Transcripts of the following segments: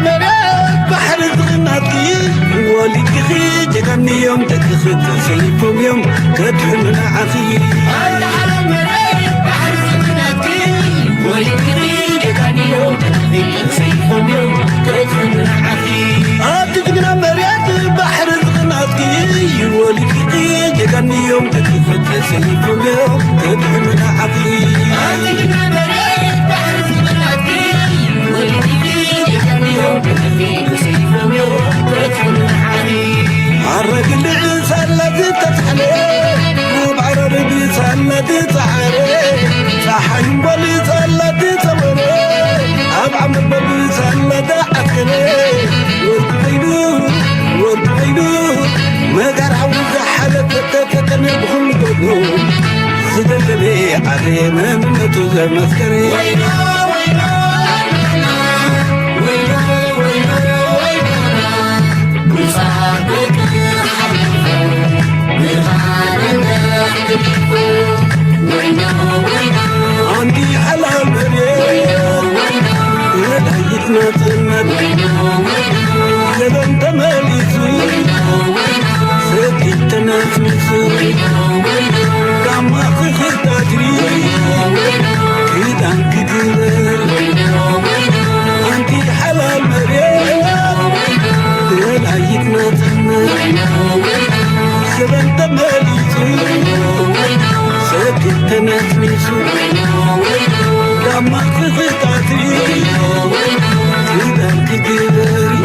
መሬት ባሕሪ ዝቕናትኪ ወሊድኪ ጀጋኑ እዮም ደቅኺ ተሰሊፎም እዮም ከድሕኑ ንዓኺ። ኣብቲ ጅግና መሬት ባሕሪ ዝቕናትኪ ወሊድኪ ጀጋኑ እዮም ደቅኺ ተሰሊፎም እዮም ከድሕኑ ንዓኺ። ሓረግ ልዕል ሳላ ዝተትሓለ፣ ኣብ ዓረር ብሳላ ዝፀዓረ፣ ፀሓይ እምቦል ሳላ ዝፀወረ፣ ኣብ ዓመት በብ ሳላ ዝዓስከረ፣ ወርቂ ኮይኑ፣ ወርቂ ኮይኑ፣ መጋር ሓዊ ዝሓለፈ ተፈተነ ብኹሉ ገድሉ፣ ዝደለለ ዓለ መንነቱ ዘመስከረ። ኣንቲ ሓላል መሬት፣ መድሃይት ናጽነት፣ ዘበን ተመሊሱ፣ ሰኪት ተነስኒሱ፣ ጋማ ክኽታትሪ፣ ክዳን ክግበር፣ ኣንቲ ሓላል መሬት፣ ደላይት ናጽነት፣ ዘበን ተመሊሱ፣ ሰኪት ተነስኒሱ፣ ጋማ ክኽታትሪ፣ ክዳን ክግበር።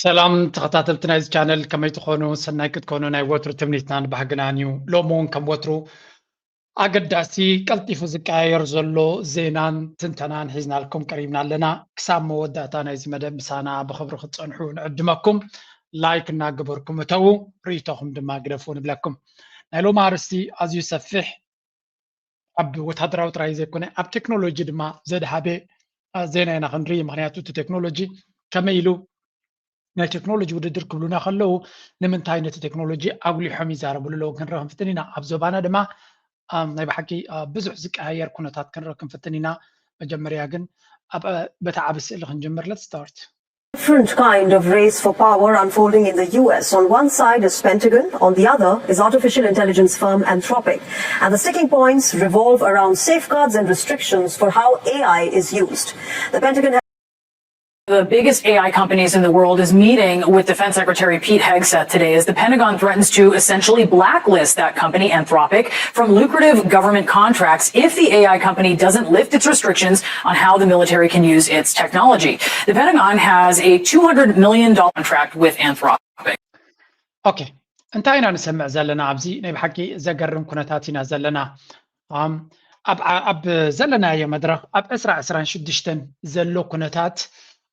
ሰላም ተኸታተልቲ ናይዚ ቻነል፣ ከመይ ትኾኑ? ሰናይ ክትኮኑ ናይ ወትሩ ትምኒትናን ባህግናን እዩ። ሎሚ እውን ከም ወትሩ ኣገዳሲ፣ ቀልጢፉ ዝቀያየር ዘሎ ዜናን ትንተናን ሒዝናልኩም ቀሪብና ኣለና። ክሳብ መወዳእታ ናይዚ መደብ ምሳና ብኽብሪ ክትጸንሑ ንዕድመኩም። ላይክ እናገበርኩም እተዉ፣ ርእይቶኹም ድማ ግደፉ ንብለኩም። ናይ ሎሚ ኣርእስቲ ኣዝዩ ሰፊሕ፣ ኣብ ወታደራዊ ጥራይ ዘይኮነ ኣብ ቴክኖሎጂ ድማ ዘድሃበ፣ አ፣ ዜና ኢና ክንርኢ። ምኽንያቱ እቲ ቴክኖሎጂ ከመይ ኢሉ ናይ ቴክኖሎጂ ውድድር ክብሉና ከለዉ ንምንታይ ነቲ ቴክኖሎጂ ኣጉሊሖም ይዛረብሉ ኣለዉ ክንርኢ ክንፍትን ኢና። ኣብ ዞባና ድማ፣ አ፣ ናይ ብሓቂ፣ አ፣ ብዙሕ ዝቀያየር ኩነታት ክንርኢ ክንፍትን ኢና። መጀመርያ ግን ኣብ፣ አ፣ በቲ ዓቢ ስእሊ ክንጅምር። Let's start. Different kind of race for power unfolding in the U S. On one side is Pentagon, on the other is artificial intelligence firm Anthropic. And the sticking points revolve around safeguards and restrictions for how A I is used. The Pentagon has The biggest A I companies in the world is meeting with Defense Secretary Pete Hegseth today as the Pentagon threatens to essentially blacklist that company, Anthropic, from lucrative government contracts if the A I company doesn't lift its restrictions on how the military can use its technology. The Pentagon has a two hundred million dollars contract with Anthropic. ኦኬ፣ እንታይ ኢና ንሰምዕ ዘለና? ኣብዚ ናይ ብሓቂ ዘገርም ኩነታት ኢና ዘለና። ኣም፣ ኣብ፣ ኣብ ዘለናዮ መድረኽ ኣብ ዕስራ ዕስራን ሽዱሽተን ዘሎ ኩነታት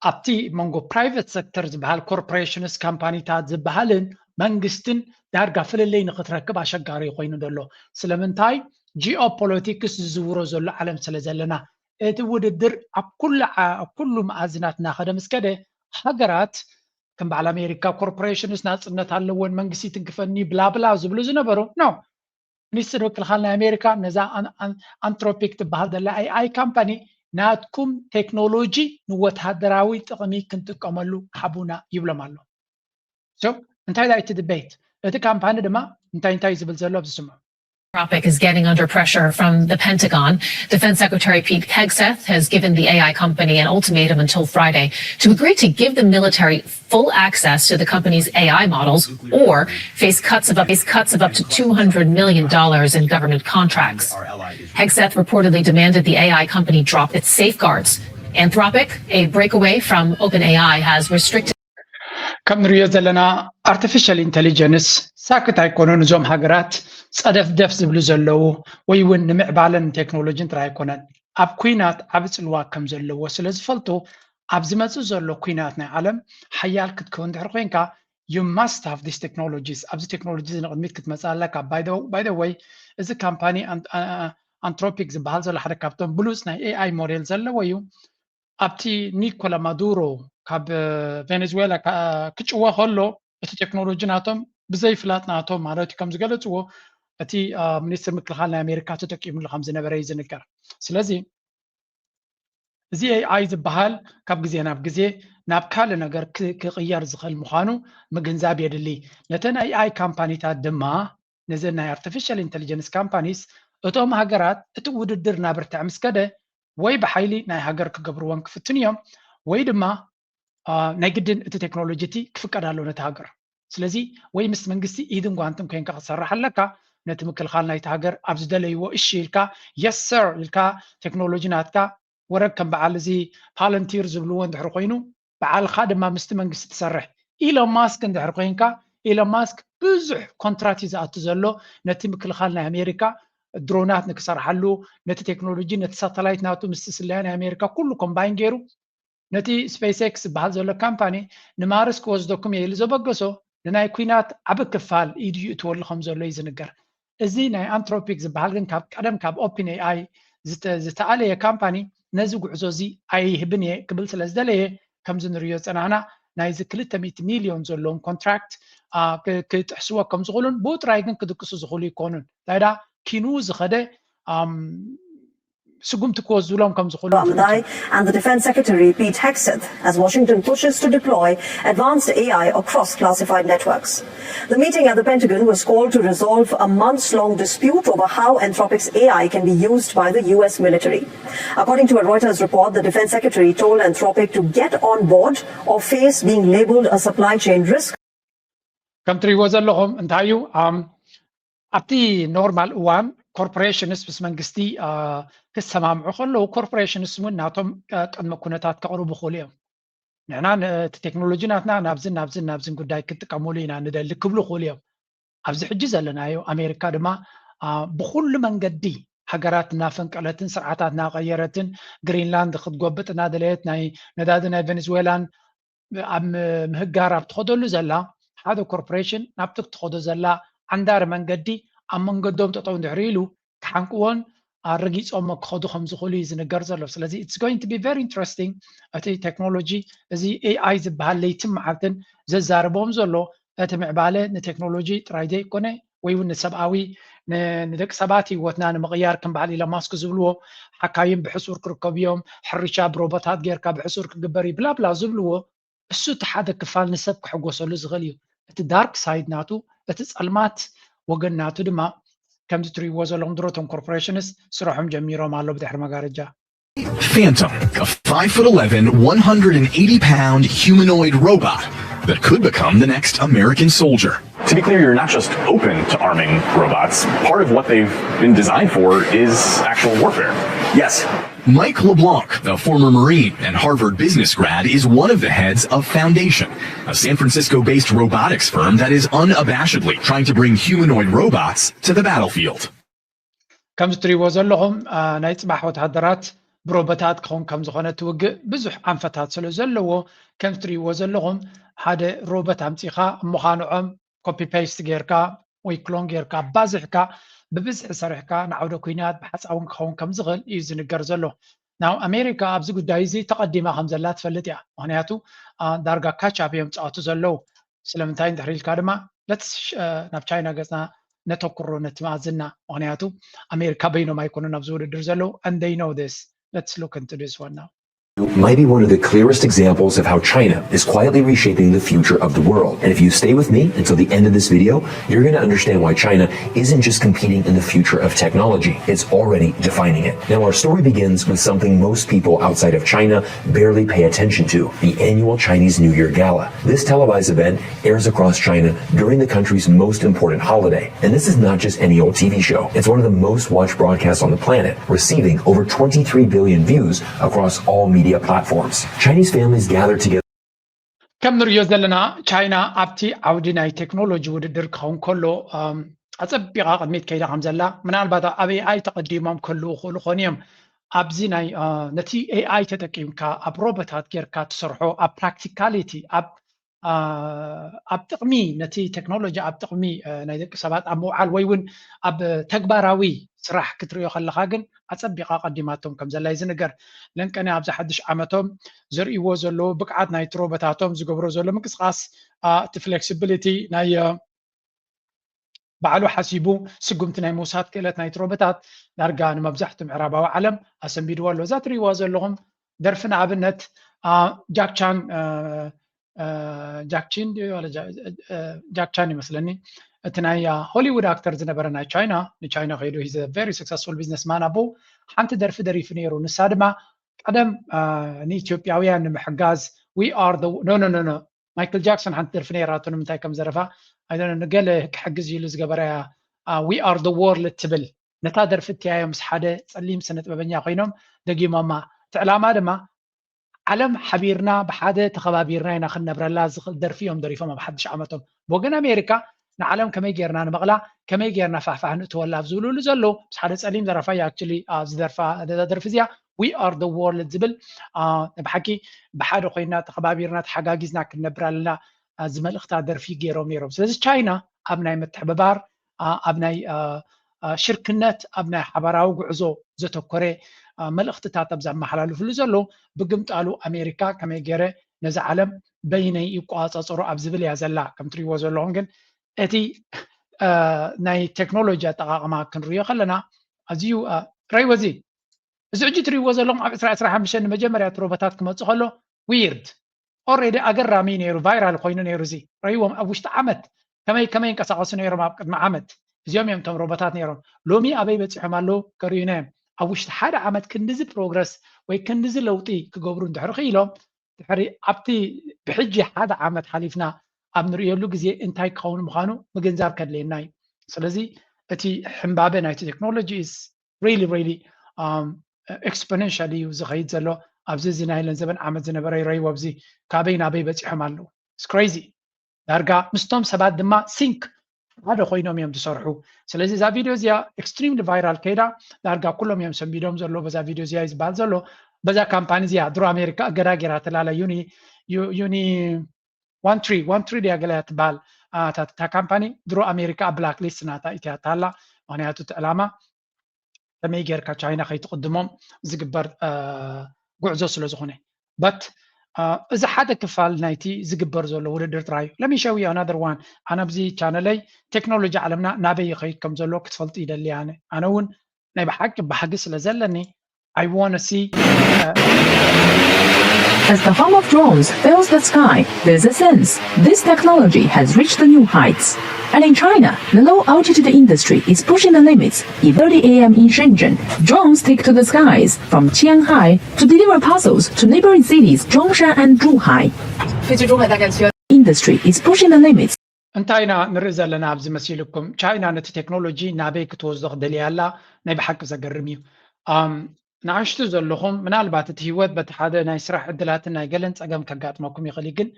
ኣብቲ መንጎ ፕራይቨት ሴክተር ዝበሃል ኮርፖሬሽንስ፣ ካምፓኒታት ዝበሃልን መንግስትን ዳርጋ ፍልልይ ንኽትረክብ ኣሸጋሪ ኮይኑ ዘሎ። ስለምንታይ? ጂኦፖለቲክስ ዝዝውሮ ዘሎ ዓለም ስለ ዘለና። እቲ ውድድር ኣብ ኩሉ ዓ-፣ ኣብ ኩሉ መኣዝናት እናኸደ ምስ ከደ፣ ሃገራት ከም በዓል ኣሜሪካ ኮርፖሬሽንስ ናጽነት ኣለወን፣ መንግስቲ ይትንክፈኒ ብላ ብላ ዝብሉ ዝነበሩ፣ ኖ። ሚኒስትር ምክልኻል ናይ ኣሜሪካ ነዛ ኣን-፣ ኣን-፣ ኣንትሮፒክ ትበሃል ዘላ ኤ ኣይ ካምፓኒ ናትኩም ቴክኖሎጂ ንወታደራዊ ጥቕሚ ክንጥቀመሉ ሃቡና ይብሎም ኣሎ። So እንታይ ዳ እቲ ድቤት? እቲ ካምፓኒ ድማ እንታይ እንታይ ዝብል ዘሎ ኣብዚ ስምዑ። Anthropic is getting under pressure from the Pentagon. Defense Secretary Pete Hegseth has given the A I company an ultimatum until Friday to agree to give the military full access to the company's A I models or face cuts of up, face cuts of up to two hundred million dollars in government contracts. Hegseth reportedly demanded the A I company drop its safeguards. Anthropic, a breakaway from OpenAI, has restricted ከም ንሪኦ ዘለና ኣርቲፊሻል ኢንተሊጀንስ ሳክት ኣይኮኑን። እዞም ሃገራት ጸደፍደፍ ዝብሉ ዘለዉ ወይ እውን ንምዕባለን ቴክኖሎጂን ጥራይ ኣይኮነን፣ ኣብ ኲናት ዓቢ ጽልዋ ከም ዘለዎ ስለ ዝፈልጡ ኣብ ዝመፅእ ዘሎ ኩናት ናይ ዓለም ሓያል ክትከውን ድሕሪ ኮይንካ you must have these technologies። ኣብዚ ቴክኖሎጂ ንቅድሚት ክትመፅእ ኣለካ። By the way፣ እዚ ካምፓኒ ኣንትሮፒክ ዝበሃል ዘሎ ሓደ ካብቶም ብሉፅ ናይ ኤኣይ ሞዴል ዘለዎ እዩ። ኣብቲ ኒኮላ ማዱሮ ካብ ቬኔዙዌላ ክጭወ ከሎ እቲ ቴክኖሎጂ ናቶም ብዘይፍላጥ ናቶም ማለት እዩ ከም ዝገለፅዎ እቲ ሚኒስትር ምክልኻል ናይ ኣሜሪካ ተጠቂሙሉ ከም ዝነበረ እዩ ዝንገር። ስለዚ እዚ ኤኣይ ዝበሃል ካብ ግዜ ናብ ግዜ ናብ ካልእ ነገር ክቕየር ዝኽእል ምዃኑ ምግንዛብ የድሊ። ነተን ኤኣይ ካምፓኒታት ድማ ነዘን ናይ ኣርቲፊሻል ኢንቴሊጀንስ ካምፓኒስ እቶም ሃገራት እቲ ውድድር እናበርትዐ ምስ ከደ ወይ ብሓይሊ ናይ ሃገር ክገብርወን ክፍትን እዮም ወይ ድማ ናይ ግድን እቲ ቴክኖሎጂ እቲ ክፍቀድ ኣለዎ ነቲ ሃገር። ስለዚ ወይ ምስ መንግስቲ ኢድን ጓንትን ኮይንካ ክትሰርሕ ኣለካ። ነቲ ምክልኻል ናይቲ ሃገር ኣብ ዝደለይዎ እሺ ኢልካ የስ ሰር ኢልካ ቴክኖሎጂ ናትካ ወረግ ከም በዓል እዚ ፓለንቲር ዝብልዎ እንድሕር ኮይኑ በዓልካ ድማ ምስቲ መንግስቲ ትሰርሕ ኢሎን ማስክ እንድሕር ኮይንካ ኢሎን ማስክ ብዙሕ ኮንትራት እዩ ዝኣቱ ዘሎ ነቲ ምክልኻል ናይ ኣሜሪካ ድሮናት ንክሰርሓሉ ነቲ ቴክኖሎጂ ነቲ ሳተላይት ናቱ ምስቲ ስለያ ናይ ኣሜሪካ ኩሉ ኮምባይን ገይሩ ነቲ ስፔስ ኤክስ ዝበሃል ዘሎ ካምፓኒ ንማርስ ክወስደኩም እየ ኢሉ ዘበገሶ ንናይ ኩናት ዓቢ ክፋል ኢዱ ይእትወሉ ከም ዘሎ እዩ ዝንገር። እዚ ናይ ኣንትሮፒክ ዝበሃል ግን ካብ ቀደም ካብ ኦፕን ኤኣይ ዝተኣለየ ካምፓኒ ነዚ ጉዕዞ እዚ ኣይህብን እየ ክብል ስለ ዝደለየ ከምዚ ንሪኦ ዝፀናሕና ናይዚ ክልተ ሚእቲ ሚልዮን ዘለዎም ኮንትራክት ክጥሕስዎ ከም ዝኽእሉን ብኡ ጥራይ ግን ክድቅሱ ዝኽእሉ ይኮኑን። እንታይ ዳ ኪኑ ዝኸደ ስጉምቲ ክወስዱሎም ከም ዝኽእሉ Ramadan and the Defense Secretary Pete Hegseth as Washington pushes to deploy advanced A I across classified networks. The meeting at the Pentagon was called to resolve a months-long dispute over how Anthropic's A I can be used by the U S military. According to a Reuters report, the defense secretary told Anthropic to get on board or face being labeled a supply chain risk. ከም ትሪእዎ ዘለኹም እንታይ እዩ ኣብቲ ኖርማል እዋን ኮርፖሬሽንስ ምስ መንግስቲ ክሰማምዑ ከለዉ ኮርፖሬሽንስ እውን ናቶም ቅድመ ኩነታት ከቕርቡ ክኽእሉ እዮም። ንሕና እቲ ቴክኖሎጂ ናትና ናብዝን ናብዝን ናብዝን ጉዳይ ክትጥቀሙሉ ኢና ንደሊ ክብሉ ክኽእሉ እዮም። ኣብዚ ሕጂ ዘለናዮ ኣሜሪካ ድማ ብኩሉ መንገዲ ሃገራት እናፈንቀለትን ስርዓታት እናቀየረትን ግሪንላንድ ክትጎብጥ እናደለየት ናይ ነዳዲ ናይ ቬኔዝዌላን ኣብ ምህጋር ኣብ ትኸደሉ ዘላ ሓደ ኮርፖሬሽን ናብቲ ትኸዶ ዘላ ዓንዳሪ መንገዲ ኣብ መንገዶም ጠጠው እንድሕር ኢሉ ክሓንቅዎን ኣረጊፆሞ ክኸዱ ከም ዝኽእሉ እዩ ዝንገር ዘሎ። ስለዚ it's going to be very interesting። እቲ ቴክኖሎጂ እዚ ኤኣይ ዝበሃል ለይትን መዓልትን ዘዛርቦም ዘሎ እቲ ምዕባለ ንቴክኖሎጂ ጥራይ ዘይኮነ ወይ እውን ንሰብኣዊ ንደቂ ሰባት ህይወትና ንምቕያር ከም በዓል ኢሎን ማስክ ዝብልዎ ሓካይም ብሕሱር ክርከቡ እዮም፣ ሕርሻ ብሮቦታት ጌርካ ብሕሱር ክግበር እዩ ብላብላ ዝብልዎ እሱ እቲ ሓደ ክፋል ንሰብ ክሕጎሰሉ ዝኽእል እዩ። እቲ ዳርክ ሳይድ ናቱ እቲ ጸልማት ወገን ናቱ ድማ ከምዚ ትሪእዎ ዘለኹም ድሮቶም ኮርፖሬሽንስ ስራሖም ጀሚሮም ኣሎ ብድሕሪ መጋረጃ። Phantom, a five foot eleven, one hundred eighty pound humanoid robot that could become the next American soldier. To be clear, you're not just open to arming robots. Part of what they've been designed for is actual warfare. Yes. Mike LeBlanc, a former Marine and Harvard business grad, is one of the heads of Foundation, a San Francisco based robotics firm that is unabashedly trying to bring humanoid robots to the battlefield. ከምዚ ትሪእዎ ዘለኹም ናይ ፅባሕ ወታደራት ብሮቦታት ክኸውን ከም ዝኾነ እቲ ውግእ ብዙሕ ኣንፈታት ስለ ዘለዎ ከምዚ ትሪእዎ ዘለኹም ሓደ ሮቦት ኣምፂኻ እሞ ኻንዖም ኮፒ ፔስት ጌርካ ወይ ክሎን ጌርካ ኣባዚሕካ ብብዝሒ ሰሪሕካ ንዓውደ ኩናት ብሓፃውን ክኸውን ከም ዝኽእል እዩ ዝንገር ዘሎ። ናው ኣሜሪካ ኣብዚ ጉዳይ እዚ ተቐዲማ ከም ዘላ ትፈልጥ እያ። ምክንያቱ ዳርጋ ካቻፕ እዮም ፃወቱ ዘለዉ። ስለምንታይ እንድሕር ኢልካ ድማ ለትስ ናብ ቻይና ገፅና ነተኩሮ ነቲ መኣዝና ምክንያቱ ኣሜሪካ በይኖም ኣይኮኑን ኣብዚ ውድድር ዘለዉ and they know this. Let's look into this one now. Might be one of the clearest examples of how China is quietly reshaping the future of the world. And if you stay with me until the end of this video, you're going to understand why China isn't just competing in the future of technology, it's already defining it. Now, our story begins with something most people outside of China barely pay attention to, the annual Chinese New Year Gala. This televised event airs across China during the country's most important holiday. And this is not just any old T V show. It's one of the most watched broadcasts on the planet, receiving over twenty-three billion views across all media platforms. Chinese families gather together. ከም ንሪኦ ዘለና ቻይና ኣብቲ ዓውዲ ናይ ቴክኖሎጂ ውድድር ክኸውን ከሎ ኣፀቢቓ ቅድሚት ከይዳ ከም ዘላ ምናልባት ኣብ ኤኣይ ተቐዲሞም ክህልዉ ክእሉ ኾኑ እዮም። ኣብዚ ናይ ነቲ ኤኣይ ተጠቂምካ ኣብ ሮቦታት ጌርካ ትሰርሖ ኣብ ፕራክቲካሊቲ ኣብ ኣብ ጥቕሚ ነቲ ቴክኖሎጂ ኣብ ጥቕሚ ናይ ደቂ ሰባት ኣብ ምውዓል ወይ እውን ኣብ ተግባራዊ ስራሕ ክትሪኦ ከለኻ ግን ኣጸቢቓ ቀዲማቶም ከም ዘላ እዩ ዝንገር። ለንቀነ ኣብዚ ሓድሽ ዓመቶም ዘርእይዎ ዘለዉ ብቕዓት ናይቲ ሮቦታቶም ዝገብሮ ዘሎ ምንቅስቓስ እቲ ፍሌክሲቢሊቲ ናይ ባዕሉ ሓሲቡ ስጉምቲ ናይ ምውሳድ ክእለት ናይቲ ሮቦታት ዳርጋ ንመብዛሕትኡ ምዕራባዊ ዓለም ኣሰንቢድዎ ኣሎ። እዛ ትርእይዋ ዘለኹም ደርፊ ንኣብነት ጃክቻን ጃክቺን ጃክቻን ይመስለኒ እቲ ናይ ሆሊውድ ኣክተር ዝነበረ ናይ ቻይና ንቻይና ከይዱ ሂዘ ቨሪ ስክሰስፉል ቢዝነስ ማን ኣቦ ሓንቲ ደርፊ ደሪፉ ነይሩ። ንሳ ድማ ቀደም ንኢትዮጵያውያን ንምሕጋዝ we are the no no no no ማይክል ጃክሰን ሓንቲ ደርፊ ነይራቶ ንምንታይ ከም ዘረፋ ንገለ ክሕግዝ ኢሉ ዝገበረ we are the world ትብል ነታ ደርፊ እትያዮ ምስ ሓደ ጸሊም ስነ ጥበበኛ ኮይኖም ደጊሞማ እቲ ዕላማ ድማ ዓለም ሓቢርና ብሓደ ተኸባቢርና ኢና ክንነብረላ ዝኽእል ደርፊ እዮም ደሪፎም ኣብ ሓድሽ ዓመቶም ብወገን ኣሜሪካ ንዓለም ከመይ ጌርና ንመቕላ ከመይ ጌርና ፋሕፋሕ ንእትወላ ኣብ ዝብልሉ ዘለዉ ምስ ሓደ ጸሊም ዘረፋ እዩ ኣክቹሊ ዝደርፋ ደርፊ እዚኣ we are the world ዝብል ብሓቂ ብሓደ ኮይና ተኸባቢርና ተሓጋጊዝና ክንነብር ኣለና ዝመልእኽታ ደርፊ ገይሮም ነይሮም ስለዚ ቻይና ኣብ ናይ ምትሕብባር ኣብ ናይ ሽርክነት ኣብ ናይ ሓባራዊ ጉዕዞ ዘተኮረ መልእኽትታት ኣብ ዘመሓላልፍሉ ዘለዉ ብግምጣሉ ኣሜሪካ ከመይ ገይረ ነዚ ዓለም በይነይ ይቆፃፀሮ ኣብ ዝብል እያ ዘላ ከም ትሪእዎ ዘለኹም ግን እቲ ናይ ቴክኖሎጂ ኣጠቃቅማ ክንሪኦ ከለና ኣዝዩ ረይወዚ እዚ ሕጂ ትሪእዎ ዘለኹም ኣብ ዕስራ ዕስራ ሓሙሽተ ንመጀመርያ እቲ ሮቦታት ክመፁ ከሎ ዊርድ ኦሬዲ ኣገራሚ ነይሩ ቫይራል ኮይኑ ነይሩ እዚ ረይዎም ኣብ ውሽጢ ዓመት ከመይ ከመይ ይንቀሳቀሱ ነይሮም ኣብ ቅድሚ ዓመት እዚኦም እዮም እቶም ሮቦታት ነይሮም ሎሚ ኣበይ በፂሖም ኣለዉ ከርእዩና እዮም ኣብ ውሽጢ ሓደ ዓመት ክንድዚ ፕሮግረስ ወይ ክንድዚ ለውጢ ክገብሩ እንድሕሪ ክኢሎም ድሕሪ ኣብቲ ብሕጂ ሓደ ዓመት ሓሊፍና ኣብ ንርእየሉ ግዜ እንታይ ክኸውን ምዃኑ ምግንዛብ ከድልየና እዩ ስለዚ እቲ ሕምባበ ናይቲ ቴክኖሎጂ is really really exponential እዩ ዝኸይድ ዘሎ ኣብዚ እዚ ናይ ለን ዘበን ዓመት ዝነበረ ይረይዎ ኣብዚ ካበይ ናበይ በፂሖም ኣለዉ crazy ዳርጋ ምስቶም ሰባት ድማ ሲንክ ሓደ ኮይኖም እዮም ዝሰርሑ ስለዚ እዛ ቪድዮ እዚኣ extremely viral ከይዳ ዳርጋ ኩሎም እዮም ሰንቢዶም ዘለዎ በዛ ቪድዮ እዚኣ እዩ ዝበሃል ዘሎ በዛ ካምፓኒ እዚኣ ድሮ ኣሜሪካ እገዳ ጌራ ተላላ ዩኒ ዩኒ ዋን ትሪ ዋን ትሪ ድያ ገለ ትበሃል እታ ካምፓኒ ድሮ ኣሜሪካ ኣብ ብላክ ሊስት ናታ ኢትያ ታላ ምክንያቱ እቲ ዕላማ ከመይ ጌርካ ቻይና ከይትቕድሞም ዝግበር ጉዕዞ ስለ ዝኾነ but እዚ ሓደ ክፋል ናይቲ ዝግበር ዘሎ ውድድር ጥራይ እዩ let me show you another one ኣነ ኣብዚ ቻነለይ ቴክኖሎጂ ዓለምና ናበይ ይኸይድ ከም ዘሎ ክትፈልጡ ይደሊ ኣነ ኣነ እውን ናይ ብሓቂ ባህጊ ስለ ዘለኒ I want to see uh, As the hum of drones fills the sky, there's a sense this technology has reached the new heights. And in China, the low altitude industry is pushing the limits. At thirty a m in Shenzhen, drones take to the skies from Qianghai to deliver parcels to neighboring cities Zhongshan and Zhuhai. Industry is pushing the limits. እንታይ ኢና ንርኢ ዘለና ኣብዚ መሲልኩም ቻይና ነቲ ቴክኖሎጂ ናበይ ክትወስዶ ክደልያ ኣላ ናይ ብሓቂ ዘገርም እዩ ንኣሽቱ ዘለኹም ምናልባት እቲ ህይወት በቲ ሓደ ናይ ስራሕ ዕድላትን ናይ ገለን ፀገም ከጋጥመኩም ይኽእል ግን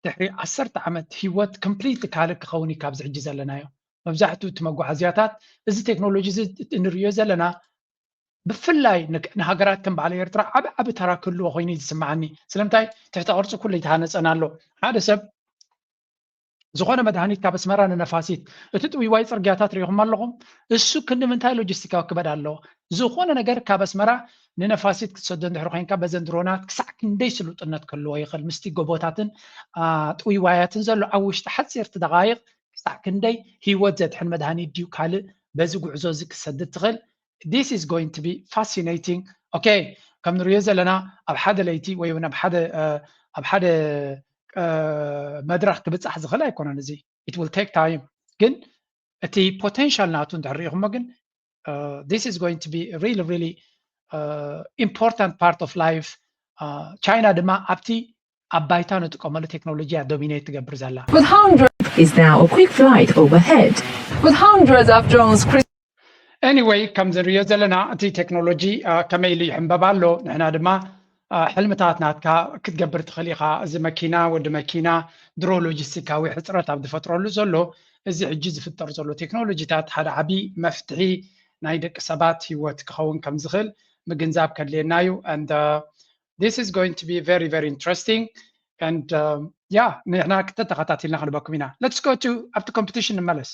ድሕሪ ዓሰርተ ዓመት ህይወት complete ካልእ ክኸውን እዩ ካብዚ ሕጂ ዘለናዮ መብዛሕትኡ እቲ መጓዓዝያታት እዚ ቴክኖሎጂ እዚ እንሪዮ ዘለና ብፍላይ ንሃገራት ከም በዓል ኤርትራ ዓብ ዓብ ተራ ክህልዎ ኮይኑ እዩ ዝስምዓኒ ስለምንታይ ትሕቲ ቅርፂ ኩሉ ይተሃነፀን ኣሎ ሓደ ሰብ ዝኾነ መድሃኒት ካብ ኣስመራ ንነፋሲት እቲ ጥውይዋይ ፅርግያታት ሪኢኹም ኣለኹም እሱ ክንዲ ምንታይ ሎጂስቲካዊ ክበድ ኣለዎ ዝኾነ ነገር ካብ ኣስመራ ንነፋሲት ክትሰዶ እንድሕር ኮይንካ በዘን ድሮናት ክሳዕ ክንደይ ስሉጥነት ክህልዎ ይኽእል ምስቲ ጎቦታትን ጥውይዋያትን ዘሎ ኣብ ውሽጢ ሓፂርቲ ደቃይቕ ክሳዕ ክንደይ ህይወት ዘድሕን መድሃኒት ድዩ ካልእ በዚ ጉዕዞ እዚ ክሰድድ ትኽእል this is going to be fascinating okay ከም ንሪኦ ዘለና ኣብ ሓደ ለይቲ ወይ እውን ኣብ ሓደ ኣብ ሓደ መድረኽ ክብፃሕ ዝኽእል ኣይኮነን እዚ it will take time ግን እቲ potential ናቱ እንድሕር ሪኢኹሞ ግን this is going to be really really important part of life ቻይና ድማ ኣብቲ ኣብ ባይታ ንጥቀመሉ ቴክኖሎጂ እያ dominate ትገብር ዘላ With hundreds is now a quick flight overhead. With hundreds of drones Anyway, ከም ዝንሪኦ ዘለና እቲ ቴክኖሎጂ ከመይ ኢሉ ይሕንበብ ኣሎ። ንሕና ድማ ሕልምታት ናትካ ክትገብር ትኽእል ኢኻ። እዚ መኪና፣ ወዲ መኪና፣ ድሮ ሎጂስቲካዊ ሕፅረት ኣብ ዝፈጥረሉ ዘሎ፣ እዚ ሕጂ ዝፍጠር ዘሎ ቴክኖሎጂታት ሓደ ዓቢ መፍትሒ ናይ ደቂ ሰባት ህይወት ክኸውን ከም ዝኽእል ምግንዛብ ከድልየና እዩ። And uh, this is going to be very, very interesting. And um, yeah, ንሕና ክተተኸታቲልና ክንበኩም ኢና። Let's go to ኣብቲ competition ንመለስ።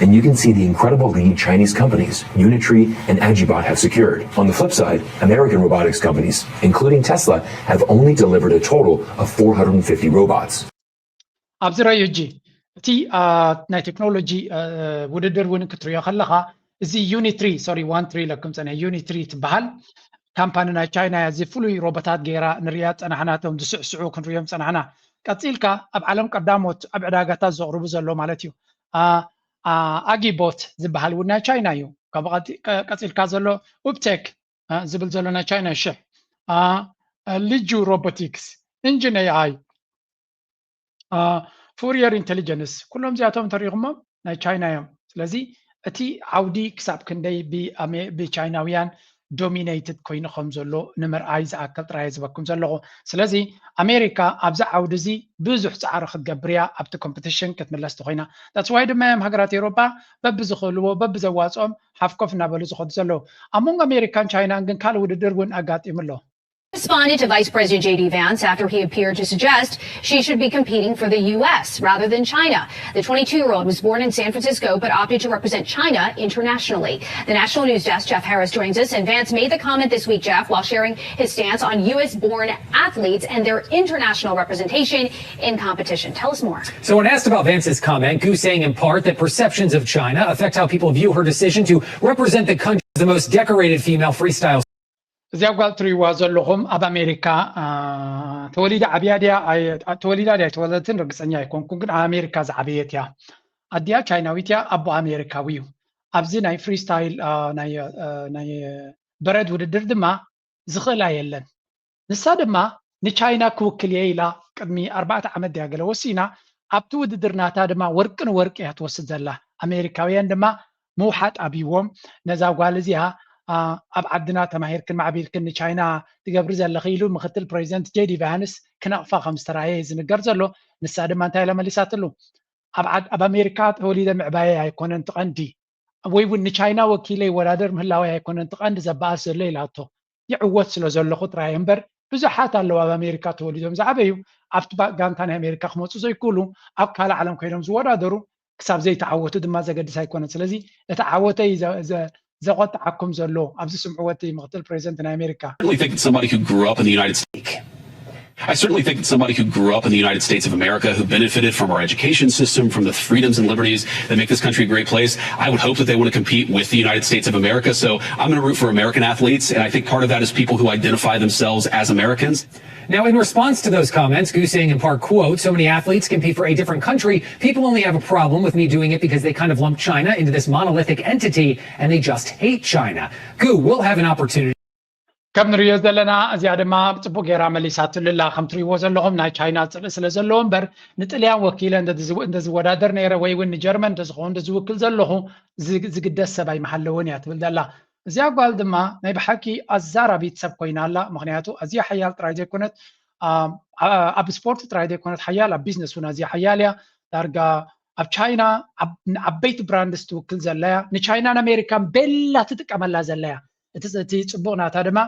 And you can see the incredible lead Chinese companies, Unitree and Agibot, have secured. On the flip side, American robotics companies, including Tesla, have only delivered a total of four hundred fifty robots. ኣብዚ ረዩ ሕጂ እቲ ናይ ቴክኖሎጂ ውድድር እውን ክትሪኦ ከለኻ እዚ ዩኒትሪ ሶሪ ዋን ትሪ ኢለኩም ፀኒሐ ዩኒትሪ ትበሃል ካምፓኒ ናይ ቻይና እያ። እዚ ፍሉይ ሮቦታት ገይራ ንሪኣ ፀናሕና፣ እቶም ዝስዕስዑ ክንሪኦም ፀናሕና። ቀፂልካ ኣብ ዓለም ቀዳሞት ኣብ ዕዳጋታት ዘቕርቡ ዘሎ ማለት እዩ። ኣጊቦት ዝበሃል እውን ናይ ቻይና እዩ። ካብኡ ቀፂልካ ዘሎ ኡፕቴክ ዝብል ዘሎ ናይ ቻይና ሽሕ፣ ልጁ ሮቦቲክስ፣ ኢንጂን ኤኣይ፣ ፉሪየር ኢንቴሊጀንስ፣ ኩሎም እዚኣቶም እንተሪኢኹሞም ናይ ቻይና እዮም። ስለዚ እቲ ዓውዲ ክሳብ ክንደይ ብቻይናውያን ዶሚኔትድ ኮይኑ ከም ዘሎ ንምርኣይ ዝኣክል ጥራይ ዝበኩም ዘለኹ። ስለዚ ኣሜሪካ ኣብዚ ዓውዲ እዚ ብዙሕ ፃዕሪ ክትገብር እያ ኣብቲ ኮምፒቲሽን ክትምለስ ተኮይና። That's why ድማ እዮም ሃገራት ኤውሮጳ በብዝኽእልዎ በብዘዋፅኦም ሓፍኮፍ እናበሉ ዝኸዱ ዘለዉ። ኣብ መንጎ ኣሜሪካን ቻይናን ግን ካልእ ውድድር እውን ኣጋጢሙ ኣሎ። Responded to Vice President J D Vance after he appeared to suggest she should be competing for the U S rather than China. The twenty-two year old was born in San Francisco but opted to represent China internationally. The national news desk, Jeff Harris, joins us, and Vance made the comment this week, Jeff, while sharing his stance on U S born athletes and their international representation in competition. Tell us more. So, when asked about Vance's comment, Gu saying in part that perceptions of China affect how people view her decision to represent the country as the most decorated female freestyle. እዚኣ ጓል ትሪእዋ ዘለኹም ኣብ ኣሜሪካ ተወሊዳ ዓብያ ድያ? ተወሊዳ ድያ ኣይተወለደትን ርግፀኛ ኣይኮንኩን፣ ግን ኣብ ኣሜሪካ ዝዓበየት እያ። ኣዲኣ ቻይናዊት እያ፣ ኣቦ ኣሜሪካዊ እዩ። ኣብዚ ናይ ፍሪስታይል ናይ በረድ ውድድር ድማ ዝኽእላ የለን። ንሳ ድማ ንቻይና ክውክል እየ ኢላ ቅድሚ ኣርባዕተ ዓመት ድያ ገለ ወሲና። ኣብቲ ውድድር ናታ ድማ ወርቂ ንወርቂ እያ ትወስድ ዘላ። ኣሜሪካውያን ድማ ምውሓጥ ኣብይዎም ነዛ ጓል እዚኣ ኣብ ዓድና ተማሂርክን ማዕቢልክን ንቻይና ትገብሪ ዘለኺ ኢሉ ምክትል ፕሬዚደንት ጄዲ ቫንስ ክነቕፋ ከም ዝተራየ እዩ ዝንገር ዘሎ። ንሳ ድማ እንታይ ኢላ መሊሳትሉ? ኣብ ኣሜሪካ ተወሊደ ምዕባየ ኣይኮነን ትቐንዲ ወይ እውን ንቻይና ወኪለ ይወዳደር ምህላወይ ኣይኮነን ትቐንዲ ዘበኣስ ዘሎ ኢላቶ። ይዕወት ስለ ዘለኹ ጥራይ እምበር ብዙሓት ኣለዉ ኣብ ኣሜሪካ ተወሊዶም ዝዓበዩ ኣብቲ ጋንታ ናይ ኣሜሪካ ክመፁ ዘይክእሉ ኣብ ካልእ ዓለም ኮይኖም ዝወዳደሩ ክሳብ ዘይተዓወቱ ድማ ዘገድስ ኣይኮነን። ስለዚ እቲ ዓወተይ ዘቆጣዓኩም ዘሎ ኣብዚ ስምዕዎ እቲ ምክትል ፕሬዚደንት ናይ ኣሜሪካ። I think that somebody who grew up in the United States I certainly think that somebody who grew up in the United States of America, who benefited from our education system, from the freedoms and liberties that make this country a great place, I would hope that they want to compete with the United States of America. So I'm going to root for American athletes, and I think part of that is people who identify themselves as Americans. Now, in response to those comments, Gu saying in part, quote, "So many athletes compete for a different country, people only have a problem with me doing it because they kind of lump China into this monolithic entity and they just hate China." Gu will have an opportunity. ከም ንሪኦ ዘለና እዚኣ ድማ ብፅቡቅ ገይራ መሊሳትሉ ኣላ። ከም ትሪእዎ ዘለኹም ናይ ቻይና ፅልኢ ስለ ዘለዎ እምበር ንጥልያን ወኪለ እንተዝወዳደር ነይረ ወይ እውን ንጀርመን እንተዝኸውን ዝውክል ዘለኹ ዝግደስ ሰብ ኣይምሃለውን እያ ትብል ዘላ። እዚኣ ጓል ድማ ናይ ብሓቂ ኣዛራቢት ሰብ ኮይና ኣላ። ምክንያቱ ኣዝያ ሓያል ጥራይ ዘይኮነት ኣብ ስፖርት ጥራይ ዘይኮነት ሓያል ኣብ ቢዝነስ እውን ኣዝያ ሓያል እያ። ዳርጋ ኣብ ቻይና ዓበይቲ ብራንድስ ትውክል ዘላ እያ። ንቻይናን ኣሜሪካን ቤላ ትጥቀመላ ዘላ እያ። እቲ ጽቡቕ ናታ ድማ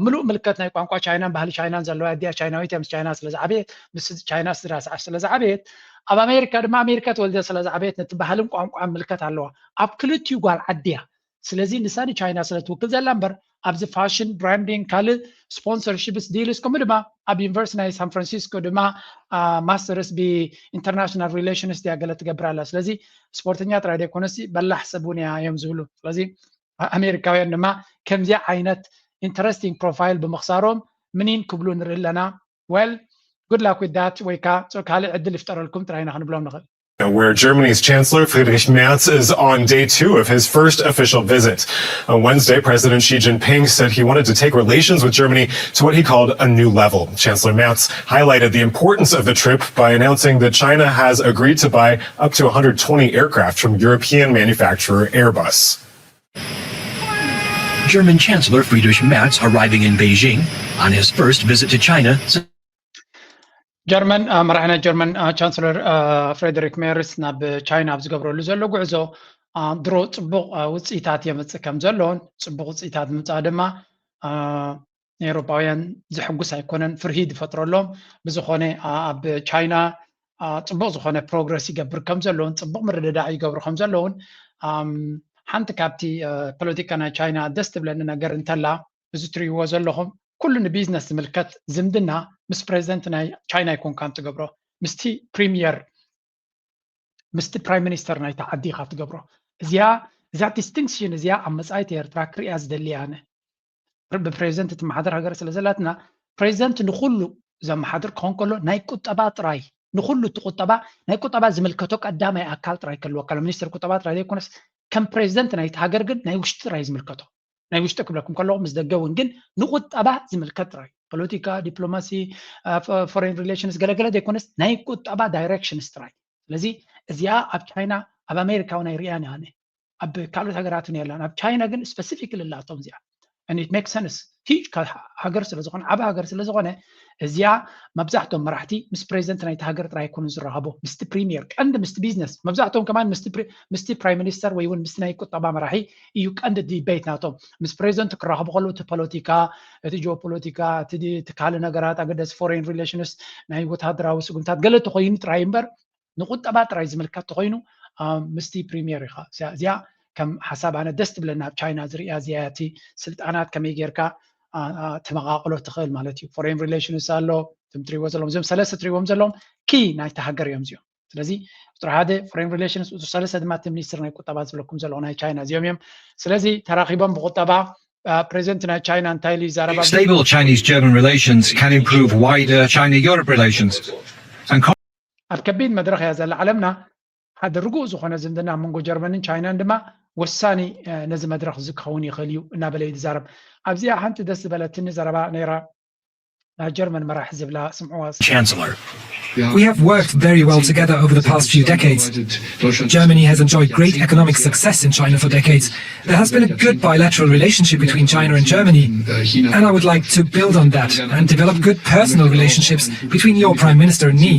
ምሉእ ምልከት ናይ ቋንቋ ቻይናን ባህሊ ቻይናን ዘለዋ ኣዲኣ ቻይናዊት እያ ምስ ቻይና ስለ ዝዓበየት ምስ ቻይና ስድራ ሰዓብ ስለ ዝዓበየት ኣብ ኣሜሪካ ድማ ኣሜሪካ ተወልደ ስለ ዝዓበየት ነቲ ባህልን ቋንቋን ምልከት ኣለዋ። ኣብ ክልቲኡ ጓል ዓዲ እያ። ስለዚ ንሳ ንቻይና ስለ ትውክል ዘላ እምበር ኣብዚ ፋሽን ብራንዲንግ ካልእ ስፖንሰርሺፕስ ዲልስ ከምኡ ድማ ኣብ ዩኒቨርሲቲ ናይ ሳን ፍራንሲስኮ ድማ ማስተርስ ብኢንተርናሽናል ሪሌሽንስ ድያ ገለ ትገብር ኣላ። ስለዚ ስፖርተኛ ጥራይ ዘይኮነሲ በላሕ ሰብ እውን እያ እዮም ዝብሉ። ስለዚ ኣሜሪካውያን ድማ ከምዚኣ ዓይነት ኢንተረስቲንግ ፕሮፋይል ብምኽሳሮም ምኒን ክብሉ ንርኢ ኣለና። Well, good luck with that ወይ ከዓ ካልእ ዕድል ይፍጠረልኩም ጥራይ ኢና ክንብሎም ንኽእል። Where Germany's Chancellor Friedrich Merz is on day two of his first official visit. On Wednesday, President Xi Jinping said he wanted to take relations with Germany to what he called a new level. Chancellor Merz highlighted the importance of the trip by announcing that China has agreed to buy up to one hundred twenty aircraft from European manufacturer Airbus. German Chancellor Friedrich Merz arriving in Beijing on his first visit to China. ጀርመን መራሒ ናይ ጀርመን ቻንስለር ፍሬደሪክ ሜርስ ናብ ቻይና ኣብ ዝገብረሉ ዘሎ ጉዕዞ ድሮ ፅቡቕ ውፅኢታት የመፅእ ከም ዘሎን ፅቡቕ ውፅኢታት ምምፃእ ድማ ንኤውሮጳውያን ዘሕጉስ ኣይኮነን፣ ፍርሂ ዝፈጥረሎም። ብዝኾነ ኣብ ቻይና ፅቡቕ ዝኾነ ፕሮግረስ ይገብር ከም ዘለውን ፅቡቕ ምርድዳእ ይገብሩ ከም ዘለውን ሓንቲ ካብቲ ፖለቲካ ናይ ቻይና ደስ ትብለኒ ነገር እንተላ እዚ ትርእይዎ ዘለኹም ኩሉ ንቢዝነስ ዝምልከት ዝምድና ምስ ፕሬዚደንት ናይ ቻይና ኣይኮንካን ትገብሮ፣ ምስቲ ፕሪሚየር ምስቲ ፕራይም ሚኒስተር ናይቲ ዓዲ ኢኻ ትገብሮ። እዚኣ እዛ ዲስቲንክሽን እዚኣ ኣብ መጻኢት ኤርትራ ክሪኣ ዝደሊ ኣነ። ብፕሬዚደንት እትመሓደር ሃገር ስለ ዘላትና ፕሬዚደንት ንኹሉ ዘመሓድር ክኾን ከሎ ናይ ቁጠባ ጥራይ ንኹሉ እቲ ቁጠባ ናይ ቁጠባ ዝምልከቶ ቀዳማይ ኣካል ጥራይ ክህልወካ ኣሎ። ሚኒስትር ቁጠባ ጥራይ ዘይኮነስ ከም ፕሬዚደንት ናይቲ ሃገር ግን ናይ ውሽጢ ጥራይ ዝምልከቶ ናይ ውሽጢ ክብለኩም ከለኹ ምስ ደገ እውን ግን ንቁጠባ ዝምልከት ጥራይ ፖለቲካ፣ ዲፕሎማሲ፣ ፎሬን ሪሌሽንስ ገለገለ ዘይኮነስ ናይ ቁጠባ ዳይሬክሽንስ ጥራይ። ስለዚ እዚኣ ኣብ ቻይና ኣብ ኣሜሪካ እውን ኣይርእያን ኣነ ኣብ ካልኦት ሃገራት እውን የላን ኣብ ቻይና ግን ስፐሲፊክ ልላቶም እዚኣ ሜክ ሰንስ ሂጅ ሃገር ስለዝኾነ ዓብ ሃገር ስለዝኾነ እዚኣ መብዛሕቶም መራሕቲ ምስ ፕሬዚደንት ናይቲ ሃገር ጥራይ ኣይኮኑን ዝራኸቡ ምስቲ ፕሪሚየር ቀንዲ ምስቲ ቢዝነስ መብዛሕቶም ከማን ምስቲ ፕራይም ሚኒስተር ወይ እውን ምስቲ ናይ ቁጠባ መራሒ እዩ ቀንዲ ዲቤት ናቶም ምስ ፕሬዚደንት ክራኸቡ ከለዉ እቲ ፖለቲካ እቲ ጂኦፖለቲካ እቲ ካልእ ነገራት ኣገደሲ ፎሬን ሪሌሽንስ ናይ ወታደራዊ ስጉምታት ገለ ተኮይኑ ጥራይ እምበር ንቁጠባ ጥራይ ዝምልከት ተኮይኑ ምስቲ ፕሪሚየር ኢኻ እዚኣ ከም ሓሳብ ኣነ ደስ ትብለና ኣብ ቻይና ዝሪያ እዚያ እቲ ስልጣናት ከመይ ጌርካ ትመቃቅሎ ትኽእል ማለት እዩ ፎሬን ሪሌሽንስ ኣሎ እቶም ትሪዎ ዘለዎም እዚኦም ሰለስተ ትሪዎም ዘለዎም ኪ ናይቲ ሃገር እዮም እዚኦም ስለዚ ቁፅሪ ሓደ ፎሬን ሪሌሽንስ ቁፅሪ ሰለስተ ድማ እቲ ሚኒስትር ናይ ቁጠባ ዝብለኩም ዘለኹ ናይ ቻይና እዚኦም እዮም ስለዚ ተራኪቦም ብቁጠባ ፕሬዚደንት ናይ ቻይና እንታይ ኢሉ ይዛረባ Stable Chinese-German relations can improve wider China-Europe relations. ኣብ ከቢድ መድረክ እያ ዘላ ዓለምና ሓደ ርጉእ ዝኾነ ዝምድና ኣብ መንጎ ጀርመንን ቻይናን ድማ ወሳኒ ነዚ መድረክ እዚ ክኸውን ይኽእል እዩ እናበለ እዩ ዝዛረብ ኣብዚኣ ሓንቲ ደስ ዝበለትኒ ዘረባ ነይራ ናይ ጀርመን መራሒ ዝብላ ስምዕዋ Chancellor. We have worked very well together over the past few decades. Germany has enjoyed great economic success in China for decades. There has been a good bilateral relationship between China and Germany, and I would like to build on that and develop good personal relationships between your Prime Minister and me.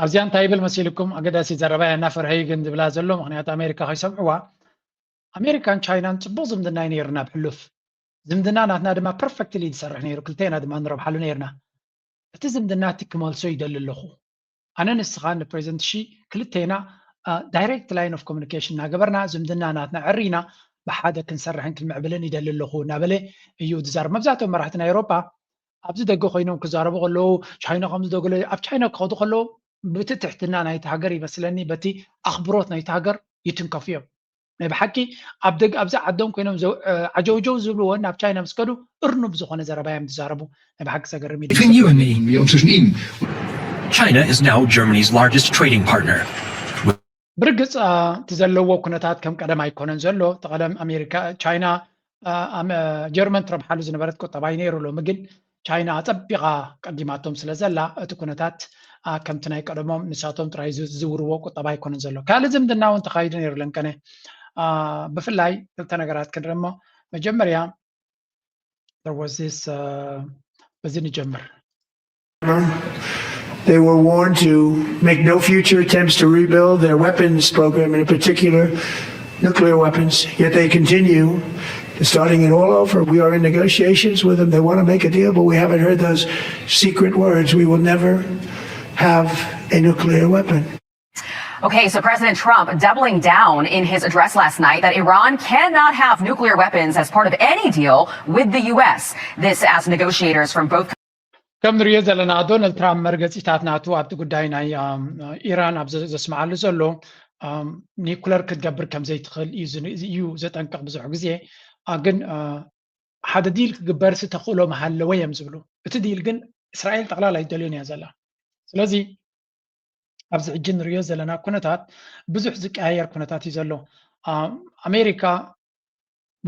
ኣብዚኣ እንታይ ይብል መሲልኩም ኣገዳሲ ዘረባ እያ እናፈርሀ ግን ዝብላ ዘሎ ምክንያቱ ኣሜሪካ ከይሰምዕዋ ኣሜሪካን ቻይናን ፅቡቅ ዝምድና እዩ ነይሩ ናብ ሕሉፍ ዝምድና ናትና ድማ ፐርፌክትሊ ዝሰርሕ ነይሩ ክልተና ድማ ንረብሓሉ ነይርና እቲ ዝምድና እቲ ክመልሶ ይደሊ ኣለኹ ኣነ ንስኻ ንፕሬዚደንት ሺ ክልተና ዳይሬክት ላይን ኦፍ ኮሚኒኬሽን እናገበርና ዝምድና ናትና ዕሪና ብሓደ ክንሰርሕን ክንምዕብልን ይደሊ ኣለኹ እናበለ እዩ ዝዛረብ መብዛሕትኦም መራሕቲ ናይ ኤውሮጳ ኣብዚ ደገ ኮይኖም ክዛረቡ ከለዉ ቻይና ከምዚ ደገሎ ኣብ ቻይና ክኸዱ ከለዉ ብቲ ትሕትና ናይቲ ሃገር ይመስለኒ በቲ ኣኽብሮት ናይቲ ሃገር ይትንከፉ እዮም ናይ ብሓቂ ኣብ ደግ ኣብዚ ዓዶም ኮይኖም ዓጀውጀው ዝብልዎ ናብ ቻይና ምስ ከዱ እርኑብ ዝኾነ ዘረባ እዮም ዝዛረቡ ናይ ብሓቂ ዘገርም እዩ Between you and me, China is now Germany's largest trading partner. ብርግፅ እቲ ዘለዎ ኩነታት ከም ቀደም ኣይኮነን ዘሎ ተቐደም ኣሜሪካ ቻይና ጀርመን ትረብሓሉ ዝነበረት ቁጠባ እዩ ነይሩ ሎሚ ግን ቻይና ኣፀቢቓ ቀዲማቶም ስለ ዘላ እቲ ኩነታት ከምቲ ናይ ቀደሞም ንሳቶም ጥራይ ዝዝውርዎ ቁጠባ ኣይኮነን ዘሎ ካልእ ዝምድና እውን ተኻይዱ ነይሩ ለንቀነ ብፍላይ ክልተ ነገራት ክንርኢ እሞ መጀመርያ there was this በዚ ንጀምር They were warned to make no future attempts to rebuild their weapons program, in particular nuclear weapons. Yet they continue, starting it all over. We are in negotiations with them. They want to make a deal, but we haven't heard those secret words. We will never have a nuclear weapon. Okay, so President Trump doubling down in his address last night that Iran cannot have nuclear weapons as part of any deal with the U S. This as negotiators from both ከም ንሪኦ ዘለና ዶናልድ ትራምፕ መርገፂታት ናቱ ኣብቲ ጉዳይ ናይ ኢራን ኣብ ዘስምዓሉ ዘሎ ኒኩለር ክትገብር ከም ዘይትኽእል እዩ ዘጠንቅቕ ብዙሕ ግዜ ግን ሓደ ዲል ክግበርሲ ተኽእሎ መሃለወ እዮም ዝብሉ እቲ ዲል ግን እስራኤል ጠቕላላ ኣይደልዮን እያ ዘላ ስለዚ ኣብዚ ሕጂ ንሪኦ ዘለና ኩነታት ብዙሕ ዝቀያየር ኩነታት እዩ ዘሎ ኣሜሪካ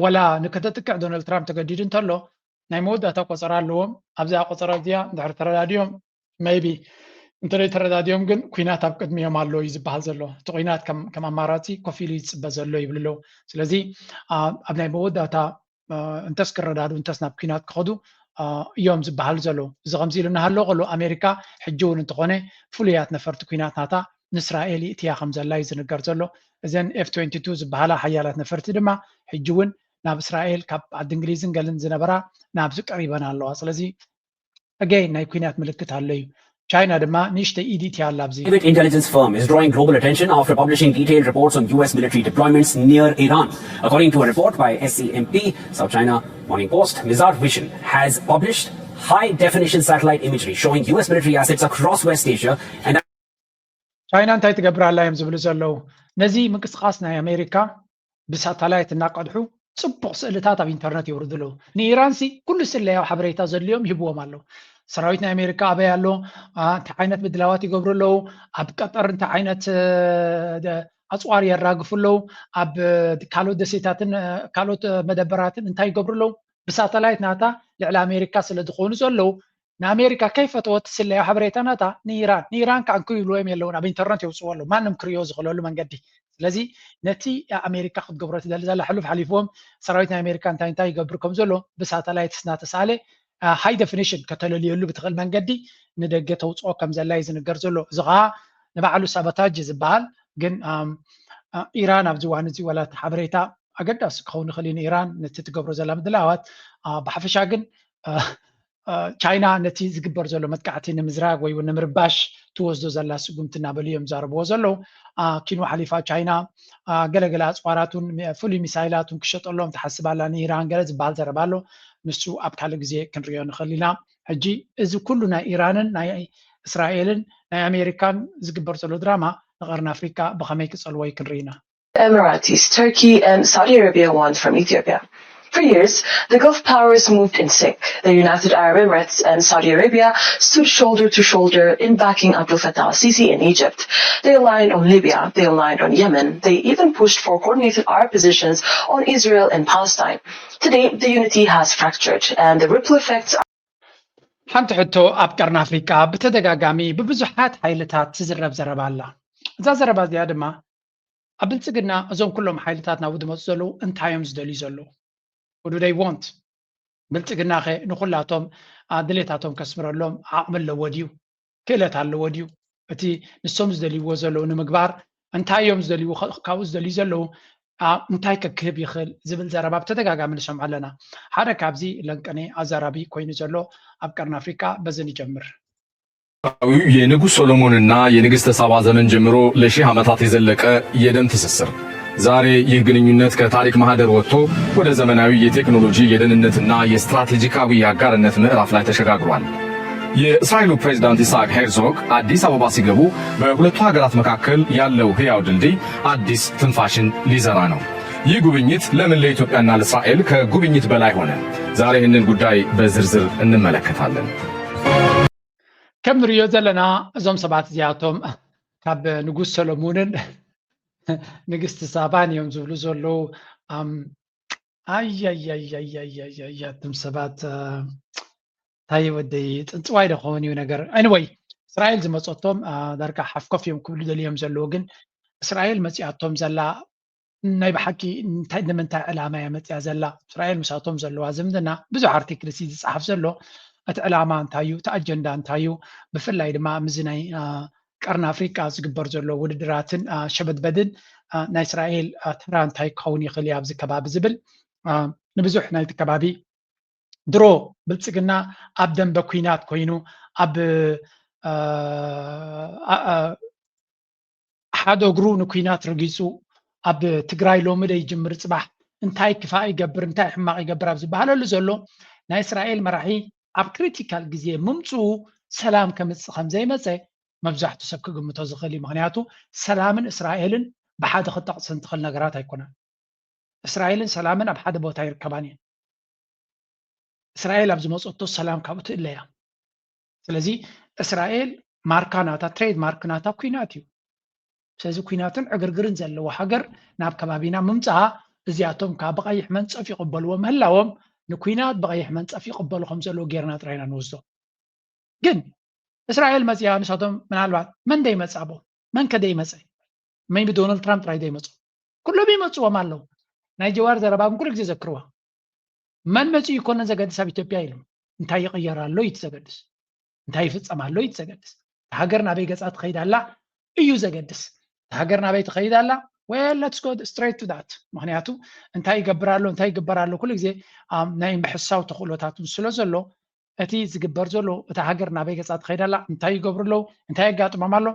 ወላ ንከተጥቅዕ ዶናልድ ትራምፕ ተገዲዱ እንተሎ ናይ መወዳእታ ቆፀራ ኣለዎም ኣብዚኣ ቆፀራ እዚኣ እንድሕር ተረዳድዮም maybe እንተደይ ተረዳድዮም ግን ኩናት ኣብ ቅድሚኦም ኣሎ እዩ ዝበሃል ዘሎ እቲ ኩናት ከም ኣማራፂ ኮፍ ኢሉ ይፅበ ዘሎ ይብሉ ኣለዉ ስለዚ ኣብ ናይ መወዳእታ እንተስ ክረዳዱ እንተስ ናብ ኩናት ክኸዱ እዮም ዝበሃል ዘሎ እዚ ከምዚ ኢሉ እናሃለዎ ከሎ ኣሜሪካ ሕጂ እውን እንተኾነ ፍሉያት ነፈርቲ ኩናት ናታ ንእስራኤል ይእትያ ከም ዘላ እዩ ዝንገር ዘሎ እዘን ኤፍ ትዌንቲ ቱ ዝበሃላ ሓያላት ነፈርቲ ድማ ሕጂ እውን ናብ እስራኤል ካብ ዓዲ እንግሊዝን ገልን ዝነበራ ናብዚ ቀሪበን ኣለዋ። ስለዚ ኣገይን ናይ ኩናት ምልክት ኣሎ እዩ። ቻይና ድማ ንእሽተይ ኢድ እትያ ኣላ ኣብዚ። Private intelligence firm is drawing global attention after publishing detailed reports on U S military deployments near Iran. According to a report by S C M P, South China Morning Post, Mizar Vision has published high definition satellite imagery showing U S military assets across West Asia and ቻይና እንታይ ትገብር ኣላ እዮም ዝብሉ ዘለዉ። ነዚ ምንቅስቃስ ናይ ኣሜሪካ ብሳተላይት እናቀድሑ ጽቡቕ ስእልታት ኣብ ኢንተርነት የውርዱ ኣለዉ። ንኢራን ሲ ኩሉ ስለያዊ ሓበሬታ ዘድልዮም ይህብዎም ኣለዉ። ሰራዊት ናይ ኣሜሪካ ኣበይ ኣሎ፣ ኣ፣ እንታይ ዓይነት ምድላዋት ይገብሩ ኣለዉ፣ ኣብ ቀጠር እንታይ ዓይነት እ፣ ደ- ኣጽዋር የራግፉ ኣለዉ፣ ኣብ እ፣ ካልኦት ደሴታትን እ፣ ካልኦት እ፣ መደበራትን እንታይ ይገብሩ ኣለዉ። ብሳተላይት ናታ ልዕሊ ኣሜሪካ ስለ ዝኾኑ ዘለዉ ንኣሜሪካ ከይፈተወት ስለያ ሓበሬታ ናታ ንኢራን ንኢራን ከዓንኩ ይብልዎ እዮም የለውን ኣብ ኢንተርነት የውፅዎ ኣለዉ ማንም ክርእዮ ዝኽእለሉ መንገዲ። ስለዚ ነቲ ኣሜሪካ ክትገብሮ ትደሊ ዘላ ሕሉፍ ሓሊፍዎም ሰራዊት ናይ ኣሜሪካ እንታይ እንታይ ይገብር ከም ዘሎ ብሳተላይት እናተሳለ ሃይ ደፊኒሽን ከተለልየሉ ብትኽእል መንገዲ ንደገ ተውፅኦ ከም ዘላ እዩ ዝንገር ዘሎ። እዚ ከዓ ንባዕሉ ሳቦታጅ ዝበሃል ግን ኣም፣ አ፣ ኢራን ኣብዚ እዋን እዚ ዋላ እቲ ሓበሬታ ኣገዳሲ ክኸውን ይኽእል እዩ ንኢራን ነቲ ትገብሮ ዘላ ምድላዋት። አ፣ ብሓፈሻ ግን አ፣ አ፣ ቻይና ነቲ ዝግበር ዘሎ መጥቃዕቲ ንምዝራግ ወይ እውን ንምርባሽ ትወስዶ ዘላ ስጉምቲ እናበሉ እዮም ዝዛረብዎ ዘለዉ። አ፣ ኪኑ ሓሊፋ ቻይና አ፣ ገለገለ ኣፅዋራት እውን ሚ- ፍሉይ ሚሳይላት እውን ክሸጠሎም ትሓስብ ኣላ ንኢራን ገለ ዝበሃል ዘረባ ኣሎ። ንሱ ኣብ ካልእ ግዜ ክንሪኦ ንኽእል ኢና። ሕጂ እዚ ኩሉ ናይ ኢራንን ናይ እስራኤልን ናይ ኣሜሪካን ዝግበር ዘሎ ድራማ ንቐርኒ ኣፍሪካ ብኸመይ ክፀልዎ እዩ ክንርኢ ኢና። Emiratis, Turkey, and Saudi Arabia want from Ethiopia. For years, the Gulf powers moved in sync. The United Arab Emirates and Saudi Arabia stood shoulder to shoulder in backing Abdel Fattah al-Sisi in Egypt. They aligned on Libya, they aligned on Yemen, they even pushed for coordinated Arab positions on Israel and Palestine. Today, the unity has fractured, and the ripple effects ሓንቲ ሕቶ ኣብ ቀርኒ ኣፍሪቃ ብተደጋጋሚ ብብዙሓት ሓይልታት ትዝረብ ዘረባ ኣላ። እዛ ዘረባ እዚኣ ድማ ኣብ ብልፅግና እዞም ኩሎም ሓይልታት ናብኡ ዝመፁ ዘለዉ እንታይ እዮም ዝደልዩ ዘለዉ? What do they want? ብልፅግና ኸ ንኩላቶም አ፣ ድሌታቶም ከስምረሎም ዓቕሚ ኣለዎ ድዩ? ክእለት ኣለዎ ድዩ? እቲ ንሶም ዝደልይዎ ዘለዉ ንምግባር እንታይ እዮም ዝደልይዎ? ከ- ካብኡ ዝደልዩ ዘለዉ አ፣ እንታይ ከክህብ ይኽእል ዝብል ዘረባ ብተደጋጋሚ ንሰምዖ ኣለና። ሓደ ካብዚ ለንቀኔ ኣዛራቢ ኮይኑ ዘሎ ኣብ ቀርኒ ኣፍሪቃ በዚ ንጀምር። የንጉሥ ሶሎሞንና የንግሥተ ሳባ ዘመን ጀምሮ ለሺህ ዓመታት የዘለቀ የደም ትስስር። ዛሬ ይህ ግንኙነት ከታሪክ ማህደር ወጥቶ ወደ ዘመናዊ የቴክኖሎጂ የደህንነትና የስትራቴጂካዊ አጋርነት ምዕራፍ ላይ ተሸጋግሯል። የእስራኤሉ ፕሬዝዳንት ይስሐቅ ሄርዞግ አዲስ አበባ ሲገቡ በሁለቱ ሀገራት መካከል ያለው ሕያው ድልድይ አዲስ ትንፋሽን ሊዘራ ነው። ይህ ጉብኝት ለምን ለኢትዮጵያና ለእስራኤል ከጉብኝት በላይ ሆነ? ዛሬ ይህንን ጉዳይ በዝርዝር እንመለከታለን። ከም ንሪኦ ዘለና እዞም ሰባት እዚኣቶም ካብ ንጉስ ሰሎሙንን ንግስቲ ሳባን እዮም ዝብሉ ዘለዉ። ኣም፣ ኣያያያያያያያ እቶም ሰባት አ፣ እንታይ ወደይ ፅንፅዋይ ዶ ክኸውን እዩ ነገር። Anyway እስራኤል ዝመፀቶም አ፣ ዳርጋ ሓፍኮፍ እዮም ክብሉ ደልዮም ዘለዉ ግን እስራኤል መፂኣቶም ዘላ ናይ ብሓቂ እንታይ ንምንታይ ዕላማ እያ መፅያ ዘላ? እስራኤል ምሳቶም ዘለዋ ዝምድና ብዙሕ ኣርቲክል ሲ ዝፀሓፍ ዘሎ እቲ ዕላማ እንታይ እዩ? እቲ ኣጀንዳ እንታይ እዩ? ብፍላይ ድማ ምስዚ ናይ አ፣ ቀርኒ ኣፍሪቃ ዝግበር ዘሎ ውድድራትን አ፣ ሸበድበድን አ፣ ናይ እስራኤል አ፣ ተራ እንታይ ክኸውን ይኽእል እዩ ኣብዚ ከባቢ ዝብል አ፣ ንብዙሕ ናይቲ ከባቢ ድሮ ብልፅግና ኣብ ደንበ ኩናት ኮይኑ ኣብ አ፣ አ፣ አ፣ ሓደ እግሩ ንኩናት ረጊፁ ኣብ ትግራይ ሎሚ ዶ ይጅምር ፅባሕ እንታይ ክፋእ ይገብር እንታይ ሕማቕ ይገብር ኣብ ዝበሃለሉ ዘሎ ናይ እስራኤል መራሒ ኣብ ክሪቲካል ግዜ ምምፅኡ ሰላም ከምፅእ ከም ዘይመፀ መብዛሕቱ ሰብ ክግምቶ ዝኽእል እዩ። ምክንያቱ ሰላምን እስራኤልን ብሓደ ክጠቕስን ትኽእል ነገራት ኣይኮነን። እስራኤልን ሰላምን ኣብ ሓደ ቦታ ይርከባን እየን። እስራኤል ኣብ ዝመፀቶ ሰላም ካብኡ ትእለያ። ስለዚ እስራኤል ማርካ ናታ ትሬድ ማርክ ናታ ኩናት እዩ። ስለዚ ኩናትን ዕግርግርን ዘለዎ ሃገር ናብ ከባቢና ምምፅኣ እዚኣቶም ከዓ ብቐይሕ መንፀፍ ይቕበልዎ ምህላዎም ንኩናት ብቐይሕ መንፀፍ ይቕበሉ ከም ዘለዎ ጌርና ጥራይና ንወስዶ። ግን እስራኤል መፅያ ንሳቶም ምናልባት መን ደይመፃ ቦ መን ከደይመፀ maybe ዶናልድ ትራምፕ ጥራይ ደይመፁ ኩሎም ይመፅዎም ኣለዉ። ናይ ጀዋር ዘረባ ግን ኩሉ ግዜ ዘክርዋ። መን መፂኡ ይኮነን ዘገድስ ኣብ ኢትዮጵያ ኢሉ እንታይ ይቕየር ኣሎ እዩ እቲ ዘገድስ። እንታይ ይፍፀም ኣሎ እዩ እቲ ዘገድስ። እታ ሃገር ናበይ ገፃ ትኸይድ ኣላ እዩ ዘገድስ። እታ ሃገር ናበይ ትኸይድ ኣላ Well, let's go straight to that. ምክንያቱ እንታይ ይገብር ኣሎ እንታይ ይግበር ኣሎ ኩሉ ግዜ ናይ ምሕሳው ተኽእሎታት ስለ ዘሎ እቲ ዝግበር ዘሎ እታ ሃገር ናበይ ገፃ ትኸይድ ኣላ እንታይ ይገብሩ ኣለዉ እንታይ የጋጥሞም ኣሎ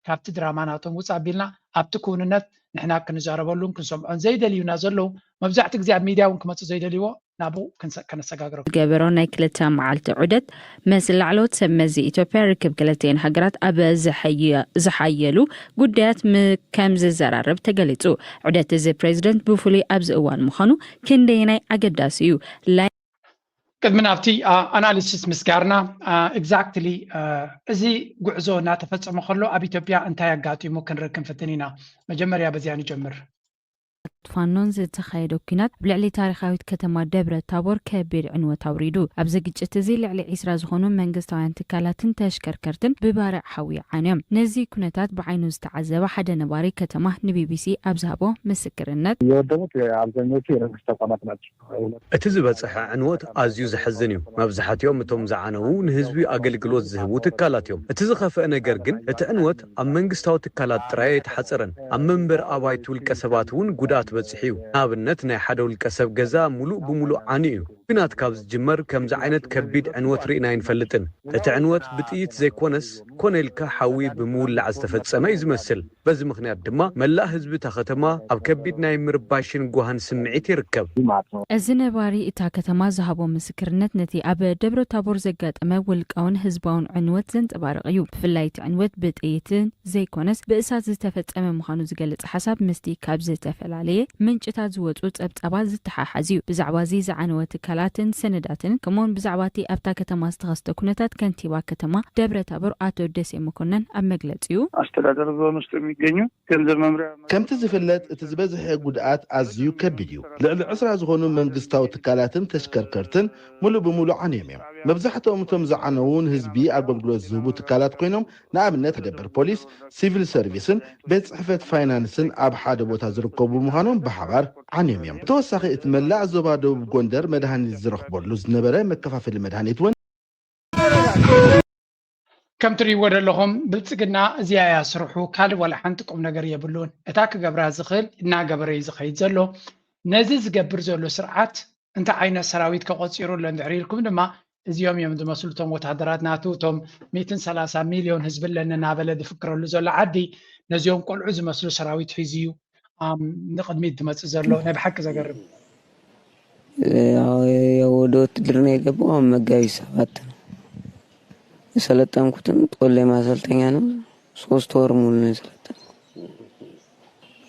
ካብቲ ድራማ ናቶም ውፃእ ኣቢልና ኣብቲ ክውንነት ንሕና ክንዛረበሉን ክንሰምዖን ዘይደልዩና ዘለዉ መብዛሕትኡ ግዜ ኣብ ሚድያ እውን ክመፁ ዘይደልይዎ ናብኡ ከነሰጋግረኩም። ዝገበሮ ናይ ክልተ መዓልቲ ዑደት ምስ ላዕለዎት ሰብ መዚ ኢትዮጵያ ርክብ ክልቲኤን ሃገራት ኣብ ዝሓየሉ ጉዳያት ከም ዝዘራረብ ተገሊፁ። ዑደት እዚ ፕሬዚደንት ብፍሉይ ኣብዚ እዋን ምዃኑ ክንደየናይ ኣገዳሲ እዩ? ቅድሚ ናብቲ ኣናሊሲስ ምስጋርና exactly እዚ ጉዕዞ እናተፈፀመ ከሎ ኣብ ኢትዮጵያ እንታይ ኣጋጢሙ ክንርኢ ክንፍትን ኢና። መጀመርያ በዚኣ ንጀምር። ፋኖን ዝተኻየደ ኲናት ኣብ ልዕሊ ታሪኻዊት ከተማ ደብረ ታቦር ከቢድ ዕንወት ኣውሪዱ። ኣብዚ ግጭት እዚ ልዕሊ ዒስራ ዝኾኑ መንግስታውያን ትካላትን ተሽከርከርትን ብባርዕ ሓዊ ዓንዮም። ነዚ ኩነታት ብዓይኑ ዝተዓዘበ ሓደ ነባሪ ከተማ ንቢቢሲ ኣብ ዝሃቦ ምስክርነት፣ የወደሙት አብዛኞቹ የመንግስት ተቋማት ናቸው። እቲ ዝበፅሐ ዕንወት ኣዝዩ ዘሕዝን እዩ። መብዛሕትኦም እቶም ዝዓነዉ ንህዝቢ ኣገልግሎት ዝህቡ ትካላት እዮም። እቲ ዝኸፍአ ነገር ግን እቲ ዕንወት ኣብ መንግስታዊ ትካላት ጥራይ ኣይተሓፀረን። ኣብ መንበሪ ኣባይቲ ውልቀ ሰባት እውን ጉድኣት በፂሑ እዩ። ንኣብነት ናይ ሓደ ውልቀ ሰብ ገዛ ሙሉእ ብሙሉእ ዓንዩ እዩ። ኲናት ካብ ዝጅመር ከምዚ ዓይነት ከቢድ ዕንወት ርኢና ኣይንፈልጥን። እቲ ዕንወት ብጥይት ዘይኮነስ ኮነ ኢልካ ሓዊ ብምውላዕ ዝተፈፀመ እዩ ዝመስል። በዚ ምኽንያት ድማ መላእ ህዝቢ እታ ከተማ ኣብ ከቢድ ናይ ምርባሽን ጓህን ስምዒት ይርከብ። እዚ ነባሪ እታ ከተማ ዝሃቦ ምስክርነት ነቲ ኣብ ደብረ ታቦር ዘጋጠመ ውልቃውን ህዝባውን ዕንወት ዘንጸባርቕ እዩ። ብፍላይ እቲ ዕንወት ብጥይትን ዘይኮነስ ብእሳት ዝተፈጸመ ምዃኑ ዝገልጽ ሓሳብ ምስቲ ካብ ዝተፈላለየ ምንጭታት ዝወጹ ጸብጻባት ዝተሓሓዝ እዩ። ብዛዕባ እዚ ዝዓነወ ትካላትን ሰነዳትን ከምኡውን ብዛዕባ እቲ ኣብታ ከተማ ዝተኸስተ ኩነታት ከንቲባ ከተማ ደብረ ታቦር ኣቶ ደሴ መኮነን ኣብ መግለጺኡ ኣስተዳደር ዞን ውስጥ የሚገኙ ገንዘብ መምሪያ ከምቲ ዝፍለጥ እቲ ዝበዝሐ ጉድኣት ኣዝዩ ከቢድ እዩ። ልዕሊ ዕስራ ዝኾኑ መንግስታዊ ትካላትን ተሽከርከርትን ሙሉእ ብሙሉእ ዓንዮም እዮም። መብዛሕትኦም እቶም ዝዓነዉ ንህዝቢ ኣገልግሎት ዝህቡ ትካላት ኮይኖም ንኣብነት መደበር ፖሊስ፣ ሲቪል ሰርቪስን ቤት ፅሕፈት ፋይናንስን ኣብ ሓደ ቦታ ዝርከቡ ብምዃኖም ብሓባር ዓንዮም እዮም። ብተወሳኺ እቲ መላእ ዞባ ደቡብ ጎንደር መድሃኒት ዝረኽበሉ ዝነበረ መከፋፈሊ መድሃኒት እውን ከም ትርእይዎ ዘለኹም ብልፅግና እዚኣ እያ ስርሑ፣ ካልእ ዋላ ሓንቲ ቁም ነገር የብሉን። እታ ክገብራ ዝኽእል እናገበረ እዩ ዝኸይድ ዘሎ። ነዚ ዝገብር ዘሎ ስርዓት እንታይ ዓይነት ሰራዊት ከ ቆፂሩ ኣሎ እንድሕር ኢልኩም ድማ እዚኦም እዮም ዝመስሉ እቶም ወታደራት ናቱ እቶም ሚእትን ሰላሳ ሚልዮን ህዝቢ ኣለኒ እናበለ ዝፍክረሉ ዘሎ ዓዲ ነዚኦም ቆልዑ ዝመስሉ ሰራዊት ሒዙ እዩ ንቕድሚት ዝመፅእ ዘሎ። ናይ ብሓቂ ዘገርም። ወደ ውትድርና የገባው መጋቢት ሰባት ነው። የሰለጠንኩትም ጦሌ ማሰልጠኛ ነው። ሶስት ወር ሙሉ ነው የሰለጠንኩት።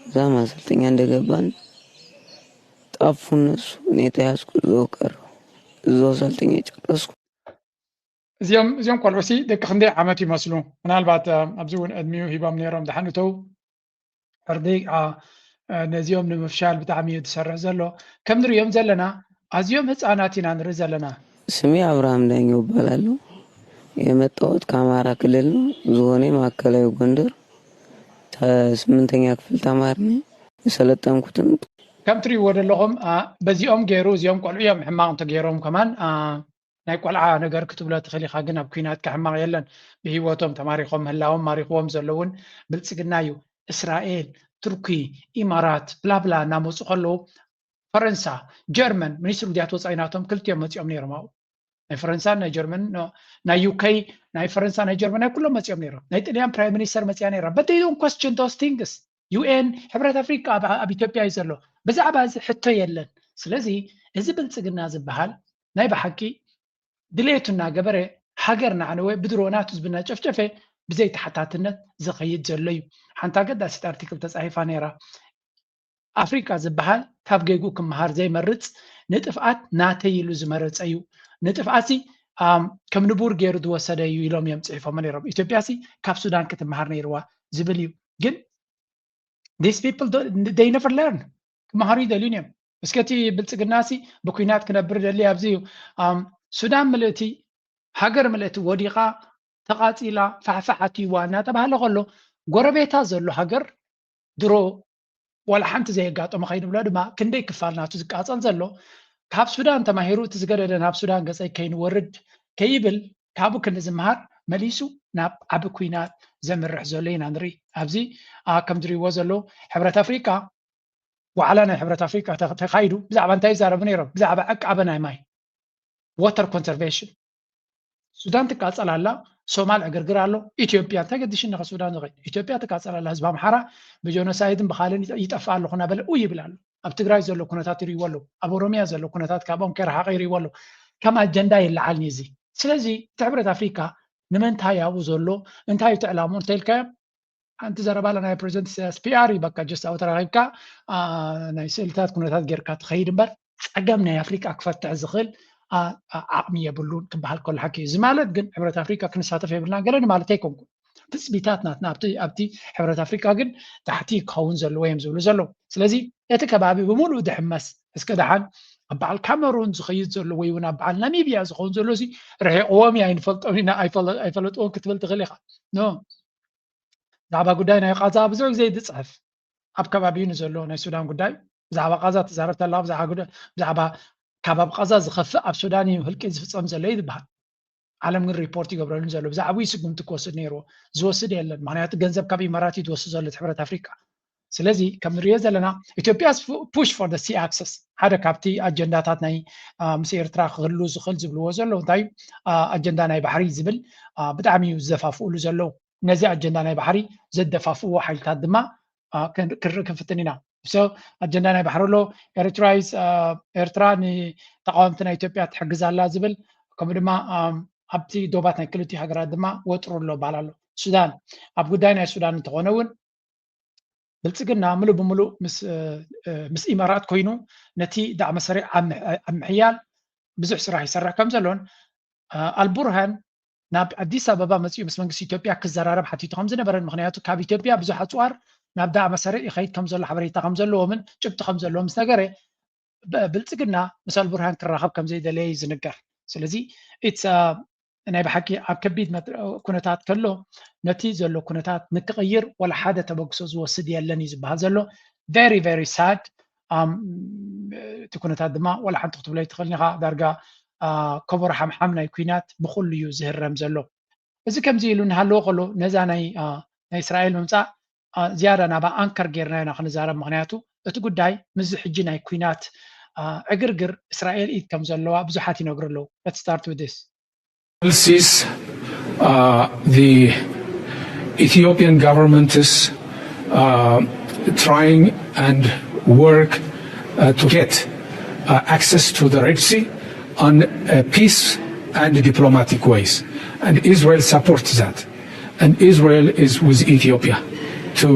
እዛ ማሰልጠኛ እንደገባን ጠፉ እነሱ። እኔ ተያዝኩ፣ እዛው ቀረሁ። እዛው ሰልጥኛ ጨረስኩ። እዚኦም እዚኦም ቆልዑ ሲ ደቂ ክንደይ ዓመት ይመስሉ? ምናልባት ኣብዚ እውን ዕድሚኡ ሂቦም ነይሮም ደሓን እተው ሕርዲ ነዚኦም ንምፍሻል ብጣዕሚ እዩ ዝሰርሕ ዘሎ። ከም ንሪኦም ዘለና ኣዝዮም ህፃናት ኢና ንርኢ ዘለና። ስሜ ኣብርሃም ዳኘው እባላለሁ። የመጣሁት ከአማራ ክልል ነው። ዞኔ ማዕከላዊ ጎንደር። ስምንተኛ ክፍል ተማሪ ነኝ። የሰለጠንኩትም ከም ትሪእዎ ዘለኹም በዚኦም ገይሩ እዚኦም ቆልዑ እዮም ሕማቕ እንተገይሮም ከማን ናይ ቆልዓ ነገር ክትብሎ ትኽእል ኢኻ፣ ግን ኣብ ኲናት ከሕማቕ የለን። ብህይወቶም ተማሪኾም ምህላዎም ማሪኽዎም ዘለውን ብልጽግና እዩ። እስራኤል፣ ቱርኪ፣ ኢማራት ብላብላ እናመፁ ከለዉ ፈረንሳ፣ ጀርመን ሚኒስትሪ ጉዳያት ወፃኢ ናቶም ክልቲኦም መፂኦም ነይሮም ኣብኡ። ናይ ፈረንሳ ናይ ጀርመን ናይ ዩከይ ናይ ፈረንሳ ናይ ጀርመን ናይ ኩሎም መፂኦም ነይሮም። ናይ ጥልያን ፕራይም ሚኒስተር መፂኣ ነይራ። But they don't question those things. ዩ ኤን፣ ሕብረት ኣፍሪቃ ኣብ ኢትዮጵያ እዩ ዘሎ። ብዛዕባ እዚ ሕቶ የለን። ስለዚ እዚ ብልፅግና ዝበሃል ናይ ብሓቂ ድሌቱ እናገበረ ሃገር እናዓነወ ብድሮናት ህዝቢ እናጨፍጨፈ ብዘይተሓታትነት ዝኸይድ ዘሎ እዩ። ሓንቲ ኣገዳሲት ኣርቲክል ተፃሒፋ ነይራ። ኣፍሪቃ ዝበሃል ካብ ገይጉ ክመሃር ዘይመርፅ ንጥፍኣት ናተይ ኢሉ ዝመረፀ እዩ። ንጥፍኣትሲ ከም ንቡር ገይሩ ዝወሰደ እዩ ኢሎም እዮም ፅሒፎሞ ነይሮም። ኢትዮጵያሲ ካብ ሱዳን ክትመሃር ነይርዋ ዝብል እዩ። ግን these people they never learn ክመሃሩ ይደልዩን እዮም። እስከ እቲ ብልፅግናሲ ብኩናት ክነብር ደሊ ኣብዚ እዩ። ሱዳን ምልእቲ ሃገር ምልእቲ ወዲቓ ተቓፂላ ፋሕፋሕ ኣትይዋ እናተባህለ ከሎ ጎረቤታ ዘሎ ሃገር ድሮ ዋላ ሓንቲ ዘየጋጠሞ ከይንብሎ ድማ ክንደይ ክፋል ናቱ ዝቃፀል ዘሎ ካብ ሱዳን ተማሂሩ እቲ ዝገደደ ናብ ሱዳን ገፀይ ከይንወርድ ከይብል ካብኡ ክንዝምሃር መሊሱ ናብ ዓቢ ኩናት ዘምርሕ ዘሎ ኢና ንርኢ። ኣብዚ ከም ትሪእዎ ዘለዉ ሕብረት ኣፍሪቃ ዋዕላ ናይ ሕብረት ኣፍሪቃ ተኻይዱ ብዛዕባ እንታይ ይዛረቡ ነይሮም? ብዛዕባ ዕቃበ ናይ ማይ፣ water conservation። ሱዳን ትቃጸል ኣላ፣ ሶማል ዕግርግር ኣሎ። ኢትዮጵያ እንታይ ገዲሽኒ ከ ሱዳን ዝኸይድ? ኢትዮጵያ ትቃጸል ኣላ። ህዝቢ ኣምሓራ ብጀኖሳይድን ብኻልን ይጠፍእ ኣለኹ እናበለ ኡ ይብል ኣሎ። ኣብ ትግራይ ዘሎ ኩነታት ይርእይዎ ኣለዉ። ኣብ ኦሮሚያ ዘሎ ኩነታት ካብኦም ከይረሓቐ ይርእይዎ ኣለዉ። ከም ኣጀንዳ የለዓልኒ እዚ። ስለዚ እቲ ሕብረት ኣፍሪካ ንምንታይ ኣብኡ ዘሎ፣ እንታይ እዩ እቲ ዕላምኡ እንተኢልካዮም፣ ሓንቲ ዘረባ ናይ ፕሬዚደንት ኢሳያስ ፒኣር እዩ። በቃ ጀስት ኣብኡ ተራኺብካ ናይ ስእልታት ኩነታት ጌርካ ትኸይድ እምበር ፀገም ናይ ኣፍሪቃ ክፈትሕ ዝኽእል ዓቕሚ የብሉን ክበሃል ከሎ ሓቂ እዩ። እዚ ማለት ግን ሕብረት ኣፍሪቃ ክንሳተፍ የብልና ገለ ማለት ኣይኮንኩን። ትፅቢታት ናትና ኣብቲ ሕብረት ኣፍሪቃ ግን ታሕቲ ክኸውን ዘለዎ እዮም ዝብሉ ዘለዉ። ስለዚ እቲ ከባቢ ብምሉእ ድሕመስ እስከ ደሓን ኣብ በዓል ካመሩን ዝኸይድ ዘሎ ወይ እውን ኣብ በዓል ናሚብያ ዝኸውን ዘሎ ርሒቕዎም እዩ። ኣይንፈልጦም ኢና፣ ኣይፈለጥዎም ክትብል ትኽእል ኢኻ። ኖ ብዛዕባ ጉዳይ ናይ ቃዛ ብዙሕ ግዜ ዝፅሕፍ ኣብ ከባቢኡ ንዘሎ ናይ ሱዳን ጉዳይ ብዛዕባ ቃዛ ትዛረብ ተላ ብዛዕባ ካብ ኣብ ቃዛ ዝኸፍእ ኣብ ሱዳን እዩ ህልቂ ዝፍፀም ዘሎ እዩ ዝበሃል። ዓለም ግን ሪፖርት ይገብረሉን ዘሎ ብዛዕባኡ ስጉምቲ ክወስድ ነይርዎ። ዝወስድ የለን። ምክንያቱ ገንዘብ ካብ ኢማራት እዩ ዝወስድ ዘሎ ሕብረት ኣፍሪቃ። ስለዚ ከም ንሪኦ ዘለና ኢትዮጵያ push for the sea access ሓደ ካብቲ ኣጀንዳታት ናይ ምስ ኤርትራ ክህሉ ዝኽእል ዝብልዎ ዘለዉ እንታይ ኣጀንዳ ናይ ባሕሪ ዝብል ብጣዕሚ እዩ ዝዘፋፍእሉ ዘለዉ። ነዚ ኣጀንዳ ናይ ባሕሪ ዘደፋፍእዎ ሓይልታት ድማ ክንርኢ ክንፍትን ኢና። ኣጀንዳ ናይ ባሕሪ ኣሎ። ኤርትራ ኤርትራ ንተቃወምቲ ናይ ኢትዮጵያ ትሕግዝ ኣላ ዝብል ከምኡ ድማ ኣብቲ ዶባት ናይ ክልቲኡ ሃገራት ድማ ወጥሩ ኣሎ በሃል ኣሎ። ሱዳን ኣብ ጉዳይ ናይ ሱዳን እንተኾነ እውን ብልፅግና ምሉእ ብምሉእ ምስ ኢማራት ኮይኑ ነቲ ዳዕመ ሰሪዕ ኣብ ምሕያል ብዙሕ ስራሕ ይሰርሕ ከም ዘሎን ኣልቡርሃን ናብ ኣዲስ ኣበባ መፂኡ ምስ መንግስቲ ኢትዮጵያ ክዘራረብ ሓቲቱ ከም ዝነበረን ምክንያቱ ካብ ኢትዮጵያ ብዙሕ ኣፅዋር ናብ ዳዕመ ሰሪዕ ይኸይድ ከም ዘሎ ሓበሬታ ከም ዘለዎምን ጭብጢ ከም ዘለዎ ምስ ነገረ ብልፅግና ምስ ኣልቡርሃን ክራኸብ ከም ዘይደለየ እዩ ዝንገር። ስለዚ ናይ ብሓቂ ኣብ ከቢድ ኩነታት ከሎ ነቲ ዘሎ ኩነታት ንክቕይር ዋላ ሓደ ተበግሶ ዝወስድ የለን እዩ ዝበሃል ዘሎ። Very very sad። እቲ ኩነታት ድማ ዋላ ሓንቲ ክትብሎ ኣይትኽእልን ኢኻ። ዳርጋ ከበሮ ሓምሓም ናይ ኩናት ብኩሉ እዩ ዝህረም ዘሎ። እዚ ከምዚ ኢሉ እናሃለወ ከሎ ነዛ ናይ እስራኤል ምምፃእ ዝያዳ ናባ ኣንከር ጌርና ኢና ክንዛረብ። ምክንያቱ እቲ ጉዳይ ምስዚ ሕጂ ናይ ኩናት ዕግርግር እስራኤል ኢድ ከም ዘለዋ ብዙሓት ይነግሩ ኣለዉ። Let's start with this. Analysis, uh, the Ethiopian government is uh, trying and work uh, to get uh, access to the Red Sea on uh, peace and diplomatic ways. And Israel supports that. And Israel is with Ethiopia to,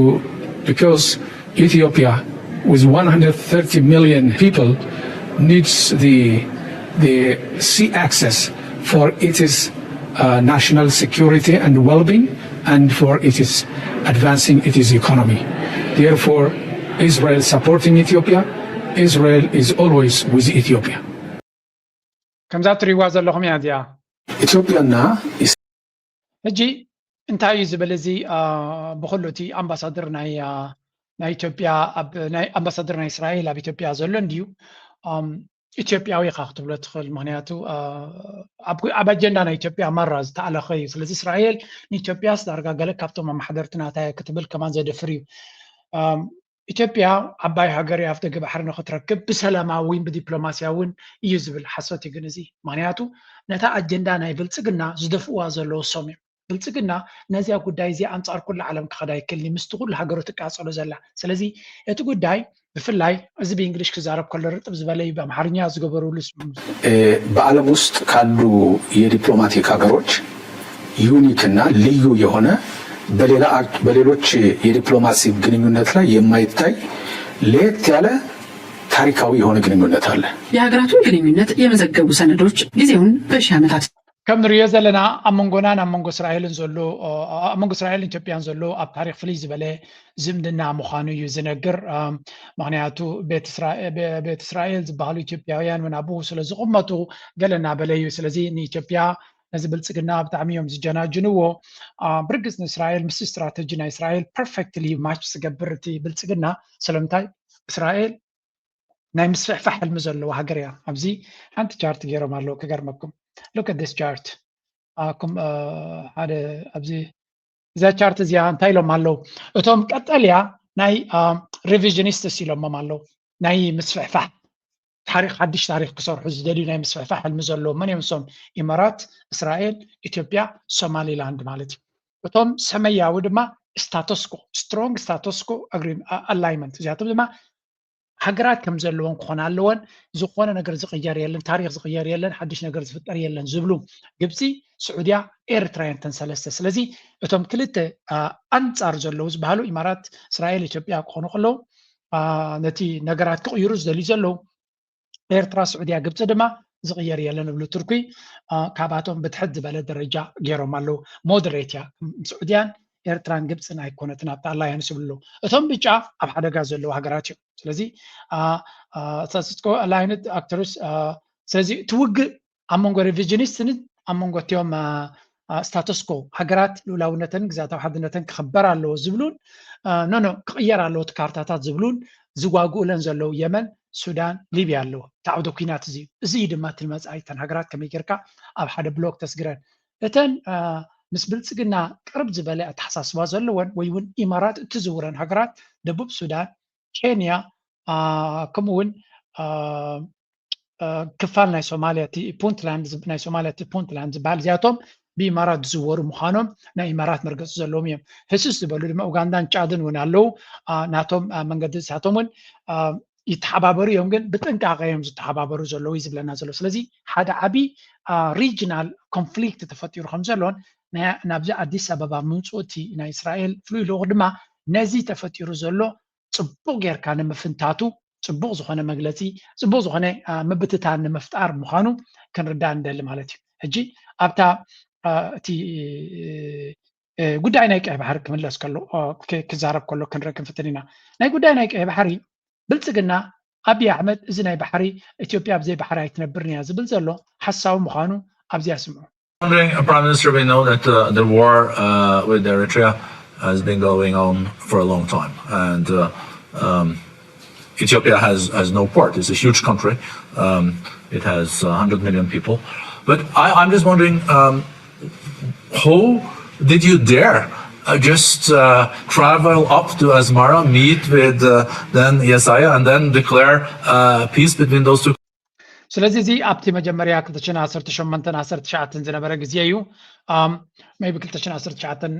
because Ethiopia with one hundred thirty million people needs the, the sea access for its uh, national security and well-being and for its advancing its economy. Therefore, Israel supporting Ethiopia, Israel is always with Ethiopia. ከምዛ ትሪዋ ዘለኹም እያ እዚኣ ኢትዮጵያና ሕጂ እንታይ እዩ ዝብል እዚ ብኩሉ እቲ ኣምባሳደር ናይ ናይ ኢትዮጵያ ናይ ኣምባሳደር ናይ እስራኤል ኣብ ኢትዮጵያ ዘሎ እንድዩ ኢትዮጵያዊ ኢኻ ክትብሎ ትኽእል። ምክንያቱ ኣብ ኣጀንዳ ናይ ኢትዮጵያ ማራ ዝተኣለኸ እዩ። ስለዚ እስራኤል ንኢትዮጵያስ ዳርጋ ገለ ካብቶም ኣማሓደርቲ ናታ ክትብል ከማን ዘደፍር እዩ። ኢትዮጵያ ዓባይ ሃገር እያ ኣፍደገ ባሕሪ ንክትረክብ ብሰላማዊ እውን ብዲፕሎማስያ እውን እዩ ዝብል ሓሶት እዩ። ግን እዚ ምክንያቱ ነታ ኣጀንዳ ናይ ብልፅግና ዝደፍእዋ ዘለዉ እሶም እዮም። ብልፅግና ነዚኣ ጉዳይ እዚኣ ኣንፃር ኩሉ ዓለም ክኸዳ ይክልኒ ምስቲ ኩሉ ሃገሩ ትቃፀሎ ዘላ። ስለዚ እቲ ጉዳይ ብፍላይ እዚ ብእንግሊሽ ክዛረብ ከሎ ርጥብ ዝበለ እዩ ብኣምሓርኛ ዝገበሩሉ በዓለም ውስጥ ካሉ የዲፕሎማቲክ ሀገሮች ዩኒክ እና ልዩ የሆነ በሌላ በሌሎች የዲፕሎማሲ ግንኙነት ላይ የማይታይ ለየት ያለ ታሪካዊ የሆነ ግንኙነት አለ። የሀገራቱን ግንኙነት የመዘገቡ ሰነዶች ጊዜውን በሺህ ዓመታት ከም ንሪኦ ዘለና ኣብ መንጎናን ኣብ መንጎ እስራኤልን ዘሎ ኣብ መንጎ እስራኤልን ኢትዮጵያን ዘሎ ኣብ ታሪክ ፍልይ ዝበለ ዝምድና ምዃኑ እዩ ዝነግር። ምክንያቱ ቤት እስራኤል ዝበሃሉ ኢትዮጵያውያን እውን ኣብኡ ስለ ዝቕመጡ ገለ እናበለ እዩ። ስለዚ ንኢትዮጵያ ነዚ ብልፅግና ብጣዕሚ እዮም ዝጀናጅንዎ። ብርግፅ ንእስራኤል ምስ ስትራተጂ ናይ እስራኤል ፐርፌክትሊ ማች ዝገብር እቲ ብልፅግና። ስለምንታይ እስራኤል ናይ ምስፍሕፋሕ ሕልሚ ዘለዎ ሃገር እያ። ኣብዚ ሓንቲ ቻርት ገይሮም ኣለዉ ክገርመኩም። Look at this chart. ሓደ ኣብዚ እዚኣ ቻርት እዚኣ እንታይ ኢሎም ኣለዉ? እቶም ቀጠልያ ናይ ሪቪዥኒስትስ ኢሎሞም ኣለዉ። ናይ ምስፍሕፋሕ ታሪክ፣ ሓድሽ ታሪክ ክሰርሑ ዝደልዩ ናይ ምስፍሕፋሕ ሕልሚ ዘለዎም መን እዮም? እሶም ኢማራት፣ እስራኤል፣ ኢትዮጵያ፣ ሶማሊላንድ ማለት እዩ። እቶም ሰመያዊ ድማ ስታተስኮ፣ ስትሮንግ ስታተስኮ ኣላይመንት። እዚኣቶም ድማ ሃገራት ከም ዘለወን ክኾና ኣለወን። ዝኾነ ነገር ዝቕየር የለን፣ ታሪክ ዝቕየር የለን፣ ሓድሽ ነገር ዝፍጠር የለን ዝብሉ ግብፂ፣ ስዑድያ፣ ኤርትራ እየን እተን ሰለስተ። ስለዚ እቶም ክልተ ኣንፃር ዘለዉ ዝበሃሉ ኢማራት፣ እስራኤል፣ ኢትዮጵያ ክኾኑ ከለዉ ነቲ ነገራት ክቕይሩ ዝደልዩ ዘለዉ ኤርትራ፣ ስዑድያ፣ ግብፂ ድማ ዝቕየር የለን እብሉ። ቱርኪ ካብኣቶም ብትሕት ዝበለ ደረጃ ገይሮም ኣለዉ። ሞደሬት እያ። ስዑድያን ኤርትራን ግብፅን ኣይኮነትን ኣብቲ ኣላያንስ ይብሉ። እቶም ብጫ ኣብ ሓደጋ ዘለዉ ሃገራት እዮም። ስለዚ ስታትስኮ ኣላይንድ ኣክተርስ ስለዚ እቲ ውግእ ኣብ መንጎ ሪቪዥኒስትን ኣብ መንጎ እቲኦም ስታተስኮ ሃገራት ልኡላውነተን ግዛታዊ ሓድነተን ክኽበር ኣለዎ ዝብሉን ኖኖ ክቕየር ኣለዎ እቲ ካርታታት ዝብሉን ዝዋግኡለን ዘለዉ የመን፣ ሱዳን፣ ሊብያ ኣለዎ። እቲ ዓውደ ኲናት እዚ እዩ። እዚ እዩ ድማ እቲ ንመጻኢ እተን ሃገራት ከመይ ጌርካ ኣብ ሓደ ብሎክ ተስግረን። እተን ምስ ብልጽግና ቅርብ ዝበለ ኣተሓሳስባ ዘለወን ወይ እውን ኢማራት እትዝውረን ሃገራት ደቡብ ሱዳን፣ ኬንያ ከምኡ እውን ክፋል ናይ ሶማልያ እቲ ፑንትላንድ ናይ ሶማልያ እቲ ፑንትላንድ ዝበሃል እዚኣቶም ብኢማራት ዝዝወሩ ምዃኖም ናይ ኢማራት መርገፂ ዘለዎም እዮም። ህስስ ዝበሉ ድማ ኡጋንዳን ጫድን እውን ኣለዉ። ናቶም መንገድታቶም እውን ይተሓባበሩ እዮም፣ ግን ብጥንቃቐ እዮም ዝተሓባበሩ ዘለዉ እዩ ዝብለና ዘሎ። ስለዚ ሓደ ዓብዪ ሪጅናል ኮንፍሊክት ተፈጢሩ ከም ዘሎን ናብዚ ኣዲስ ኣበባ ምምፅኡ እቲ ናይ እስራኤል ፍሉይ ልኡኽ ድማ ነዚ ተፈጢሩ ዘሎ ፅቡቕ ጌርካ ንምፍንታቱ ፅቡቕ ዝኾነ መግለፂ፣ ፅቡቕ ዝኾነ ምብትታን ንምፍጣር ምዃኑ ክንርዳእ ንደሊ ማለት እዩ። ሕጂ ኣብታ እቲ ጉዳይ ናይ ቀይ ባሕሪ ክምለስ ከሎ ክዛረብ ከሎ ክንርኢ ክንፍትን ኢና። ናይ ጉዳይ ናይ ቀይ ባሕሪ ብልፅግና ኣብይ ኣሕመድ እዚ ናይ ባሕሪ ኢትዮጵያ ብዘይ ባሕሪ ኣይትነብርን እያ ዝብል ዘሎ ሓሳዊ ምዃኑ ኣብዚኣ ስምዑ። Wondering, uh, Prime Minister, we know that uh, the war uh, with Eritrea has been going on for a long time, and uh, um, Ethiopia has, has no port. It's a huge country. Um, it has one hundred million people. But I, I'm just wondering, um, how did you dare uh, just uh, travel up to Asmara, meet with uh, then Yesaya, and then declare uh, peace between those two? ስለዚ እዚ ኣብቲ መጀመርያ ክልተ ሽሕን ዓሰርተ ሸሞንተን ዓሰርተ ትሽዓተን ዝነበረ ግዜ እዩ። ሜይ ቢ ክልተ ሽሕን ዓሰርተ ትሽዓተን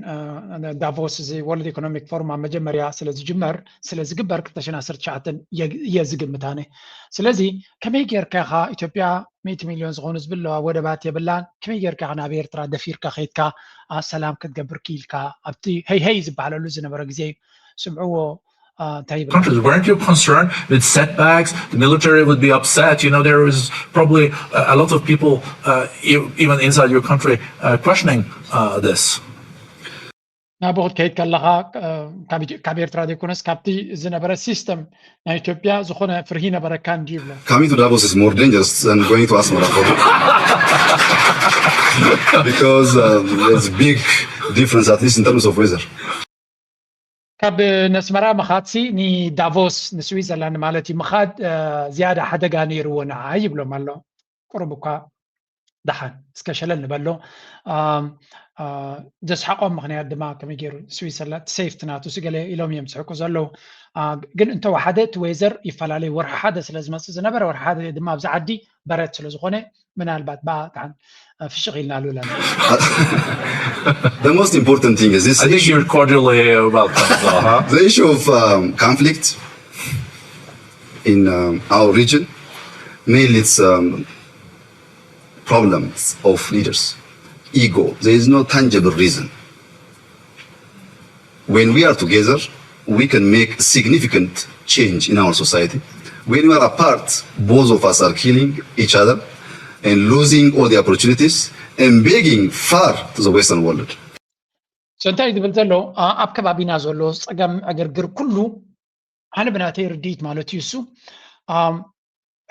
ዳቮስ እዚ ወርልድ ኢኮኖሚክ ፎርም ኣብ መጀመርያ ስለ ዝጅመር ስለ ዝግበር ክልተ ሽሕን ዓሰርተ ትሽዓተን እየ ዝግምት ኣነ። ስለዚ ከመይ ጌርካ ኢኻ ኢትዮጵያ ሚእቲ ሚልዮን ዝኾኑ ህዝቢ ኣለዋ፣ ወደባት የብላን፣ ከመይ ጌርካ ኢኻ ናብ ኤርትራ ደፊርካ ከይድካ ሰላም ክትገብር ክኢልካ? ኣብቲ ሀይ ሀይ ዝበሃለሉ ዝነበረ ግዜ እዩ። ስምዕዎ እንታይ ይብል? Countries. Weren't you concerned with setbacks? The military would be upset. You know, there is probably a lot of people, uh, even inside your country, uh, questioning uh, this. ናብኡ ክትከይድ ከለኻ ካብ ኤርትራ ዘይኮነስ ካብቲ ዝነበረ ሲስተም ናይ ኢትዮጵያ ዝኾነ ፍርሂ ነበረካ እንድዩ ይብሎ። Coming to Davos is more dangerous than going to Asmara for because uh, there's big difference, at least in terms of weather. ካብ ነስመራ ምኻድሲ ንዳቮስ ንስዊዘርላንድ ማለት እዩ ምኻድ ዝያዳ ሓደጋ ነይርዎ ንዓይ ይብሎም ኣሎ። ቁሩብ እኳ ደሓን እስከ ሸለል ንበሎ። ዘስሓቖም ምኽንያት ድማ ከመይ ገይሩ ስዊዘርላንድ ሴፍቲ ናቱ ስገለ ኢሎም እዮም ዝስሕቁ ዘለዉ። ግን እንተወሓደ እቲ ዌዘር ይፈላለዩ። ወርሒ ሓደ ስለ ዝመፅእ ዝነበረ ወርሒ ሓደ ድማ ኣብዚ ዓዲ በረድ ስለ ዝኾነ ምናልባት ብኣ ጥዓን ፍሽቕ ኢልና ኣሉላ። The most important thing is this. I think you're cordially welcome. Though, huh? The issue of um, conflict in um, our region mainly it's um, problems of leaders, ego. There is no tangible reason. When we are together, we can make significant change in our society. When we are apart, both of us are killing each other and losing all the opportunities and begging far to the Western world. So እንታይ ዝብል ዘሎ ኣብ ከባቢና ዘሎ ፀገም ዕግርግር ኩሉ ኣነ ብናተይ ርድኢት ማለት እዩ እሱ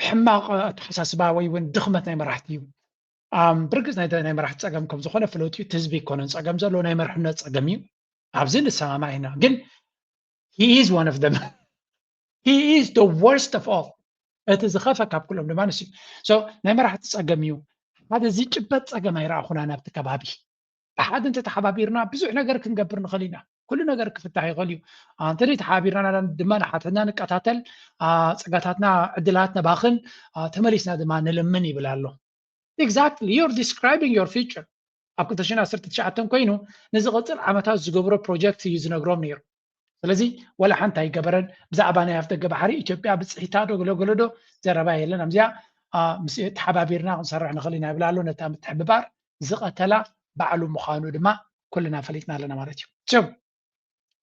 ሕማቕ ኣተሓሳስባ ወይ እውን ድኽመት ናይ መራሕቲ እዩ። ብርግፅ ናይ መራሕቲ ፀገም ከም ዝኾነ ፍለጥ እዩ። እቲ ህዝቢ ይኮነን ፀገም ዘሎ ናይ መርሕነት ፀገም እዩ። ኣብዚ ንሰማማዕ ኢና። ግን he is one of them. He is the worst of all. እቲ ዝኸፈ ካብ ኩሎም ድማ ንሱ እዩ። So ናይ መራሕቲ ፀገም እዩ። ሓደ ዝጭበጥ ፀገም ኣይረኣኹናን ኣብቲ ከባቢ። ብሓደ እንተተሓባቢርና ብዙሕ ነገር ክንገብር ንኽእል ኢና። ኩሉ ነገር ክፍታሕ ይኽእል እዩ። እንተ ተሓባቢርና ድማ ንሓትሕትና ንቀታተል፣ ፀጋታትና ዕድላት ነባኽን፣ ተመሊስና ድማ ንልምን ይብል ኣሎ። Exactly, you're describing your future። ኣብ ክልተ ሽሕን ዓሰርተ ትሽዓተን ኮይኑ ንዝቐፅል ዓመታት ዝገብሮ ፕሮጀክት እዩ ዝነግሮም ነይሩ። ስለዚ ወላ ሓንቲ ኣይገበረን። ብዛዕባ ናይ ኣፍደገ ባሕሪ ኢትዮጵያ ብፅሒታ ዶ ገለገለ ዶ ዘረባ የለን። ኣብዚኣ ምስ ተሓባቢርና ክንሰርሕ ንኽእል ኢና ይብል ኣሎ። ነታ ምትሕብባር ዝቐተላ ባዕሉ ምዃኑ ድማ ኩልና ፈሊጥና ኣለና ማለት እዩ። So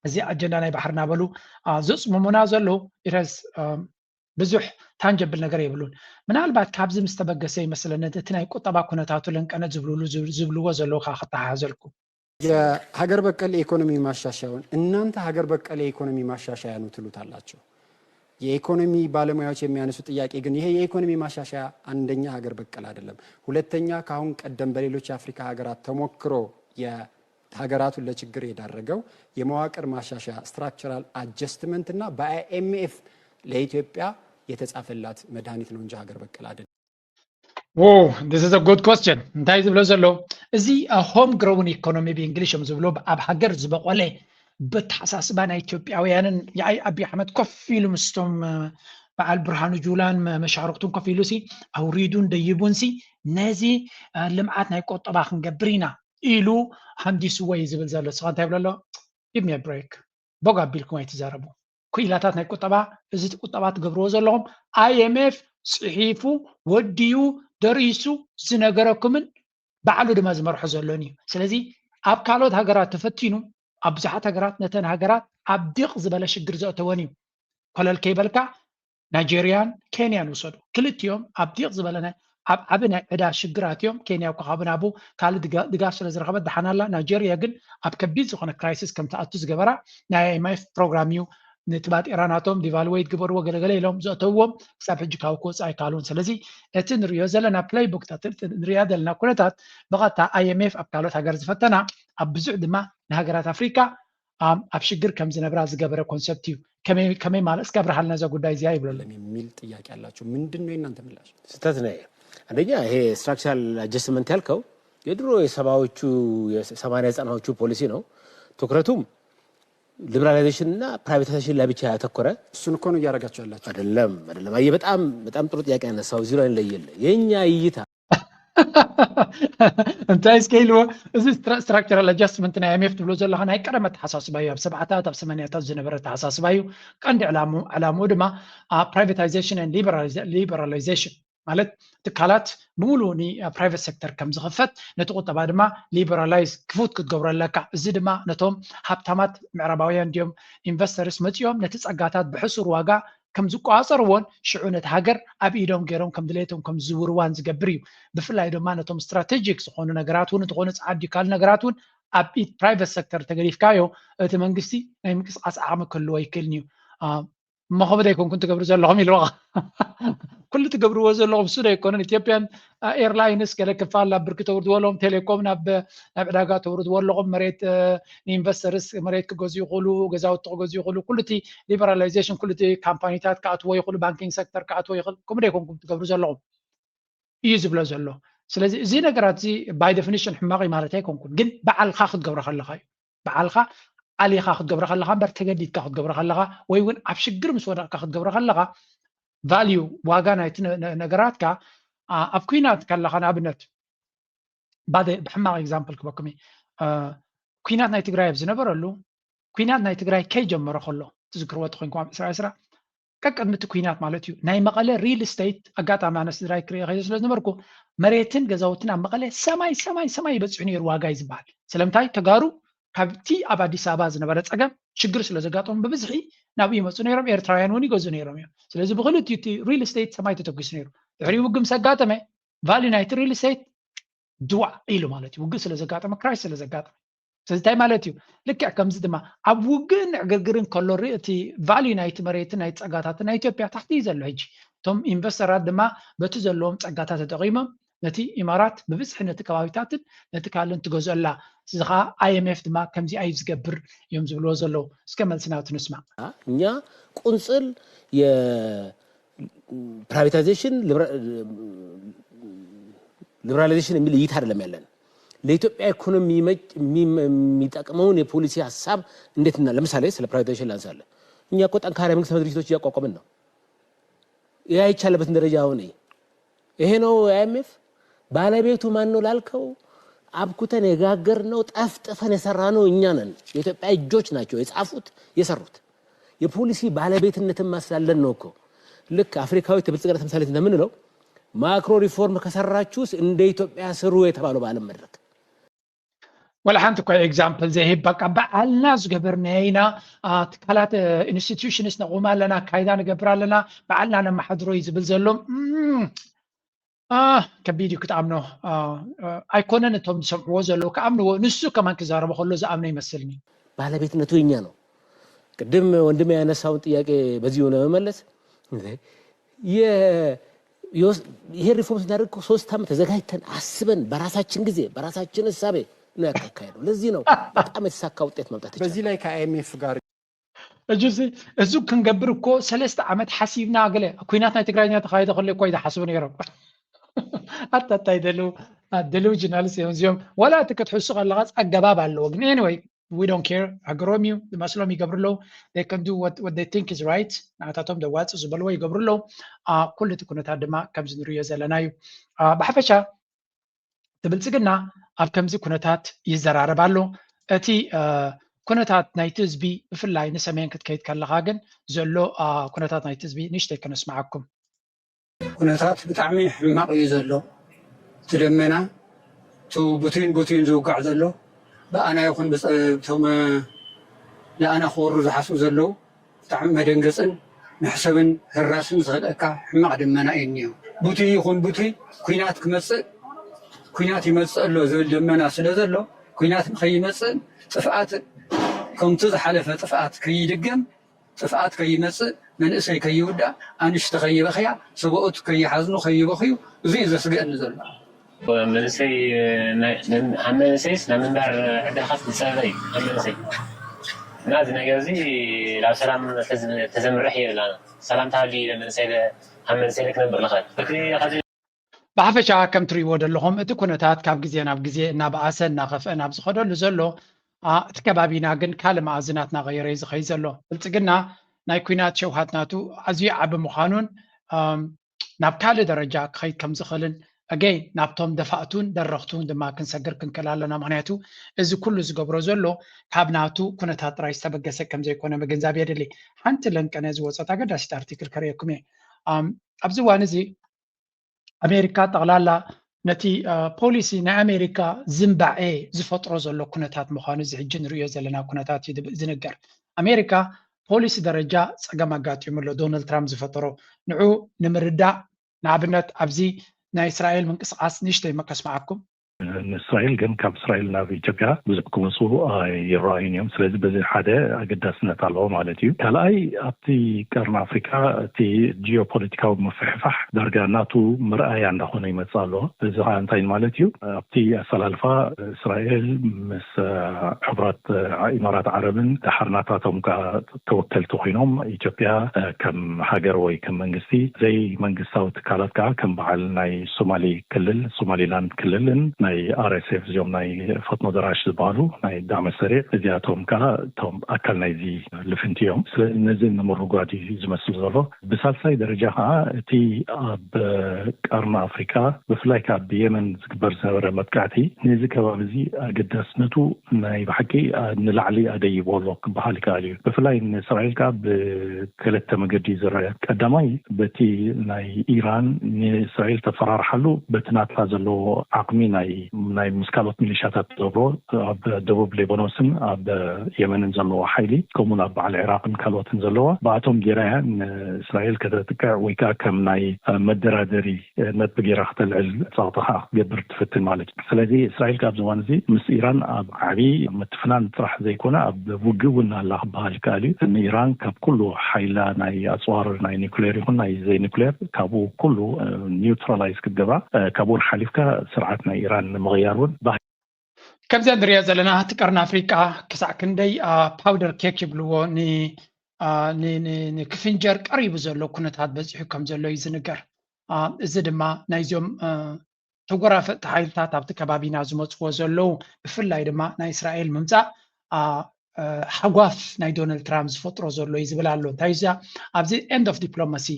እዚ ኣጀንዳ ናይ ባሕሪ እናበሉ ዝፅምሙና ዘለዉ ኢረስ ብዙሕ ታንጀብል ነገር የብሉን። ምናልባት ካብዚ ምስ ተበገሰ ይመስለኒ እቲ ናይ ቁጠባ ኩነታቱ ለንቀነ ዝብልሉ ዝብልዎ ዘለዉ ከዓ ክተሓሓዘልኩም። የሀገር በቀል የኢኮኖሚ ማሻሻያውን እናንተ ሀገር በቀል የኢኮኖሚ ማሻሻያ ነው ትሉታላችሁ። የኢኮኖሚ ባለሙያዎች የሚያነሱ ጥያቄ ግን ይሄ የኢኮኖሚ ማሻሻያ አንደኛ ሀገር በቀል አይደለም፣ ሁለተኛ ከአሁን ቀደም በሌሎች የአፍሪካ ሀገራት ተሞክሮ የሀገራቱን ለችግር የዳረገው የመዋቅር ማሻሻያ structural adjustment እና በ I M F ለኢትዮጵያ የተጻፈላት መድኃኒት ነው እንጂ ሀገር በቀል አይደለም። Wow, this is a good question። እንታይ ዝብሎ ዘሎ እዚ home grown economy ብእንግሊሽ እዮም ዝብሎ፣ ኣብ ሃገር ዝበቆለ በተሓሳስባ ናይ ኢትዮጵያውያንን የኣይ ኣብይ ኣሕመድ ኮፍ ኢሉ ምስቶም በዓል ብርሃኑ ጁላን መሻርክቱን ኮፍ ኢሉ ሲ ኣውሪዱን ደይቡን ሲ ነዚ ልምዓት ናይ ቆጠባ ክንገብር ኢና ኢሉ ሃንዲስዎ እዩ ዝብል ዘሎ። ስኻ እንታይ ብሎ ኣሎ? Give me a break። ቦግ ኣቢልኩም ኣይትዛረቡ። ክኢላታት ናይ ቁጠባ እዚ ቁጠባ ትገብርዎ ዘለኹም I M F ፅሒፉ ወዲዩ ደሪሱ ዝነገረኩምን ባዕሉ ድማ ዝመርሖ ዘሎን እዩ። ስለዚ ኣብ ካልኦት ሃገራት ተፈቲኑ ኣብ ብዙሓት ሃገራት ነተን ሃገራት ኣብ ዲቕ ዝበለ ሽግር ዘእተወን እዩ። ኮለል ከይበልካ ናይጀርያን ኬንያን ውሰዱ። ክልቲኦም ኣብ ዲቕ ዝበለ ናይ ኣብ ዓቢ ናይ ዕዳ ሽግራት እዮም። ኬንያ እኮ ካብ ናቡ ካልእ ድጋ- ድጋፍ ስለ ዝረኸበት ደሓን ኣላ። ናይጀርያ ግን ኣብ ከቢድ ዝኾነ ክራይሲስ ከም ትኣቱ ዝገበራ ናይ I M F ፕሮግራም እዩ። ነቲ ባጤራ ናቶም ዲቫልዌት ግበርዎ ገለገለ ኢሎም ዘእተውዎም ክሳብ ሕጂ ካብ ክወፅእ ኣይካሉን። ስለዚ እቲ ንሪኦ ዘለና ፕለይቡክ ንሪኣ ዘለና ኩነታት ብቐጥታ I M F ኣብ ካልኦት ሃገር ዝፈተና ኣብ ብዙሕ ድማ ንሃገራት ኣፍሪካ ኣብ ሽግር ከም ዝነብራ ዝገበረ ኮንሰፕት እዩ። ከመይ ማለት እስኪ ኣብርሃልና እዛ ጉዳይ እዚኣ ይብለሉ። የሚል ጥያቄ አላቸው። ምንድን ነው የእናንተ ምላሽ? ስህተት ነው። አንደኛ ይሄ structural adjustment ያልከው የድሮ የሰባዎቹ የሰማንያ ዘጠናዎቹ ፖሊሲ ነው። ትኩረቱም liberalization እና privatization ላይ ብቻ ያተኮረ እሱን እኮ ነው እያደረጋችሁ ያላችሁ። አይደለም አይደለም። አየህ በጣም በጣም ጥሩ ጥያቄ ያነሳው። እዚህ ላይ እንለየለ የእኛ እይታ እንታይ እስከ ኢልዎ እዚ structural adjustment ናይ I M F ትብሎ ዘለኻ ናይ ቀደም ኣተሓሳስባ እዩ። ኣብ ሰብዓታት ኣብ ሰማንያታት ዝነበረ ኣተሓሳስባ እዩ። ቀንዲ ዕላምኡ ድማ privatization and liberalization ማለት ትካላት ብምሉኡ ን private sector ከም ዝኽፈት ነቲ ቁጠባ ድማ liberalize ክፉት ክትገብሮ ኣለካ። እዚ ድማ ነቶም ሃብታማት ምዕራባውያን ድዮም investors መፂኦም ነቲ ፀጋታት ብሕሱር ዋጋ ከም ዝቆፃፀርዎን ሽዑ ነቲ ሃገር ኣብ ኢዶም ገይሮም ከም ድሌቶም ከም ዝዝውርዋን ዝገብር እዩ። ብፍላይ ድማ ነቶም strategic ዝኾኑ ነገራት እውን እንተኾኑ ፃዓዱ ካልእ ነገራት እውን ኣብ ኢድ private sector ተገዲፍካዮ እቲ መንግስቲ ናይ ምንቅስቃስ ዓቕሚ ክህልዎ ኣይክእልን እዩ። እሞ ከመይ ኣይኮንኩን ትገብሩ ዘለኹም ኢልዋ። ኩሉ ትገብርዎ ዘለኹም እሱ ዶ ኣይኮነን? ኢትዮጵያን ኤርላይንስ ገለ ክፋል ናብ ብርኪ ተውርድዎ ኣለኹም፣ ቴሌኮም ናብ ናብ ዕዳጋ ተውርድዎ ኣለኹም፣ መሬት ንኢንቨስተርስ መሬት ክገዝኡ ይኽእሉ፣ ገዛውቲ ክገዝኡ ይኽእሉ። ኩሉ እቲ liberalization ኩሉ እቲ ካምፓኒታት ክኣትዎ ይኽእሉ፣ banking sector ክኣትዎ ይኽእል። ከምኡ ዶ ኣይኮንኩም ትገብሩ ዘለኹም እዩ ዝብሎ ዘሎ። ስለዚ እዚ ነገራት እዚ by definition ሕማቕ እዩ ማለት ኣይኮንኩን፣ ግን ባዕልኻ ክትገብሮ ከለኻ እዩ። ባዕልኻ ኣሊኻ ክትገብሮ ከለኻ እምበር ተገዲድካ ክትገብሮ ከለኻ ወይ እውን ኣብ ሽግር ምስ ወደቕካ ክትገብሮ ከለኻ value ዋጋ ናይቲ ነገራትካ ኣብ ኩናት ከለኻ ንኣብነት ባደ ብሕማቕ example ክበኩም ኩናት ናይ ትግራይ ኣብ ዝነበረሉ ኩናት ናይ ትግራይ ከይጀመረ ከሎ ትዝክርዎ ተኮይንኩም ኣብ ዕስራ ዕስራ ቀቅድሚ እቲ ኩናት ማለት እዩ ናይ መቐለ real estate ኣጋጣሚ ኣነ ስድራይ ክርኢ ከይደ ስለ ዝነበርኩ መሬትን ገዛውትን ኣብ መቐለ ሰማይ ሰማይ ሰማይ ይበፅሑ ነይሩ ዋጋ እዩ ዝበሃል። ስለምንታይ ተጋሩ ካብቲ ኣብ ኣዲስ ኣበባ ዝነበረ ፀገም ሽግር ስለ ዘጋጠሙ ብብዝሒ ናብኡ ይመፁ ነይሮም። ኤርትራውያን እውን ይገዝኡ ነይሮም እዮም። ስለዚ ብክልቲኡ እቲ real estate ሰማይ ተተኪሱ ነይሩ። ድሕሪኡ ውግእ ምስ ኣጋጠመ value ናይቲ real estate ድዋዕ ኢሉ ማለት እዩ። ውግእ ስለ ዘጋጠመ crisis ስለ ዘጋጠመ ስለዚ እንታይ ማለት እዩ? ልክዕ ከምዚ ድማ ኣብ ውግእን ዕግርግርን ከሎ እቲ value ናይቲ መሬትን ናይ ፀጋታትን ናይ ኢትዮጵያ ታሕቲ እዩ ዘሎ። ሕጂ እቶም ኢንቨስተራት ድማ በቲ ዘለዎም ፀጋታት ተጠቒሞም ነቲ ኢማራት ብብዝሒ ነቲ ከባቢታትን ነቲ ካልእን ትገዝኦ ኣላ። እዚ ከዓ I M F ድማ ከምዚኣ እዩ ዝገብር እዮም ዝብልዎ ዘለዉ። እስከ መልሲ ናቱ ንስማዕ። እኛ ቁንፅል የ privatization ሊበራላይዜሽን የሚል እይታ አይደለም ያለን። ለኢትዮጵያ ኢኮኖሚ የሚጠቅመውን የፖሊሲ ሀሳብ እንዴት እና ለምሳሌ ስለ ፕራይቬታይዜሽን ላንሳለ። እኛ እኮ ጠንካራ የመንግስት ድርጅቶች እያቋቋምን ነው። ይህ አይቻለበትን ደረጃ አሁን ይሄ ነው አይኤምኤፍ። ባለቤቱ ማን ነው ላልከው፣ አብኩተን የጋገርነው፣ ጠፍጥፈን የሰራነው እኛ ነን። የኢትዮጵያ እጆች ናቸው የጻፉት፣ የሰሩት። የፖሊሲ ባለቤትነትማ ስላለን ነው እኮ። ልክ አፍሪካዊ የብልጽግና ተምሳሌት እንደምንለው፣ ማክሮ ሪፎርም ከሰራችሁስ እንደ ኢትዮጵያ ስሩ የተባለው በዓለም መድረክ። ወላ ሓንቲ እኳ ኤግዛምፕል ዘይህብ፣ በቃ ባዕልና ዝገበርናዮ ኢና። ትካላት ኢንስቲትዩሽንስ ነቑም ኣለና፣ ኣካይዳ ንገብር ኣለና፣ ባዕልና ነመሓድሮ እዩ ዝብል ዘሎ። ከቢድ እዩ ክትኣምኖ። ኣይኮነን እቶም ዝሰምዕዎ ዘለዉ ክኣምንዎ፣ ንሱ ከማን ክዛረቦ ከሎ ዝኣምኖ ይመስልኒ። ባለቤትነቱ የኛ ነው። ቅድም ወንድሜ ያነሳውን ጥያቄ በዚሁ ለመመለስ፣ ይሄ ሪፎርም ስናደርግ ሶስት ዓመት ተዘጋጅተን አስበን በራሳችን ጊዜ በራሳችን እሳቤ ነው ያካሄደው። ለዚህ ነው በጣም የተሳካ ውጤት ማምጣት። በዚህ ላይ ከአይኤምኤፍ ጋር እጁ እዚ ክንገብር እኮ ሰለስተ ዓመት ሓሲብና፣ ገለ ኩናት ናይ ትግራይኛ ተኻይደ ከሎ እኮ ይሓስቡ ነይሮም። ኣታታይ ደሉ ደሉጅናልስ እዮም እዚኦም። ዋላ እቲ ክትሕሱ ከለካ ኣገባብ ኣለዎ፣ ግን anyway we don't care። ሃገሮም እዩ ዝመስሎም ይገብሩ ኣለዉ። They can do what, what they think is right። ንዓታቶም ደዋፅ ዝበልዎ ይገብሩ ኣለዉ። ኩሉ እቲ ኩነታት ድማ ከምዚ ንሪዮ ዘለና እዩ። ብሓፈሻ እቲ ብልፅግና ኣብ ከምዚ ኩነታት ይዘራረብ ኣሎ። እቲ ኩነታት ናይቲ ህዝቢ ብፍላይ ንሰሜን ክትከይድ ከለካ ግን ዘሎ ኩነታት ናይቲ ህዝቢ ንእሽተይ ከነስምዓኩም። ኩነታት ብጣዕሚ ሕማቕ እዩ ዘሎ። እቲ ደመና እቲ ቡቲን ቡቲን ዝውጋዕ ዘሎ ብኣና ይኹን ብቶም ንኣና ክወሩ ዝሓስቡ ዘለዉ ብጣዕሚ መደንገፅን መሕሰብን ህራስን ዝኽእለካ ሕማቕ ደመና እዩ እኒኦ። ቡቲ ይኹን ቡቲ ኩናት ክመፅእ ኩናት ይመፅእ ኣሎ ዝብል ደመና ስለ ዘሎ ኩናት ንኸይመፅእን ጥፍኣት ከምቲ ዝሓለፈ ጥፍኣት ከይድገም ጥፍኣት ከይመፅእ፣ መንእሰይ ከይውዳእ፣ ኣንሽቲ ከይበኽያ፣ ሰብኡት ከይሓዝኑ ከይበኽዩ፣ እዚ እዩ ዘስግአኒ ዘሎ። መንእሰይ፣ ኣብ መንእሰይስ ናይ ምንባር ዕድልካ ዝፀበበ እዩ። ኣብ መንእሰይ እና እዚ ነገር እዚ ናብ ሰላም ተዘምርሕ እየ ላ ሰላም ተሃልዩ መንእሰይ ኣብ መንእሰይ ክነብር ንኽእል። ብሓፈሻ ከም ትሪእዎ ዘለኹም እቲ ኩነታት ካብ ግዜ ናብ ግዜ እናበኣሰ እናኸፍአ ናብ ዝኸደሉ ዘሎ እቲ ከባቢና ግን ካልእ መኣዝናት እናቐየረ እዩ ዝኸይድ ዘሎ። ብልፅግና ናይ ኩናት ሸውሃት ናቱ ኣዝዩ ዓቢ ምዃኑን ናብ ካልእ ደረጃ ክኸይድ ከም ዝኽእልን ኣገይ ናብቶም ደፋእቱን ደረኽቱን ድማ ክንሰግር ክንክእል ኣለና። ምክንያቱ እዚ ኩሉ ዝገብሮ ዘሎ ካብ ናቱ ኩነታት ጥራይ ዝተበገሰ ከም ዘይኮነ ምግንዛብ የድሊ። ሓንቲ ለንቀነ ዝወፀት ኣገዳሲት ኣርቲክል ከርእየኩም እየ። ኣብዚ እዋን እዚ ኣሜሪካ ጠቕላላ ነቲ ፖሊሲ ናይ ኣሜሪካ ዝንባዔ ዝፈጥሮ ዘሎ ኩነታት ምዃኑ እዚ ሕጂ ንርእዮ ዘለና ኩነታት እዩ ዝንገር። ኣሜሪካ ፖሊሲ ደረጃ ፀገም ኣጋጢሙ ኣሎ። ዶናልድ ትራምፕ ዝፈጠሮ ንዑ ንምርዳእ ንኣብነት ኣብዚ ናይ እስራኤል ምንቅስቃስ ንእሽተይ ከስምዓኩም። ንእስራኤል ግን ካብ እስራኤል ናብ ኢትዮጵያ ብዙሕ ክመፁ ኣይረኣዩን እዮም። ስለዚ በዚ ሓደ ኣገዳስነት ኣለዎ ማለት እዩ። ካልኣይ ኣብቲ ቀርኒ ኣፍሪካ እቲ ጂኦፖለቲካዊ ምፍሕፋሕ ዳርጋ ናቱ መርኣያ እንዳኾነ ይመፅእ ኣሎ። እዚ ከዓ እንታይ ማለት እዩ? ኣብቲ ኣሰላልፋ እስራኤል ምስ ሕቡራት ኢማራት ዓረብን ደሓር ናታቶም ከዓ ተወከልቲ ኮይኖም ኢትዮጵያ ከም ሃገር ወይ ከም መንግስቲ ዘይመንግስታዊ ትካላት ከዓ ከም በዓል ናይ ሶማሊ ክልል ሶማሊላንድ ክልልን ናይ ኣርኤስኤፍ እዚኦም ናይ ፈጥኖ ደራሽ ዝበሃሉ ናይ ዳዕመ ሰሪዕ እዚኣቶም ከዓ እቶም ኣካል ናይዚ ልፍንቲ እዮም። ስለዚ ነዚ ንምርጓድ እዩ ዝመስል ዘሎ። ብሳልሳይ ደረጃ ከዓ እቲ ኣብ ቀርኒ ኣፍሪካ ብፍላይ ከዓ ብየመን ዝግበር ዝነበረ መጥቃዕቲ ነዚ ከባቢ እዚ ኣገዳስነቱ ናይ ብሓቂ ንላዕሊ ኣደይቦ ኣሎ ክበሃል ይከኣል እዩ። ብፍላይ ንእስራኤል ከዓ ብክልተ መገዲ እዩ ዝረአ። ቀዳማይ በቲ ናይ ኢራን ንእስራኤል ተፈራርሓሉ በቲ ናትካ ዘለዎ ዓቕሚ ናይ ናይ ምስ ካልኦት ሚሊሻታት ትገብሮ ኣብ ደቡብ ሌባኖስን ኣብ የመንን ዘለዎ ሓይሊ ከምኡን ኣብ በዓል ዒራቅን ካልኦትን ዘለዋ ብኣቶም ጌራ እያ ንእስራኤል ከተጥቅዕ ወይ ከዓ ከም ናይ መደራደሪ ነጥቢ ጌራ ክተልዕል ጸቕጢ ከዓ ክትገብር ትፍትን ማለት እዩ። ስለዚ እስራኤል ካብዚ እዋን እዚ ምስ ኢራን ኣብ ዓቢ ምትፍናን ጥራሕ ዘይኮነ ኣብ ውግእ እውን ኣላ ክበሃል ይከኣል እዩ። ንኢራን ካብ ኩሉ ሓይላ ናይ ኣፅዋር ናይ ኒኩሌር ይኹን ናይ ዘይኒኩሌር ካብኡ ኩሉ ኒውትራላይዝ ክትገብራ ካብኡ ሓሊፍካ ስርዓት ናይ ኢራን ንምቕያር እውን ከምዚ ንሪኦ ዘለና እቲ ቀርኒ ኣፍሪቃ ክሳዕ ክንደይ ፓውደር ኬክ ይብልዎ ንክፍንጀር ቀሪቡ ዘሎ ኩነታት በፂሑ ከም ዘሎ እዩ ዝንገር። እዚ ድማ ናይዚኦም ተጎራፈጥቲ ሓይልታት ኣብቲ ከባቢና ዝመፅዎ ዘለዉ፣ ብፍላይ ድማ ናይ እስራኤል ምምፃእ ሓጓፍ ናይ ዶናልድ ትራምፕ ዝፈጥሮ ዘሎ እዩ ዝብል ኣሎ። እንታይ እዛ ኣብዚ end of diplomacy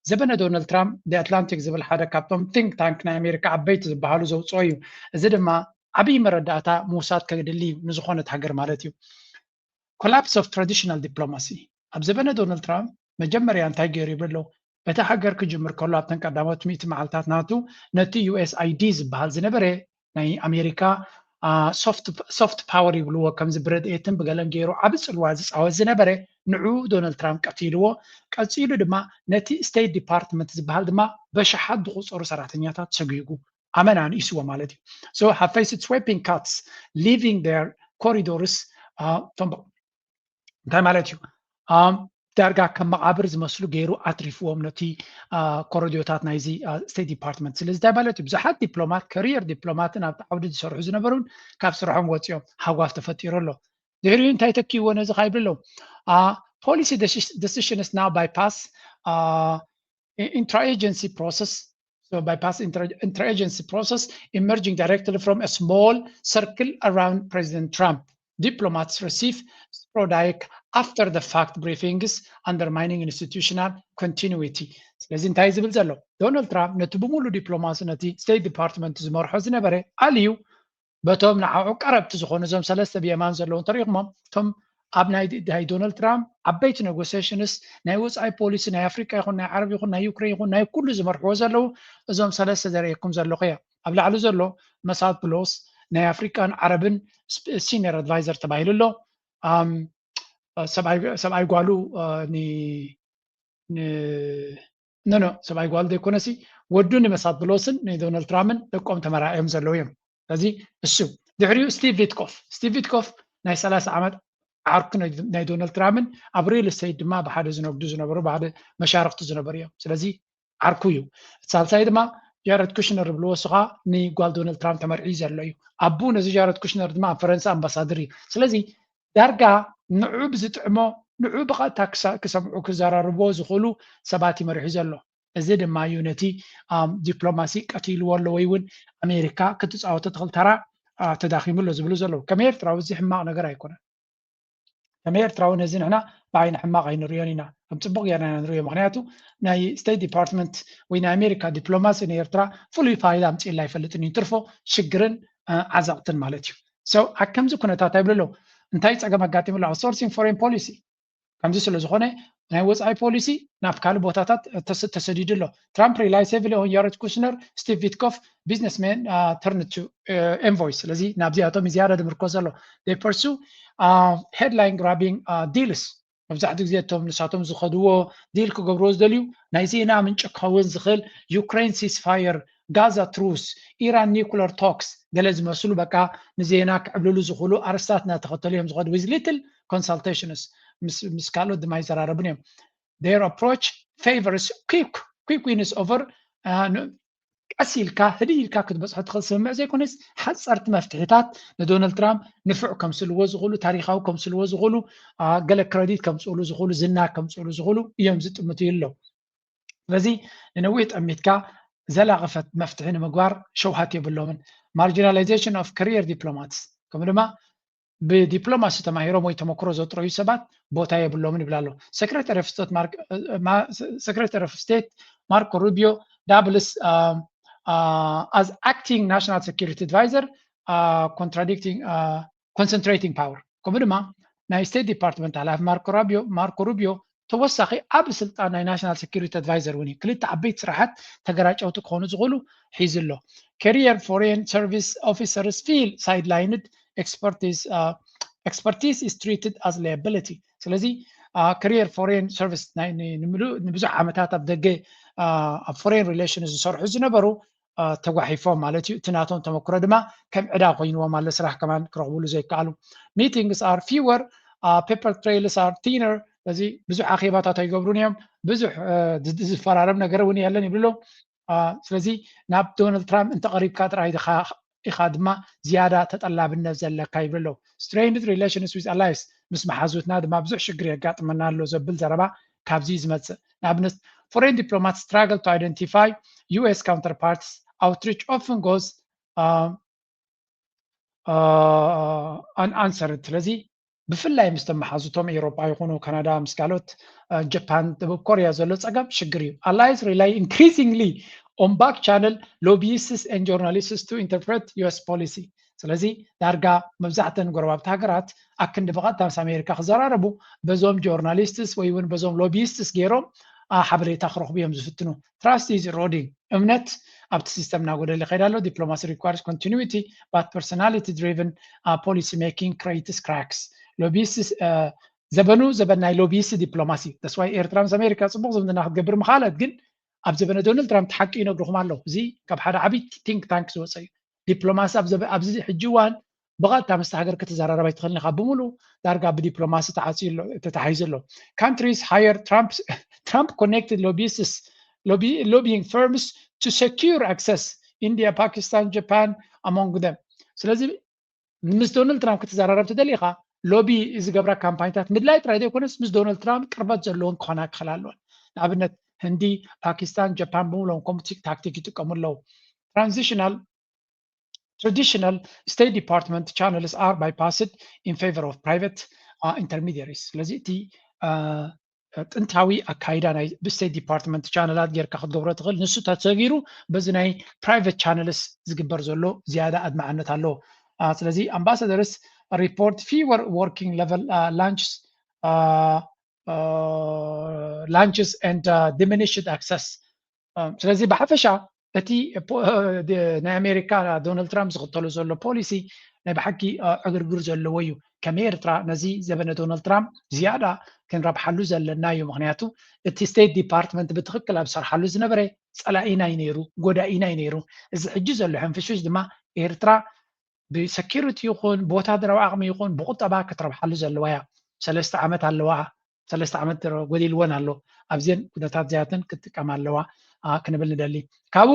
ዘበነ ዶናልድ ትራምፕ the Atlantic ዝብል ሓደ ካብቶም think tank ናይ ኣሜሪካ ዓበይቲ ዝበሃሉ ዘውፅኦ እዩ። እዚ ድማ ዓብዪ መረዳእታ ምውሳድ ከድሊ እዩ ንዝኾነት ሃገር ማለት እዩ። Collapse of traditional diplomacy ኣብ ዘበነ ዶናልድ ትራምፕ መጀመርያ እንታይ ገይሩ ይብል ኣሎ? በቲ ሃገር ክጅምር ከሎ ኣብተን ቀዳሞት ሚእቲ መዓልታት ናቱ ነቲ ዩኤስኣይዲ ዝበሃል ዝነበረ ናይ ኣሜሪካ soft power ይብልዎ፣ ከምዚ ብረድኤትን ብገለን ገይሩ ዓቢ ፅልዋ ዝፃወት ዝነበረ ንዑ ዶናልድ ትራምፕ ቀቲልዎ። ቀፂሉ ድማ ነቲ ስቴት ዲፓርትመንት ዝበሃል ድማ በሽሓት ዝቁፀሩ ሰራሕተኛታት ሰጒጉ ኣመና ንኢስዎ ማለት እዩ። So have faced sweeping cuts, leaving their corridors. እንታይ ማለት እዩ? ዳርጋ ከም መቓብር ዝመስሉ ገይሩ ኣትሪፍዎም ነቲ ኮረድዮታት ናይዚ ስቴት ዲፓርትመንት። ስለዚ እንታይ ማለት እዩ? ብዙሓት ዲፕሎማት፣ ከሪየር ዲፕሎማትን ኣብቲ ዓውዲ ዝሰርሑ ዝነበሩን ካብ ስርሖም ወፂኦም፣ ሃጓፍ ተፈጢሩ ኣሎ። ድሕሪኡ እንታይ ተኪዎ ነዚ ካይብል ኣለዉ? Policy decisions now bypass interagency process. So bypass interagency process emerging directly from a small circle around President Trump. Diplomats receive sporadic after the fact briefings, undermining institutional continuity. ስለዚ እንታይ ዝብል ዘሎ? ዶናልድ ትራምፕ ነቲ ብምሉእ ዲፕሎማሲ ነቲ ስቴት ዲፓርትመንት ዝመርሖ ዝነበረ ኣልዩ በቶም ንዓዑ ቀረብቲ ዝኾኑ እዞም ሰለስተ ብየማን ዘለዉ እንተሪኢኹሞም፣ እቶም ኣብ ናይ ዶናልድ ትራምፕ ዓበይቲ ኔጎሲሽንስ ናይ ወፃኢ ፖሊሲ ናይ ኣፍሪቃ ይኹን ናይ ዓረብ ይኹን ናይ ዩክሬን ይኹን ናይ ኩሉ ዝመርሕዎ ዘለዉ እዞም ሰለስተ ዘርእየኩም ዘለኹ እያ። ኣብ ላዕሊ ዘሎ መሳት ብሎስ ናይ ኣፍሪቃን ዓረብን ሲኒየር ኣድቫይዘር ተባሂሉ ኣሎ። ሰብኣይ ጓሉ ኖ ኖ ሰብኣይ ጓሉ ዘይኮነሲ ወዱ ንመሳት ብሎስን ንዶናልድ ትራምፕን ደቆም ተመራእዮም ዘለዉ እዮም። ስለዚ እሱ ድሕሪኡ ስቲቭ ቪትኮፍ፣ ስቲቭ ቪትኮፍ ናይ ሰላሳ ዓመት ዓርኩ ናይ ዶናልድ ትራምፕን ኣብ ሪል ስቴት ድማ ብሓደ ዝነግዱ ዝነበሩ ብሓደ መሻርክቱ ዝነበሩ እዮም። ስለዚ ዓርኩ እዩ። ሳልሳይ ድማ ጃረድ ኩሽነር ዝብልዎ እሱ ከዓ ንጓል ዶናልድ ትራምፕ ተመርዒ ዘሎ እዩ። ኣቡ ነዚ ጃረድ ኩሽነር ድማ ኣብ ፈረንሳ ኣምባሳደር እዩ። ስለዚ ዳርጋ ንዑ ብዝጥዕሞ ንዑ ብቐጥታ ክሰምዑ ክዘራርብዎ ዝኽእሉ ሰባት ይመርሑ ዘሎ። እዚ ድማ እዩ ነቲ ዲፕሎማሲ ቀቲልዎ ኣሎ ወይ እውን ኣሜሪካ ክትፃወቶ ትኽእል ተራ ተዳኺሙ ኣሎ ዝብሉ ዘለዉ። ከም ኤርትራዊ እዚ ሕማቕ ነገር ኣይኮነን። ከም ኤርትራዊ ነዚ ንሕና ብዓይኒ ሕማቕ ኣይንሪኦን ኢና፣ ከም ፅቡቕ ጌርና ኢና ንሪኦ። ምክንያቱ ናይ ስቴት ዲፓርትመንት ወይ ናይ ኣሜሪካ ዲፕሎማሲ ንኤርትራ ፍሉይ ፋይዳ ኣምፅእላ ኣይፈልጥን እዩ፣ ትርፎ ሽግርን ዓዘቕትን ማለት እዩ። So ኣብ ከምዚ ኩነታት ኣይብሉ ኣለዉ። እንታይ ፀገም ኣጋጢሙ ኣሎ? Outsourcing foreign policy ከምዚ ስለ ዝኾነ ናይ ወፃኢ ፖሊሲ ናብ ካልእ ቦታታት ተሰዲዱ ኣሎ። Trump relies heavily on Jared Kushner, Steve Witkoff, businessmen turn to envoys. ስለዚ ናብዚኣቶም ዝያዳ ዝምርኮስ ዘሎ they pursue headline grabbing deals። መብዛሕትኡ ግዜ እቶም ንሳቶም ዝኸድዎ ዲል ክገብርዎ ዝደልዩ ናይ ዜና ምንጪ ክኸውን ዝኽእል ዩክሬን ሲስፋየር፣ ጋዛ ትሩስ፣ ኢራን ኒኩለር ቶክስ ገለ ዝመስሉ በቃ ንዜና ክዕብልሉ ዝኽእሉ ኣርስታት እናተኸተሉ እዮም ዝኸዱ with little consultations። ምስ ካልኦት ድማ ይዘራረቡን እዮም። Their approach favors quick quick wins over ቀስ ኢልካ ህድእ ኢልካ ክትበፅሖ ትኽእል ስምምዕ ዘይኮነስ ሓፀርቲ መፍትሒታት ንዶናልድ ትራምፕ ንፉዕ ከምስልዎ ዝኽእሉ፣ ታሪካዊ ከምስልዎ ዝኽእሉ፣ ገለ ክረዲት ከምፅእሉ ዝኽእሉ፣ ዝና ከምፅእሉ ዝኽእሉ እዮም ዝጥምቱ ኣለዉ። ስለዚ ንነዊሕ ጠሚትካ ዘላቒ መፍትሒ ንምግባር ሸውሃት የብሎምን። Marginalization of career diplomats ከምኡ ድማ ብዲፕሎማሲ ተማሂሮም ወይ ተመክሮ ዘጥረዩ ሰባት ቦታ የብሎምን ይብል ኣሎ። Secretary of State Marco Rubio doubles as acting national security advisor, contradicting concentrating power። ከምኡ ድማ ናይ ስቴት ዲፓርትመንት ሓላፊ ማርኮ ራቢዮ ማርኮ ሩቢዮ ተወሳኺ ዓቢ ስልጣን ናይ ናሽናል ሴኩሪቲ ኣድቫይዘር እውን እዩ። ክልተ ዓበይቲ ስራሓት ተገራጨውቲ ክኾኑ ዝኽእሉ ሒዙ ኣሎ። Career foreign service officers feel sidelined, expertise is treated as liability። ስለዚ career foreign service ንብዙሕ ዓመታት ኣብ ደገ ኣብ ፎሬን ሪሌሽን ዝሰርሑ ዝነበሩ ተጓሒፎም ማለት እዩ። እቲ ናቶም ተመክሮ ድማ ከም ዕዳ ኮይንዎም ኣሎ፣ ስራሕ ከማን ክረኽብሉ ዘይከኣሉ። Meetings are fewer, paper trails are thinner። ስለዚ ብዙሕ ኣኼባታት ኣይገብሩን እዮም፣ ብዙሕ ዝፈራረም ነገር እውን የለን ይብሉ ኣለዉ። ስለዚ ናብ ዶናልድ ትራምፕ እንተቐሪብካ ጥራይ ኢኻ ድማ ዝያዳ ተጠላብነት ዘለካ ይብሉ ኣለዉ። Strained relations with allies፣ ምስ መሓዙትና ድማ ብዙሕ ሽግር የጋጥመና ኣሎ ዘብል ዘረባ ካብዚ እዩ ዝመፅእ። ንኣብነት foreign diplomats struggle to identify U S counterparts outreach often goes unanswered። ስለዚ ብፍላይ ምስ ተመሓዙቶም ኤውሮጳ ይኹኑ ካናዳ ምስ ካልኦት ጃፓን ደቡብ ኮርያ ዘሎ ፀገም ሽግር እዩ። Allies rely increasingly on back channel lobbyists and journalists to interpret U S policy። ስለዚ ዳርጋ መብዛሕተን ጎረባብቲ ሃገራት ኣክንዲ ብቐጥታ ምስ ኣሜሪካ ክዘራረቡ በዞም ጆርናሊስትስ ወይ እውን በዞም ሎቢይስትስ ገይሮም ሓበሬታ ክረኽቡ እዮም ዝፍትኑ። Trust is eroding። እምነት ኣብቲ ሲስተም እናጎደለ ይኸይድ ኣሎ። Diplomacy requires continuity but personality driven policy making creates cracks። ሎቢይስትስ ዘበኑ ዘበን ናይ ሎቢይስት ዲፕሎማሲ። That's why ኤርትራ ምስ ኣሜሪካ ፅቡቕ ዝምድና ክትገብር ምኻለት፣ ግን ኣብ ዘበነ ዶናልድ ትራምፕ ሓቂ ይነግርኹም ኣለኹ። እዚ ካብ ሓደ ዓብዪ think tank ዝወፀ እዩ። ዲፕሎማሲ ኣብዚ ሕጂ እዋን ብቐጥታ ምስቲ ሃገር ክትዘራረብ ኣይትኽእልን ኢኻ። ብምሉ ዳርጋ ብዲፕሎማሲ ተተሓሒዙ ኣሎ። Countries hire Trump connected lobbyists lobbying firms to secure access. India, Pakistan, Japan among them። ስለዚ ምስ ዶናልድ ትራምፕ ክትዘራረብ ትደሊ ኢኻ፣ ሎቢ ዝገብራ ካምፓኒታት ምድላይ ጥራይ ዘይኮነስ ምስ ዶናልድ ትራምፕ ቅርበት ዘለዎን ክኾና ክኽእላ ኣለወን። ንኣብነት ህንዲ፣ ፓኪስታን፣ ጃፓን ብምሎም ከምኡ ታክቲክ ይጥቀሙ ኣለዉ። Transitional traditional State Department channels are bypassed in favor of private intermediaries። ስለዚ እቲ ጥንታዊ ኣካይዳ ናይ ብስቴት ዲፓርትመንት ቻነላት ጌርካ ክትገብሮ ትኽእል። ንሱ ተሰጊሩ በዚ ናይ ፕራይቨት ቻነልስ ዝግበር ዘሎ ዝያዳ ኣድማዕነት ኣለዎ። ስለዚ ambassadors report fewer working level lunches lunches and diminished access። ስለዚ ብሓፈሻ እቲ ናይ ኣሜሪካ ዶናልድ ትራምፕ ዝኽተሎ ዘሎ ፖሊሲ ናይ ብሓቂ ዕግርግር ዘለዎ እዩ። ከም ኤርትራ ነዚ ዘበነ ዶናልድ ትራምፕ ዝያዳ ክንረብሓሉ ዘለና እዩ። ምክንያቱ እቲ ስቴት ዲፓርትመንት ብትኽክል ኣብ ዝሰርሓሉ ዝነበረ ፀላኢና እዩ ነይሩ፣ ጎዳኢና እዩ ነይሩ። እዚ ሕጂ ዘሎ ሕንፍሽፍሽ ድማ ኤርትራ ብሰኪሪቲ ይኹን ብወታደራዊ ዓቕሚ ይኹን ብቁጠባ ክትረብሓሉ ዘለዋ እያ። ሰለስተ ዓመት ኣለዋ። ሰለስተ ዓመት ጎዲልወን ኣሎ። ኣብዘን ኩነታት እዚኣተን ክትጥቀማ ኣለዋ ክንብል ንደሊ። ካብኡ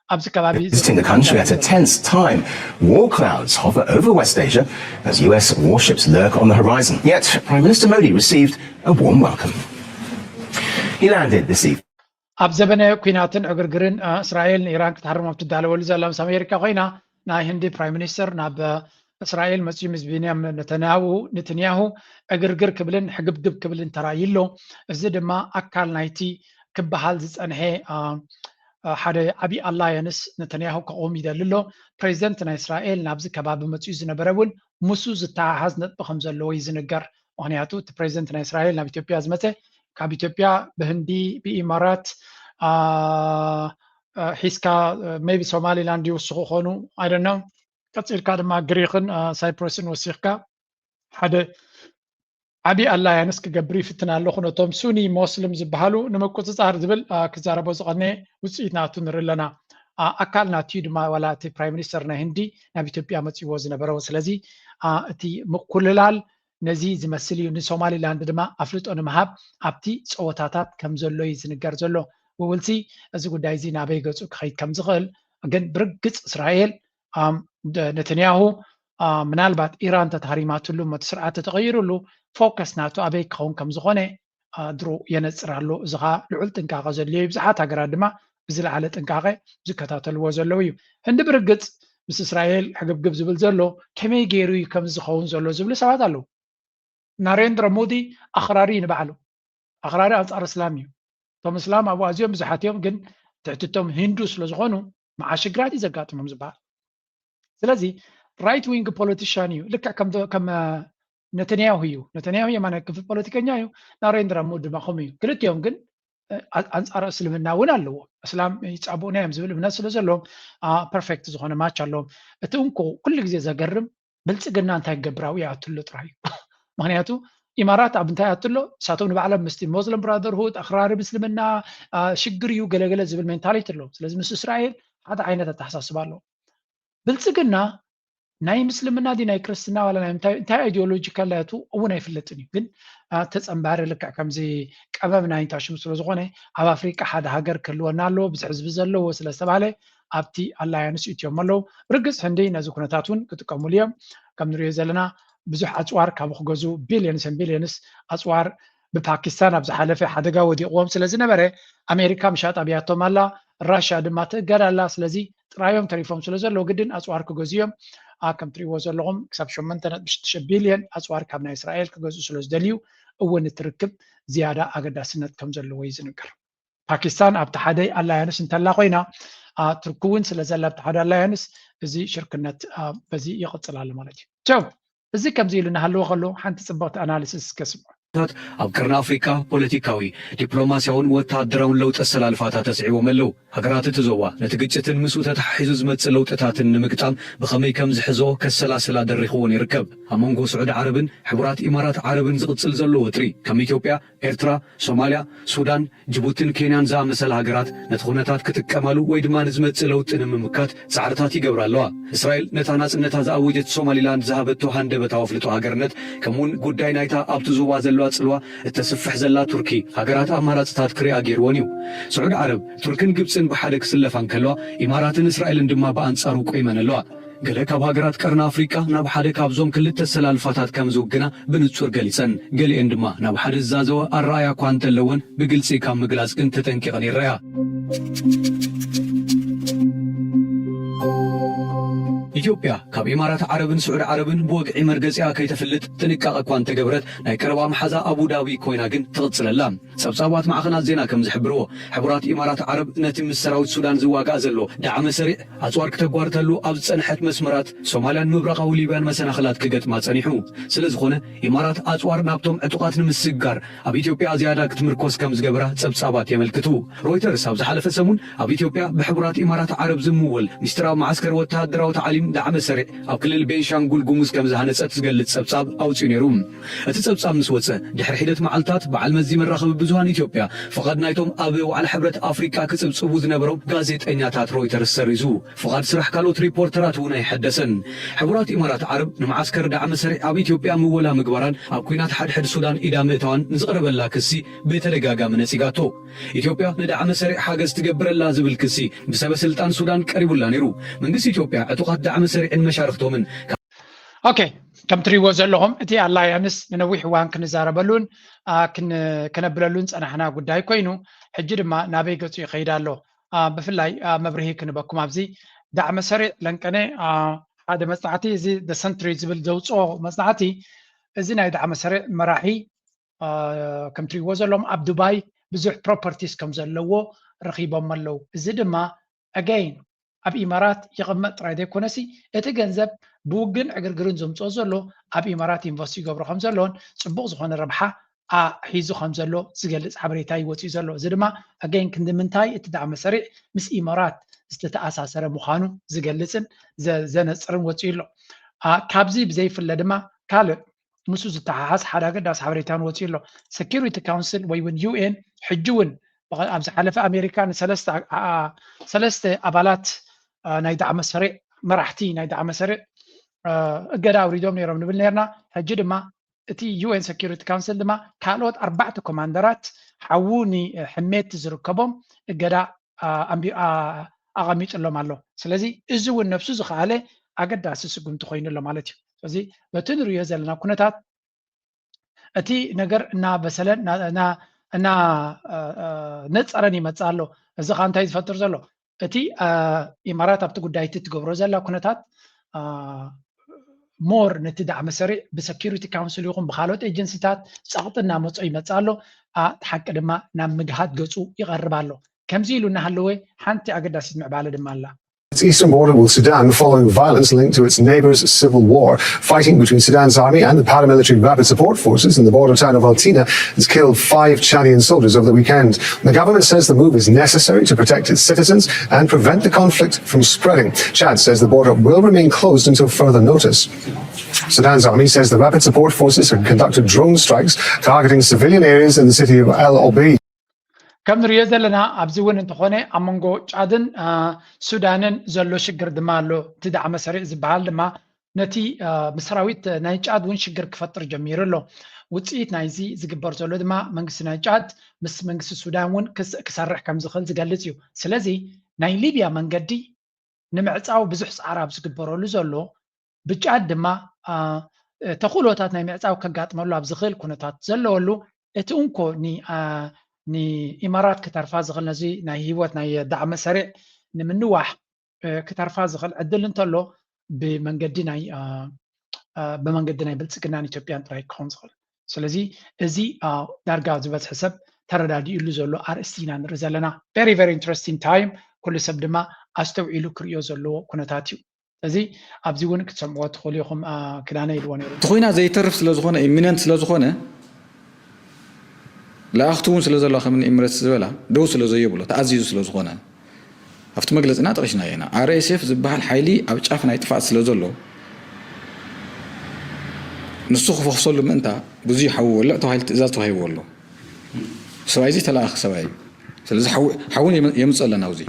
ኣብዚ ከባቢ Visiting the country at a tense time, war clouds hover over West Asia as U S warships lurk on the horizon. Yet Prime Minister Modi received a warm welcome. He landed this evening. ኣብ ዘበነ ኲናትን ዕግርግርን እስራኤል ንኢራን ክትሃርም ኣብ ትዳለወሉ ዘላ ምስ ኣሜሪካ ኮይና ናይ ህንዲ ፕራይም ሚኒስተር ናብ እስራኤል መፅዩ ምስ ቢንያም ነተንያሁ ዕግርግር ክብልን ሕግብግብ ክብልን ተራእዩ ኣሎ። እዚ ድማ ኣካል ናይቲ ክበሃል ዝፀንሐ ሓደ ዓብዪ ኣላየንስ ነተንያሁ ከቑም ይደሊ ኣሎ። ፕሬዚደንት ናይ እስራኤል ናብዚ ከባቢ መፅዩ ዝነበረ እውን ምስኡ ዝተሓሓዝ ነጥቢ ከም ዘለዎ እዩ ዝንገር። ምክንያቱ እቲ ፕሬዚደንት ናይ እስራኤል ናብ ኢትዮጵያ ዝመፀ ካብ ኢትዮጵያ ብህንዲ ብኢማራት ሒዝካ maybe ሶማሊላንድ ይውስኹ ኾኑ ኣይደነው ቀፂልካ ድማ ግሪክን ሳይፕረስን ወሲኽካ ሓደ ዓብዪ ኣላያንስ ክገብር ይፍትን ኣለኹ ነቶም ሱኒ ሞስልም ዝበሃሉ ንምቁፅፃር ዝብል ክዛረቦ ዝቐነ ውፅኢት ናቱ ንርኢ ኣለና። ኣካል ናቱ እዩ ድማ ዋላ እቲ ፕራይም ሚኒስተር ናይ ህንዲ ናብ ኢትዮጵያ መፅዎ ዝነበረ። ስለዚ እቲ ምኩልላል ነዚ ዝመስል እዩ። ንሶማሊላንድ ድማ ኣፍልጦ ንምሃብ ኣብቲ ፀወታታት ከም ዘሎ እዩ ዝንገር ዘሎ። ውውልሲ እዚ ጉዳይ እዚ ናበይ ገፁ ክኸይድ ከም ዝኽእል ግን ብርግፅ እስራኤል ነተንያሁ ምናልባት ኢራን ተታሪማትሉ መቲ ስርዓት ተተቐይሩሉ ፎከስ ናቱ ኣበይ ክኸውን ከም ዝኾነ ድሮ የነፅር ኣሎ። እዚ ኸዓ ልዑል ጥንቃቐ ዘድልዮ እዩ። ብዙሓት ሃገራት ድማ ብዝለዓለ ጥንቃቐ ዝከታተልዎ ዘለዉ እዩ። ህንዲ ብርግፅ ምስ እስራኤል ሕግብግብ ዝብል ዘሎ ከመይ ገይሩ እዩ ከምዚ ዝኸውን ዘሎ ዝብሉ ሰባት ኣለዉ። ናሬንድራ ሞዲ ኣኽራሪ እዩ ንባዕሉ ኣኽራሪ ኣንፃር እስላም እዩ። እቶም እስላም ኣብኡ ኣዝዮም ብዙሓት እዮም፣ ግን ትሕትቶም ሂንዱ ስለ ዝኾኑ መዓ ሽግራት እዩ ዘጋጥሞም ዝበሃል። ስለዚ ራይት ዊንግ ፖለቲሻን እዩ፣ ልክዕ ከም ከም ነተንያሁ እዩ። ነተንያሁ የማናይ ክንፊ ፖለቲከኛ እዩ፣ ናሬንድራ ሞዲ ድማ ከምኡ እዩ። ክልቲኦም ግን ኣንፃር እስልምና እውን ኣለዎም። እስላም ይፃብኡና እዮም ዝብል እምነት ስለ ዘለዎም ፐርፌክት ዝኾነ ማች ኣለዎም። እቲ እንኮ ኩሉ ግዜ ዘገርም ብልፅግና እንታይ ክገብር ኣብኡ ይኣትሎ ጥራሕ እዩ። ምክንያቱ ኢማራት ኣብ እንታይ ኣትሎ ንሳቶም ንባዕሎም ምስቲ ሞስለም ብራደርሁድ ኣክራሪ ምስልምና ሽግር እዩ ገለገለ ዝብል ሜንታሊቲ ኣለዎም። ስለዚ ምስ እስራኤል ሓደ ዓይነት ኣተሓሳስባ ኣለዎም። ብልፅግና ናይ ምስልምና ዲ ናይ ክርስትና ዋላ ናይ እንታይ ኣይዲዮሎጂካል ላቱ እውን ኣይፍለጥን እዩ። ግን ተፀንባሪ ልክዕ ከምዚ ቀመም ናይ እንታሽሙ ስለ ዝኾነ ኣብ ኣፍሪቃ ሓደ ሃገር ክህልወና ኣለዎ ብዙሕ ህዝቢ ዘለዎ ስለ ዝተባሃለ ኣብቲ ኣላያንስ እትዮም ኣለዉ። ብርግፅ ህንዲ ነዚ ኩነታት እውን ክጥቀሙሉ እዮም። ከም ንሪኦ ዘለና ብዙሕ ኣፅዋር ካብ ክገዙ ቢልዮንስ ን ቢልዮንስ ኣፅዋር ብፓኪስታን ኣብ ዝሓለፈ ሓደጋ ወዲቕዎም ስለ ዝነበረ ኣሜሪካ ምሻጥ ኣብያቶም ኣላ፣ ራሽያ ድማ ትእገድ ኣላ። ስለዚ ጥራዮም ተሪፎም ስለ ዘለዉ ግድን ኣፅዋር ክገዝኡ እዮም። ከም ትሪእዎ ዘለኹም ክሳብ ሸሞንተ ነጥቢ ሽዱሽተ ቢልዮን ኣፅዋር ካብ ናይ እስራኤል ክገዝኡ ስለ ዝደልዩ እውን እቲ ርክብ ዝያዳ ኣገዳስነት ከም ዘለዎ እዩ ዝንገር። ፓኪስታን ኣብቲ ሓደ ኣላያንስ እንተላ ኮይና፣ ቱርኪ እውን ስለ ዘላ ኣብቲ ሓደ ኣላያንስ እዚ ሽርክነት በዚ ይቕፅል ኣሎ ማለት እዩ። እዚ ከምዚ ኢሉ እናሃለወ ከሎ ሓንቲ ፅብቕቲ ኣናሊሲስ እስከ ስምዑ። ኣብ ቀርኒ ኣፍሪካ ፖለቲካዊ፣ ዲፕሎማሲያውን ወታደራውን ለውጢ ኣሰላልፋታት ተስዒቦም ኣለዉ። ሃገራት እቲ ዞባ ነቲ ግጭትን ምስኡ ተተሓሒዙ ዝመጽእ ለውጥታትን ንምግጣም ብኸመይ ከም ዝሕዞ ከሰላስላ ደሪኽዎን ይርከብ። ኣብ መንጎ ስዑዲ ዓረብን ሕቡራት ኢማራት ዓረብን ዝቕጽል ዘሎ ወጥሪ፣ ከም ኢትዮጵያ፣ ኤርትራ፣ ሶማልያ፣ ሱዳን፣ ጅቡትን ኬንያን ዝኣመሰላ ሃገራት ነቲ ኩነታት ክጥቀማሉ ወይ ድማ ንዝመጽእ ለውጢ ንምምካት ጻዕርታት ይገብራ ኣለዋ። እስራኤል ነታ ናጽነታ ዝኣወጀት ሶማሊላንድ ዝሃበቶ ሃንደበታዊ ኣፍልጦ ሃገርነት፣ ከምኡውን ጉዳይ ናይታ ኣብቲ ዞባ ዘለዋ ጽልዋ እተስፍሕ ዘላ ቱርኪ፣ ሃገራት ኣማራጽታት ክሪኣ ገይርወን እዩ። ስዑድ ዓረብ፣ ቱርክን ግብጽን ብሓደ ክስለፋ እንከለዋ፣ ኢማራትን እስራኤልን ድማ ብኣንጻሩ ቆይመን ኣለዋ። ገለ ካብ ሃገራት ቀርኒ ኣፍሪቃ ናብ ሓደ ካብዞም ክልተ ኣሰላልፋታት ከም ዝውግና ብንጹር ገሊጸን፣ ገሊኤን ድማ ናብ ሓደ ዝዛዘወ ኣረኣእያ እኳ እንተለወን፣ ብግልጺ ካብ ምግላጽ ግን ተጠንቂቐን ይረኣያ። ኢትዮጵያ ካብ ኢማራት ዓረብን ስዑዲ ዓረብን ብወግዒ መርገጺኣ ከይተፍልጥ ጥንቃቐ እኳ እንተገበረት፣ ናይ ቀረባ መሓዛ ኣቡዳቢ ኮይና ግን ትቕጽል ኣላ። ጸብጻባት ማዕኸናት ዜና ከም ዝሕብርዎ፣ ሕቡራት ኢማራት ዓረብ ነቲ ምስ ሰራዊት ሱዳን ዝዋጋእ ዘሎ ዳዕመ ሰሪዕ ኣጽዋር ክተጓርተሉ ኣብ ዝጸንሐት መስመራት ሶማልያን ምብራቓዊ ሊብያን መሰናኽላት ክገጥማ ጸኒሑ። ስለ ዝኾነ፣ ኢማራት ኣጽዋር ናብቶም ዕጡቓት ንምስግጋር ኣብ ኢትዮጵያ ዝያዳ ክትምርኮስ ከም ዝገበራ ጸብጻባት የመልክቱ። ሮይተርስ ኣብ ዝሓለፈ ሰሙን ኣብ ኢትዮጵያ ብሕቡራት ኢማራት ዓረብ ዝምወል ሚስጥራዊ መዓስከር ወተሃደራዊ ታዕሊም ዳዕመ ሰሪዕ ኣብ ክልል ቤንሻንጉል ጉሙዝ ከም ዝሃነጸት ዝገልጽ ጸብጻብ ኣውጺኡ ነይሩ። እቲ ጸብጻብ ምስ ወጸ ድሕሪ ሒደት መዓልታት፣ በዓል መዚ መራኸቢ ብዙሃን ኢትዮጵያ ፍቓድ ናይቶም ኣብ ዋዕላ ሕብረት ኣፍሪቃ ክጽብጽቡ ዝነበሮም ጋዜጠኛታት ሮይተርስ ሰሪዙ። ፍቓድ ስራሕ ካልኦት ሪፖርተራት እውን ኣይሐደሰን። ሕቡራት ኢማራት ዓረብ ንመዓስከር ዳዕመ ሰሪዕ ኣብ ኢትዮጵያ ምወላ ምግባራን ኣብ ኲናት ሓድሕድ ሱዳን ኢዳ ምእታዋን ንዝቐረበላ ክሲ ብተደጋጋሚ ነጺጋቶ። ኢትዮጵያ ንዳዕመ ሰሪዕ ሓገዝ ትገብር ኣላ ዝብል ክሲ ብሰበ ስልጣን ሱዳን ቀሪቡላ ነይሩ። መንግስቲ ኢትዮጵያ ዕጡቓት ዳዕመ ሰሪዕን መሻርኽቶምን ኦኬ፣ ከም ትሪእዎ ዘለኹም እቲ ኣላያንስ ንነዊሕ እዋን ክንዛረበሉን አ፣ ክን- ከነብለሉን ጸናሕና ጉዳይ ኮይኑ፣ ሕጂ ድማ ናበይ ገጹ ይኸይድ ኣሎ? አ፣ ብፍላይ አ፣ መብርሂ ክንበኩም ኣብዚ ዳዕመ ሰሪዕ ለንቀነ አ፣ ሓደ መጽናዕቲ፣ እዚ The Sentry ዝብል ዘውፅኦ መጽናዕቲ፣ እዚ ናይ ዳዕመ ሰሪዕ መራሒ አ፣ ከም ትሪእዎ ዘለኹም ኣብ ዱባይ ብዙሕ ፕሮፐርቲስ ከም ዘለዎ ረኺቦም ኣለዉ። እዚ ድማ ኣገይን ኣብ ኢማራት ይቕመጥ ጥራይ ዘይኮነሲ፣ እቲ ገንዘብ ብውግን ዕግርግርን ዘምፅኦ ዘሎ ኣብ ኢማራት ኢንቨስት ይገብሮ ከም ዘሎን ፅቡቕ ዝኾነ ረብሓ አ- ሒዙ ከም ዘሎ ዝገልፅ ሓበሬታ እዩ ወፂኡ ዘሎ። እዚ ድማ ኣገይን ክንዲ ምንታይ እቲ ዳዕመ ሰሪዕ ምስ ኢማራት ዝተተኣሳሰረ ምዃኑ ዝገልፅን ዘ- ዘነፅርን ወፂኡ ኣሎ። አ፣ ካብዚ ብዘይፍለ ድማ ካልእ ምስኡ ዝተሓሓዝ ሓደ ኣገዳሲ ሓበሬታ እውን ወፂኡ ኣሎ። ሴኪሪቲ ካውንስል ወይ እውን ዩኤን ሕጂ እውን ብቐ- ኣብ ዝሓለፈ ኣሜሪካ ንሰለስተ ኣ- ኣ- ሰለስተ ኣባላት አ፣ ናይ ዳዕመ ሰሪዕ መራሕቲ ናይ ዳዕመ ሰሪዕ አ፣ እገዳ ኣውሪዶም ነይሮም ንብል ነርና። ሕጂ ድማ እቲ ዩኤን ሴኪሪቲ ካውንስል ድማ ካልኦት ኣርባዕተ ኮማንደራት ሓዉ ንሕሜት ዝርከቦም እገዳ አ፣ ኣንቢ- አ፣ ኣቐሚጥሎም ኣሎ። ስለዚ እዚ እውን ነብሱ ዝኸኣለ ኣገዳሲ ስጉምቲ ኮይኑ ኣሎ ማለት እዩ። ስለዚ በቲ ንሪኦ ዘለና ኩነታት እቲ ነገር እናበሰለ እና- እና- እና አ፣ አ፣ ነፀረን ይመፅእ ኣሎ። እዚ ከዓ እንታይ ዝፈጥር ዘሎ? እቲ አ፣ ኢማራት ኣብቲ ጉዳይ እቲ ትገብሮ ዘላ ኩነታት አ፣ ሞር ነቲ ዳዕመ ሰሪዕ ብሰኪሪቲ ካውንስል ይኹን ብካልኦት ኤጀንሲታት ፀቕጢ እናመፆ ይመፅእ ኣሎ። አ፣ እቲ ሓቂ ድማ ናብ ምግሃድ ገፁ ይቐርብ ኣሎ። ከምዚ ኢሉ እናሃለወ ሓንቲ ኣገዳሲት ምዕባለ ድማ ኣላ። Its eastern border with Sudan following violence linked to its neighbour's civil war. Fighting between Sudan's army and the paramilitary Rapid Support Forces in the border town of Al Tina has killed five Chadian soldiers over the weekend. The government says the move is necessary to protect its citizens and prevent the conflict from spreading. Chad says the border will remain closed until further notice. Sudan's army says the Rapid Support Forces have conducted drone strikes targeting civilian areas in the city of El Obeid. ከም ንሪኦ ዘለና ኣብዚ እውን እንተኾነ ኣብ መንጎ ጫድን አ፣ ሱዳንን ዘሎ ሽግር ድማ ኣሎ። እቲ ዳዕመ ሰሪዕ ዝበሃል ድማ ነቲ አ፣ ምስ ሰራዊት ናይ ጫድ እውን ሽግር ክፈጥር ጀሚሩ ኣሎ። ውፅኢት ናይዚ ዝግበር ዘሎ ድማ መንግስቲ ናይ ጫድ ምስ መንግስቲ ሱዳን እውን ክስ- ክሰርሕ ከም ዝኽእል ዝገልፅ እዩ። ስለዚ ናይ ሊብያ መንገዲ ንምዕፃው ብዙሕ ፃዕሪ ኣብ ዝግበረሉ ዘሎ ብጫድ ድማ አ፣ ተኽእሎታት ናይ ምዕፃው ከጋጥመሉ ኣብ ዝኽእል ኩነታት ዘለወሉ እቲ እንኮ ን- አ፣ ንኢማራት ክተርፋ ዝኽእል ነዚ ናይ ህይወት ናይ ዳዕመ ሰሪዕ ንምንዋሕ ክተርፋ ዝኽእል ዕድል እንተሎ ብመንገዲ ናይ ብመንገዲ ናይ ብልፅግናን ኢትዮጵያን ጥራይ ክኸውን ዝኽእል። ስለዚ እዚ ዳርጋ ዝበዝሐ ሰብ ተረዳዲእሉ ዘሎ ኣርእስቲ ኢና ንርኢ ዘለና። Very very interesting time። ኩሉ ሰብ ድማ ኣስተውዒሉ ክርእዮ ዘለዎ ኩነታት እዩ። ስለዚ ኣብዚ እውን ክትሰምዕዎ ትኽእሉ ኢኹም። ክዳነ ኢልዎ ነይሩ። እቲ ኩናት ዘይተርፍ ስለዝኾነ፣ ኢሚነንት ስለዝኾነ፣ ለኣኽቲ እውን ስለዘለዋ ከም ኤምሬትስ ዝበላ ደው ስለዘየብሎ ተኣዚዙ ስለዝኾነ ኣብቲ መግለፅና ጠቒስናዮ ኢና። ኣር ኤስ ኤፍ ዝበሃል ሓይሊ ኣብ ጫፍ ናይ ጥፍኣት ስለዘሎ ንሱ ክፈኽሰሉ ምእንታ ብዙ ሓዊ ወልዕ ተባሂሉ ትእዛዝ ተዋሂብዎ ኣሎ። ሰብኣይ እዚ ተለኣኸ ሰብኣይ እዩ። ስለዚ ሓውን የምፅእ ኣለና ኣብዚ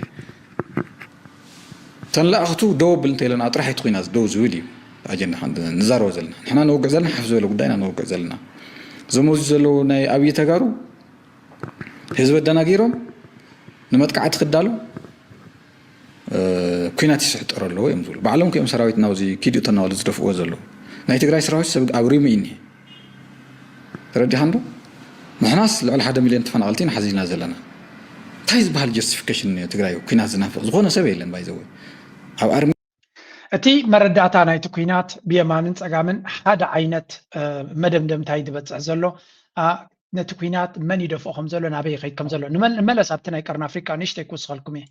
ተን ለኣኽቱ ደው ብል እንተኢለና ጥራሕ እቲ ኩናት ደው ዝብል እዩ ኣጀንዳ ንዛረቦ ዘለና። ንሕና ነውግዕ ዘለና ሓፍ ዝበለ ጉዳይና ነውግዕ ዘለና። እዞም ኣብዚ ዘለዉ ናይ ኣብይ ተጋሩ ህዝቢ ኣደናጊሮም ንመጥቃዕቲ ክዳሉ ኩናት ይስሕጠር ኣለዎ እዮም ዝብሉ። ባዕሎም እዮም ሰራዊትና ኣብዚ ኪድኡ ተናዋሉ ዝደፍእዎ ዘለዉ። ናይ ትግራይ ሰራዊት ሰብ ኣብሪሙ እዩ እኒሄ። ተረዲኻ እንዶ ንሕናስ ልዕሊ ሓደ ሚልዮን ተፈናቐልቲ ኢና ሓዚልና ዘለና። እንታይ ዝበሃል ጀስቲፊኬሽን ትግራይ ኩናት ዝናፍቕ ዝኾነ ሰብ የለን። ባይዘወ ኣብ ኣርሚ እቲ መረዳእታ ናይቲ ኩናት ብየማንን ጸጋምን ሓደ ዓይነት መደምደምታ እዩ ዝበጽሕ ዘሎ። ነቲ ኩናት መን ይደፍኦ ከም ዘሎ ናበይ ይኸይድ ከም ዘሎ ንመለስ ኣብቲ ናይ ቀርኒ ኣፍሪቃ ንእሽተይ ክውስኸልኩም እየ።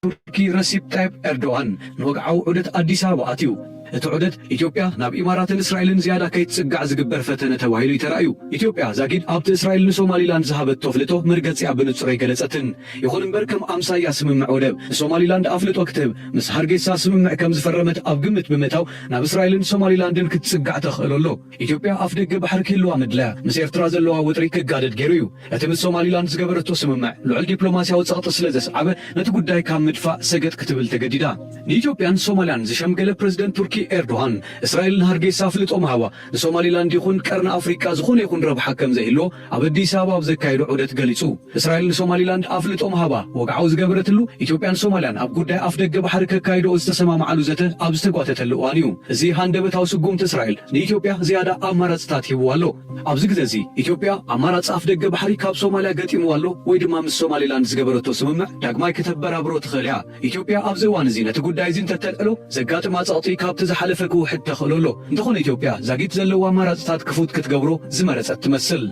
ቱርኪ ረሲፕ ጣይብ ኤርዶዋን ንወግዓዊ ዑደት ኣዲስ ኣበባ ኣትዩ። እቲ ዑደት ኢትዮጵያ ናብ ኢማራትን እስራኤልን ዝያዳ ከይትጽጋዕ ዝግበር ፈተነ ተባሂሉ እዩ ተራእዩ። ኢትዮጵያ ዛጊድ ኣብቲ እስራኤል ንሶማሊላንድ ዝሃበቶ ኣፍልጦ መርገጺኣ ብንጹር ኣይገለጸትን። ይኹን እምበር ከም ኣምሳያ ስምምዕ ወደብ ንሶማሊላንድ ኣፍልጦ ክትህብ ምስ ሃርጌሳ ስምምዕ ከም ዝፈረመት ኣብ ግምት ብምእታው ናብ እስራኤልን ሶማሊላንድን ክትጽጋዕ ተኽእሎ ኣሎ። ኢትዮጵያ ኣፍደገ ባሕሪ ክህልዋ ምድላያ ምስ ኤርትራ ዘለዋ ወጥሪ ክጋደድ ገይሩ እዩ። እቲ ምስ ሶማሊላንድ ዝገበረቶ ስምምዕ ልዑል ዲፕሎማስያዊ ጸቕጢ ስለ ዘስዓበ ነቲ ጉዳይ ካብ ምድፋእ ሰገጥ ክትብል ተገዲዳ። ንኢትዮጵያን ሶማልያን ዝሸምገለ ፕረዚደንት ቱርኪ ኤርዶሃን እስራኤል ንሃርጌሳ ኣፍልጦ ምሃባ ንሶማሊላንድ ይኹን ቀርኒ ኣፍሪቃ ዝኾነ ይኹን ረብሓ ከም ዘይህልዎ ኣብ ኣዲስ ኣበባ ኣብ ዘካየዶ ዑደት ገሊጹ። እስራኤል ንሶማሊላንድ ኣፍልጦ ምሃባ ወግዓዊ ዝገበረትሉ ኢትዮጵያን ሶማልያን ኣብ ጉዳይ ኣፍደገ ባሕሪ ከካይድኦ ዝተሰማምዓሉ ዘተ ኣብ ዝተጓተተሉ እዋን እዩ። እዚ ሃንደበታዊ ስጉምቲ እስራኤል ንኢትዮጵያ ዝያዳ ኣማራጽታት ሂብዋ ኣሎ። ኣብዚ ግዜ እዚ ኢትዮጵያ ኣማራጺ ኣፍደገ ባሕሪ ካብ ሶማልያ ገጢምዋ ኣሎ ወይ ድማ ምስ ሶማሊላንድ ዝገበረቶ ስምምዕ ዳግማይ ከተበራብሮ ትኽእል እያ። ኢትዮጵያ ኣብዚ እዋን እዚ ነቲ ጉዳይ እዚ እንተተልዕሎ ዘጋጥማ ጸቕጢ ካብቲ ዝሓለፈ ክውሕድ ተኽእሎ ኣሎ። እንተኾነ ኢትዮጵያ ዛጊት ዘለዎ ኣማራጽታት ክፉት ክትገብሮ ዝመረጸት ትመስል።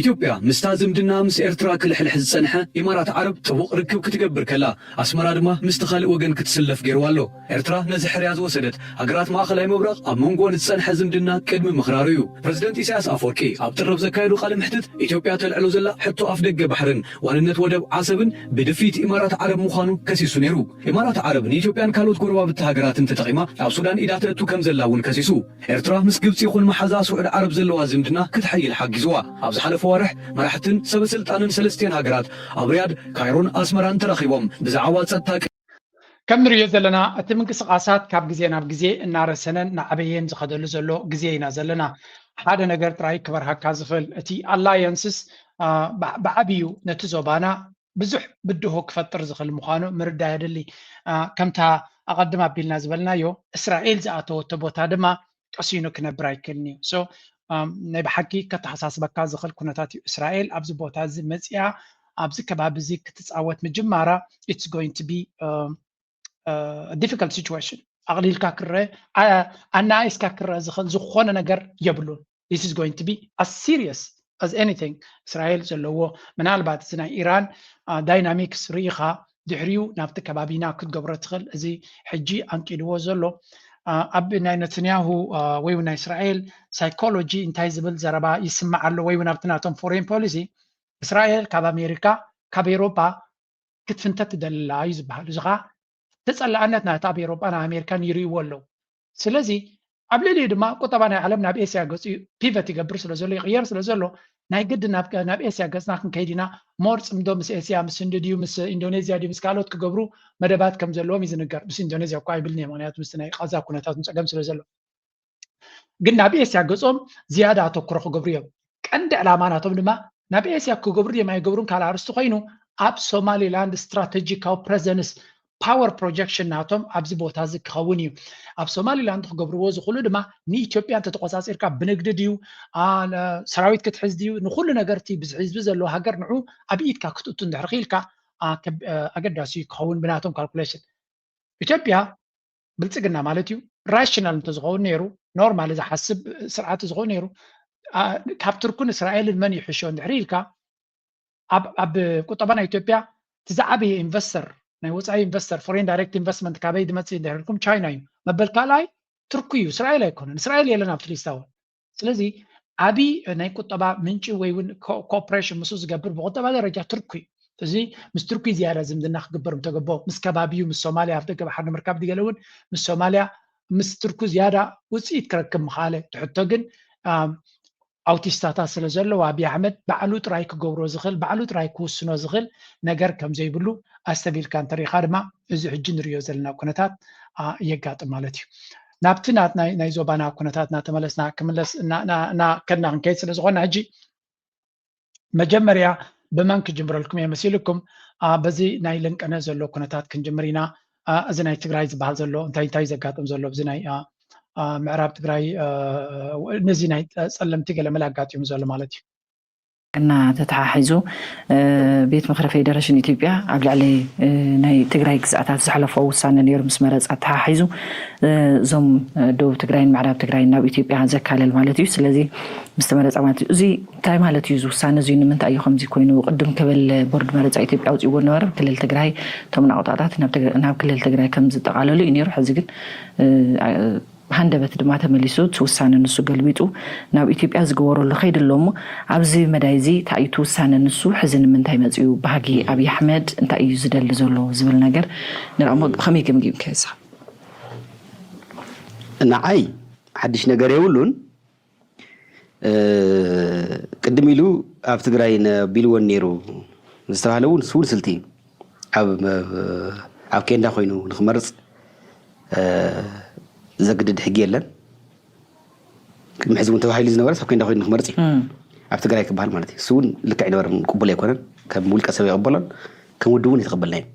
ኢትዮጵያ ምስታ ዝምድና ምስ ኤርትራ ክልሕልሕ ዝጸንሐ ኢማራት ዓረብ ጥቡቕ ርክብ ክትገብር ከላ ኣስመራ ድማ ምስቲ ካልእ ወገን ክትስለፍ ገይርዋ ኣሎ። ኤርትራ ነዚ ሕርያ ዝወሰደት ሃገራት ማእኸላይ ምብራቕ ኣብ መንጎ ንዝጸንሐ ዝምድና ቅድሚ ምኽራሩ እዩ። ፕረዚደንት ኢሳያስ ኣፈወርቂ ኣብ ጥሪ ኣብ ዘካየዶ ቃለ መሕትት ኢትዮጵያ ተልዕሎ ዘላ ሕቶ ኣፍደገ ባሕርን ዋንነት ወደብ ዓሰብን ብድፍኢት ኢማራት ዓረብ ምዃኑ ከሲሱ ነይሩ። ኢማራት ዓረብ ንኢትዮጵያን ካልኦት ጎረባብቲ ሃገራትን ተጠቒማ ኣብ ሱዳን ኢዳ ተእቱ ከም ዘላ እውን ከሲሱ። ኤርትራ ምስ ግብጺ ይኹን መሓዛ ስዑዲ ዓረብ ዘለዋ ዝምድና ክተሐይል ሓጊዝዋ። ኣብ ዝሓለፈ ዋርሕ መራሕትን ሰበ ስልጣንን ሰለስቲኤን ሃገራት ኣብ ሪያድ፣ ካይሮን ኣስመራን ተራኺቦም ብዛዕባ ጸጥታ ከም ንሪኦ ዘለና እቲ ምንቅስቓሳት ካብ ግዜ ናብ ግዜ እናረሰነን እናዓበየን ዝኸደሉ ዘሎ ግዜ ኢና ዘለና። ሓደ ነገር ጥራይ ክበርሃካ ዝኽእል እቲ ኣላየንስስ ብዓብዩ ነቲ ዞባና ብዙሕ ብድሆ ክፈጥር ዝኽእል ምዃኑ ምርዳእ የድሊ። ከምታ ኣቐድም ኣቢልና ዝበልናዮ እስራኤል ዝኣተወቶ ቦታ ድማ ቀሲኑ ክነብር ኣይክእልን እዩ። So ናይ ብሓቂ ከተሓሳስበካ ዝኽእል ኩነታት እዩ። እስራኤል ኣብዚ ቦታ እዚ መፂኣ ኣብዚ ከባቢ እዚ ክትፃወት ምጅማራ it's going to be difficult situation። ኣቕሊልካ ክረአ ኣናኣይስካ ክረአ ዝኽእል ዝኾነ ነገር የብሉን። This is going to be as serious as anything እስራኤል ዘለዎ። ምናልባት እዚ ናይ ኢራን ዳይናሚክስ ርኢኻ ድሕሪኡ ናብቲ ከባቢና ክትገብሮ ትኽእል። እዚ ሕጂ ኣንቂድዎ ዘሎ ኣብ ናይ ነትንያሁ ወይ ናይ እስራኤል ሳይኮሎጂ እንታይ ዝብል ዘረባ ይስማዕ ኣሎ ወይ እውን ኣብቲ ናቶም ፎሬን ፖሊሲ እስራኤል ካብ ኣሜሪካ ካብ ኤሮፓ ክትፍንተት ትደሊ ኣላ እዩ ዝበሃል። እዚ ከዓ ተፀላእነት ናይቲ ኣብ ኤሮጳን ኣሜሪካን ይርእይዎ ኣለዉ። ስለዚ ኣብ ልዕሊኡ ድማ ቁጠባ ናይ ዓለም ናብ ኤስያ ገፁ ፒቨት ይገብር ስለ ዘሎ ይቕየር ስለ ዘሎ ናይ ግድን ናብ ኤስያ ገፅና ክንከይድ ኢና። ሞር ፅምዶ ምስ ኤስያ ምስ ህንዲ ድዩ ምስ ኢንዶኔዝያ ድዩ ምስ ካልኦት ክገብሩ መደባት ከም ዘለዎም እዩ ዝንገር። ምስ ኢንዶኔዝያ እኳ ኣይብልን እየ፣ ምክንያቱ ምስቲ ናይ ቃዛ ኩነታት ንፀገም ስለ ዘሎ ግን ናብ ኤስያ ገፆም ዝያዳ ኣተኩሮ ክገብሩ እዮም። ቀንዲ ዕላማ ናቶም ድማ ናብ ኤስያ ክገብሩ ድዮም ኣይገብሩን ካልእ ኣርስቲ ኮይኑ ኣብ ሶማሊላንድ ስትራተጂካዊ ፕረዘንስ power projection ናቶም ኣብዚ ቦታ እዚ ክኸውን እዩ። ኣብ ሶማሊላንድ ክገብርዎ ዝኽእሉ ድማ ንኢትዮጵያ እንተተቆፃፂርካ ብንግዲ ድዩ፣ አ፣ ነ-፣ ሰራዊት ክትሕዝ ድዩ፣ ንኩሉ ነገር እቲ ብዚ ህዝቢ ዘለዎ ሃገር ንዑ ኣብ ኢድካ ክትእቱ እንድሕር ክኢልካ፣ አ፣ ከብ-፣ አ፣ ኣገዳሲ ክኸውን ብናቶም ካልኩሌሽን። ኢትዮጵያ ብልፅግና ማለት እዩ ራሽናል እንተዝኸውን ነይሩ፣ ኖርማል ዝሓስብ ስርዓት ዝኸውን ነይሩ፣ አ፣ ካብ ቱርክን እስራኤልን መን ይሕሾ እንድሕር ኢልካ፣ ኣብ ኣብ ቁጠባ ናይ ኢትዮጵያ እቲ ዝዓበየ ኢንቨስተር፣ ናይ ወፃኢ ኢንቨስተር፣ ፎሬን ዳይሬክት ኢንቨስትመንት ካበይ ዝመፅእ እንድሕር ኢልኩም ቻይና እዩ። መበል ካልኣይ ቱርኪ እዩ፣ እስራኤል ኣይኮነን። እስራኤል የለን ኣብቲ ሊስታ እውን። ስለዚ ዓቢ ናይ ቁጠባ ምንጪ ወይ እውን ኮ-፣ ኮኦፕሬሽን ምስኡ ዝገብር ብቁጠባ ደረጃ ቱርኪ እዩ። እዚ ምስ ቱርኪ ዝያዳ ዝምድና ክግበር ምተገቦ፣ ምስ ከባቢኡ፣ ምስ ሶማልያ ኣብ ደገ ባሕሪ ንምርካብ ድገለ እውን ምስ ሶማልያ፣ ምስ ቱርኪ ዝያዳ ውፅኢት ክረክብ ምኻለ። እቲ ሕቶ ግን፣ ኣም፣ ኣውቲስታታት ስለ ዘለዎ ኣብይ ኣሕመድ ባዕሉ ጥራይ ክገብሮ ዝኽእል፣ ባዕሉ ጥራይ ክውስኖ ዝኽእል ነገር ከም ዘይብሉ ኣስተቢልካ እንተሪኢኻ ድማ እዚ ሕጂ ንሪኦ ዘለና ኩነታት፣ አ፣ የጋጥም ማለት እዩ። ናብቲ ናት ናይ፣ ናይ ዞባና ኩነታት እናተመለስና ክምለስ እና፣ እና፣ እና ከድና ክንከይድ ስለ ዝኾና ሕጂ መጀመርያ ብመን ክጅምረልኩም እየ መሲልኩም? አ፣ በዚ ናይ ለንቀነ ዘሎ ኩነታት ክንጅምር ኢና። አ፣ እዚ ናይ ትግራይ ዝበሃል ዘሎ እንታይ እንታይ ዘጋጥም ዘሎ ኣብዚ ናይ፣ አ፣ አ፣ ምዕራብ ትግራይ፣ አ፣ ነዚ ናይ ጸለምቲ ገለመለ ኣጋጢሙ ዘሎ ማለት እዩ። እና ተተሓሒዙ፣ እ፣ ቤት ምኽሪ ፌደሬሽን ኢትዮጵያ ኣብ ልዕሊ፣ እ፣ ናይ ትግራይ ግዝኣታት ዘሕለፎ ውሳነ ነይሩ ምስ መረፃ ተሓሒዙ፣ እ፣ እዞም፣ እ፣ ደቡብ ትግራይን ምዕራብ ትግራይን ናብ ኢትዮጵያ ዘካለል ማለት እዩ። ስለዚ ምስ ተመረፃ ማለት እዩ። እዚ እንታይ ማለት እዩ? እዚ ውሳነ እዚ ንምንታይ እዩ ከምዚ ኮይኑ? ቅድም ክብል ቦርድ መረፃ ኢትዮጵያ ኣውፅእዎ ነበረ። ክልል ትግራይ እቶም ናቑጣታት ናብ ትግ-፣ ናብ ክልል ትግራይ ከም ዝጠቓለሉ እዩ ነይሩ። ሕዚ ግን፣ እ፣ አ-፣ ሃንደበት ድማ ተመሊሱ እቲ ውሳነ ንሱ ገልቢጡ ናብ ኢትዮጵያ ዝገበረሉ ከይዲ ኣሎ እሞ፣ ኣብዚ መዳይ እዚ እንታይ እዩ እቲ ውሳነ ንሱ? ሕዚ ንምንታይ መፂኡ? ባህጊ ኣብይ ኣሕመድ እንታይ እዩ ዝደሊ ዘሎ ዝብል ነገር ንርኣ እሞ፣ ከመይ ገምጊምካዮ ንስኻ? ንዓይ ሓድሽ ነገር የብሉን። እ፣ ቅድም ኢሉ ኣብ ትግራይ ነቢልወን ነይሩ ዝተባህለ እውን፣ እሱ እውን ስልቲ እዩ። ኣብ፣ ኣብ ኬንዳ ኮይኑ ንክመርፅ፣ እ፣ ዘግድድ ሕጊ የለን። ቅድሚ ሕዚ እውን ተባሂሉ ዝነበረ ኣብ ኬንዳ ኮይኑ ንክመርፅ እዩ። እም። ኣብ ትግራይ ክበሃል ማለት እዩ። እሱ እውን ልክዕ ኣይነበረን፣ ቅቡል ኣይኮነን። ከም ውልቀ ሰብ ይቕበሎን ከም ውድብ እውን ኣይተቐበልናዮን።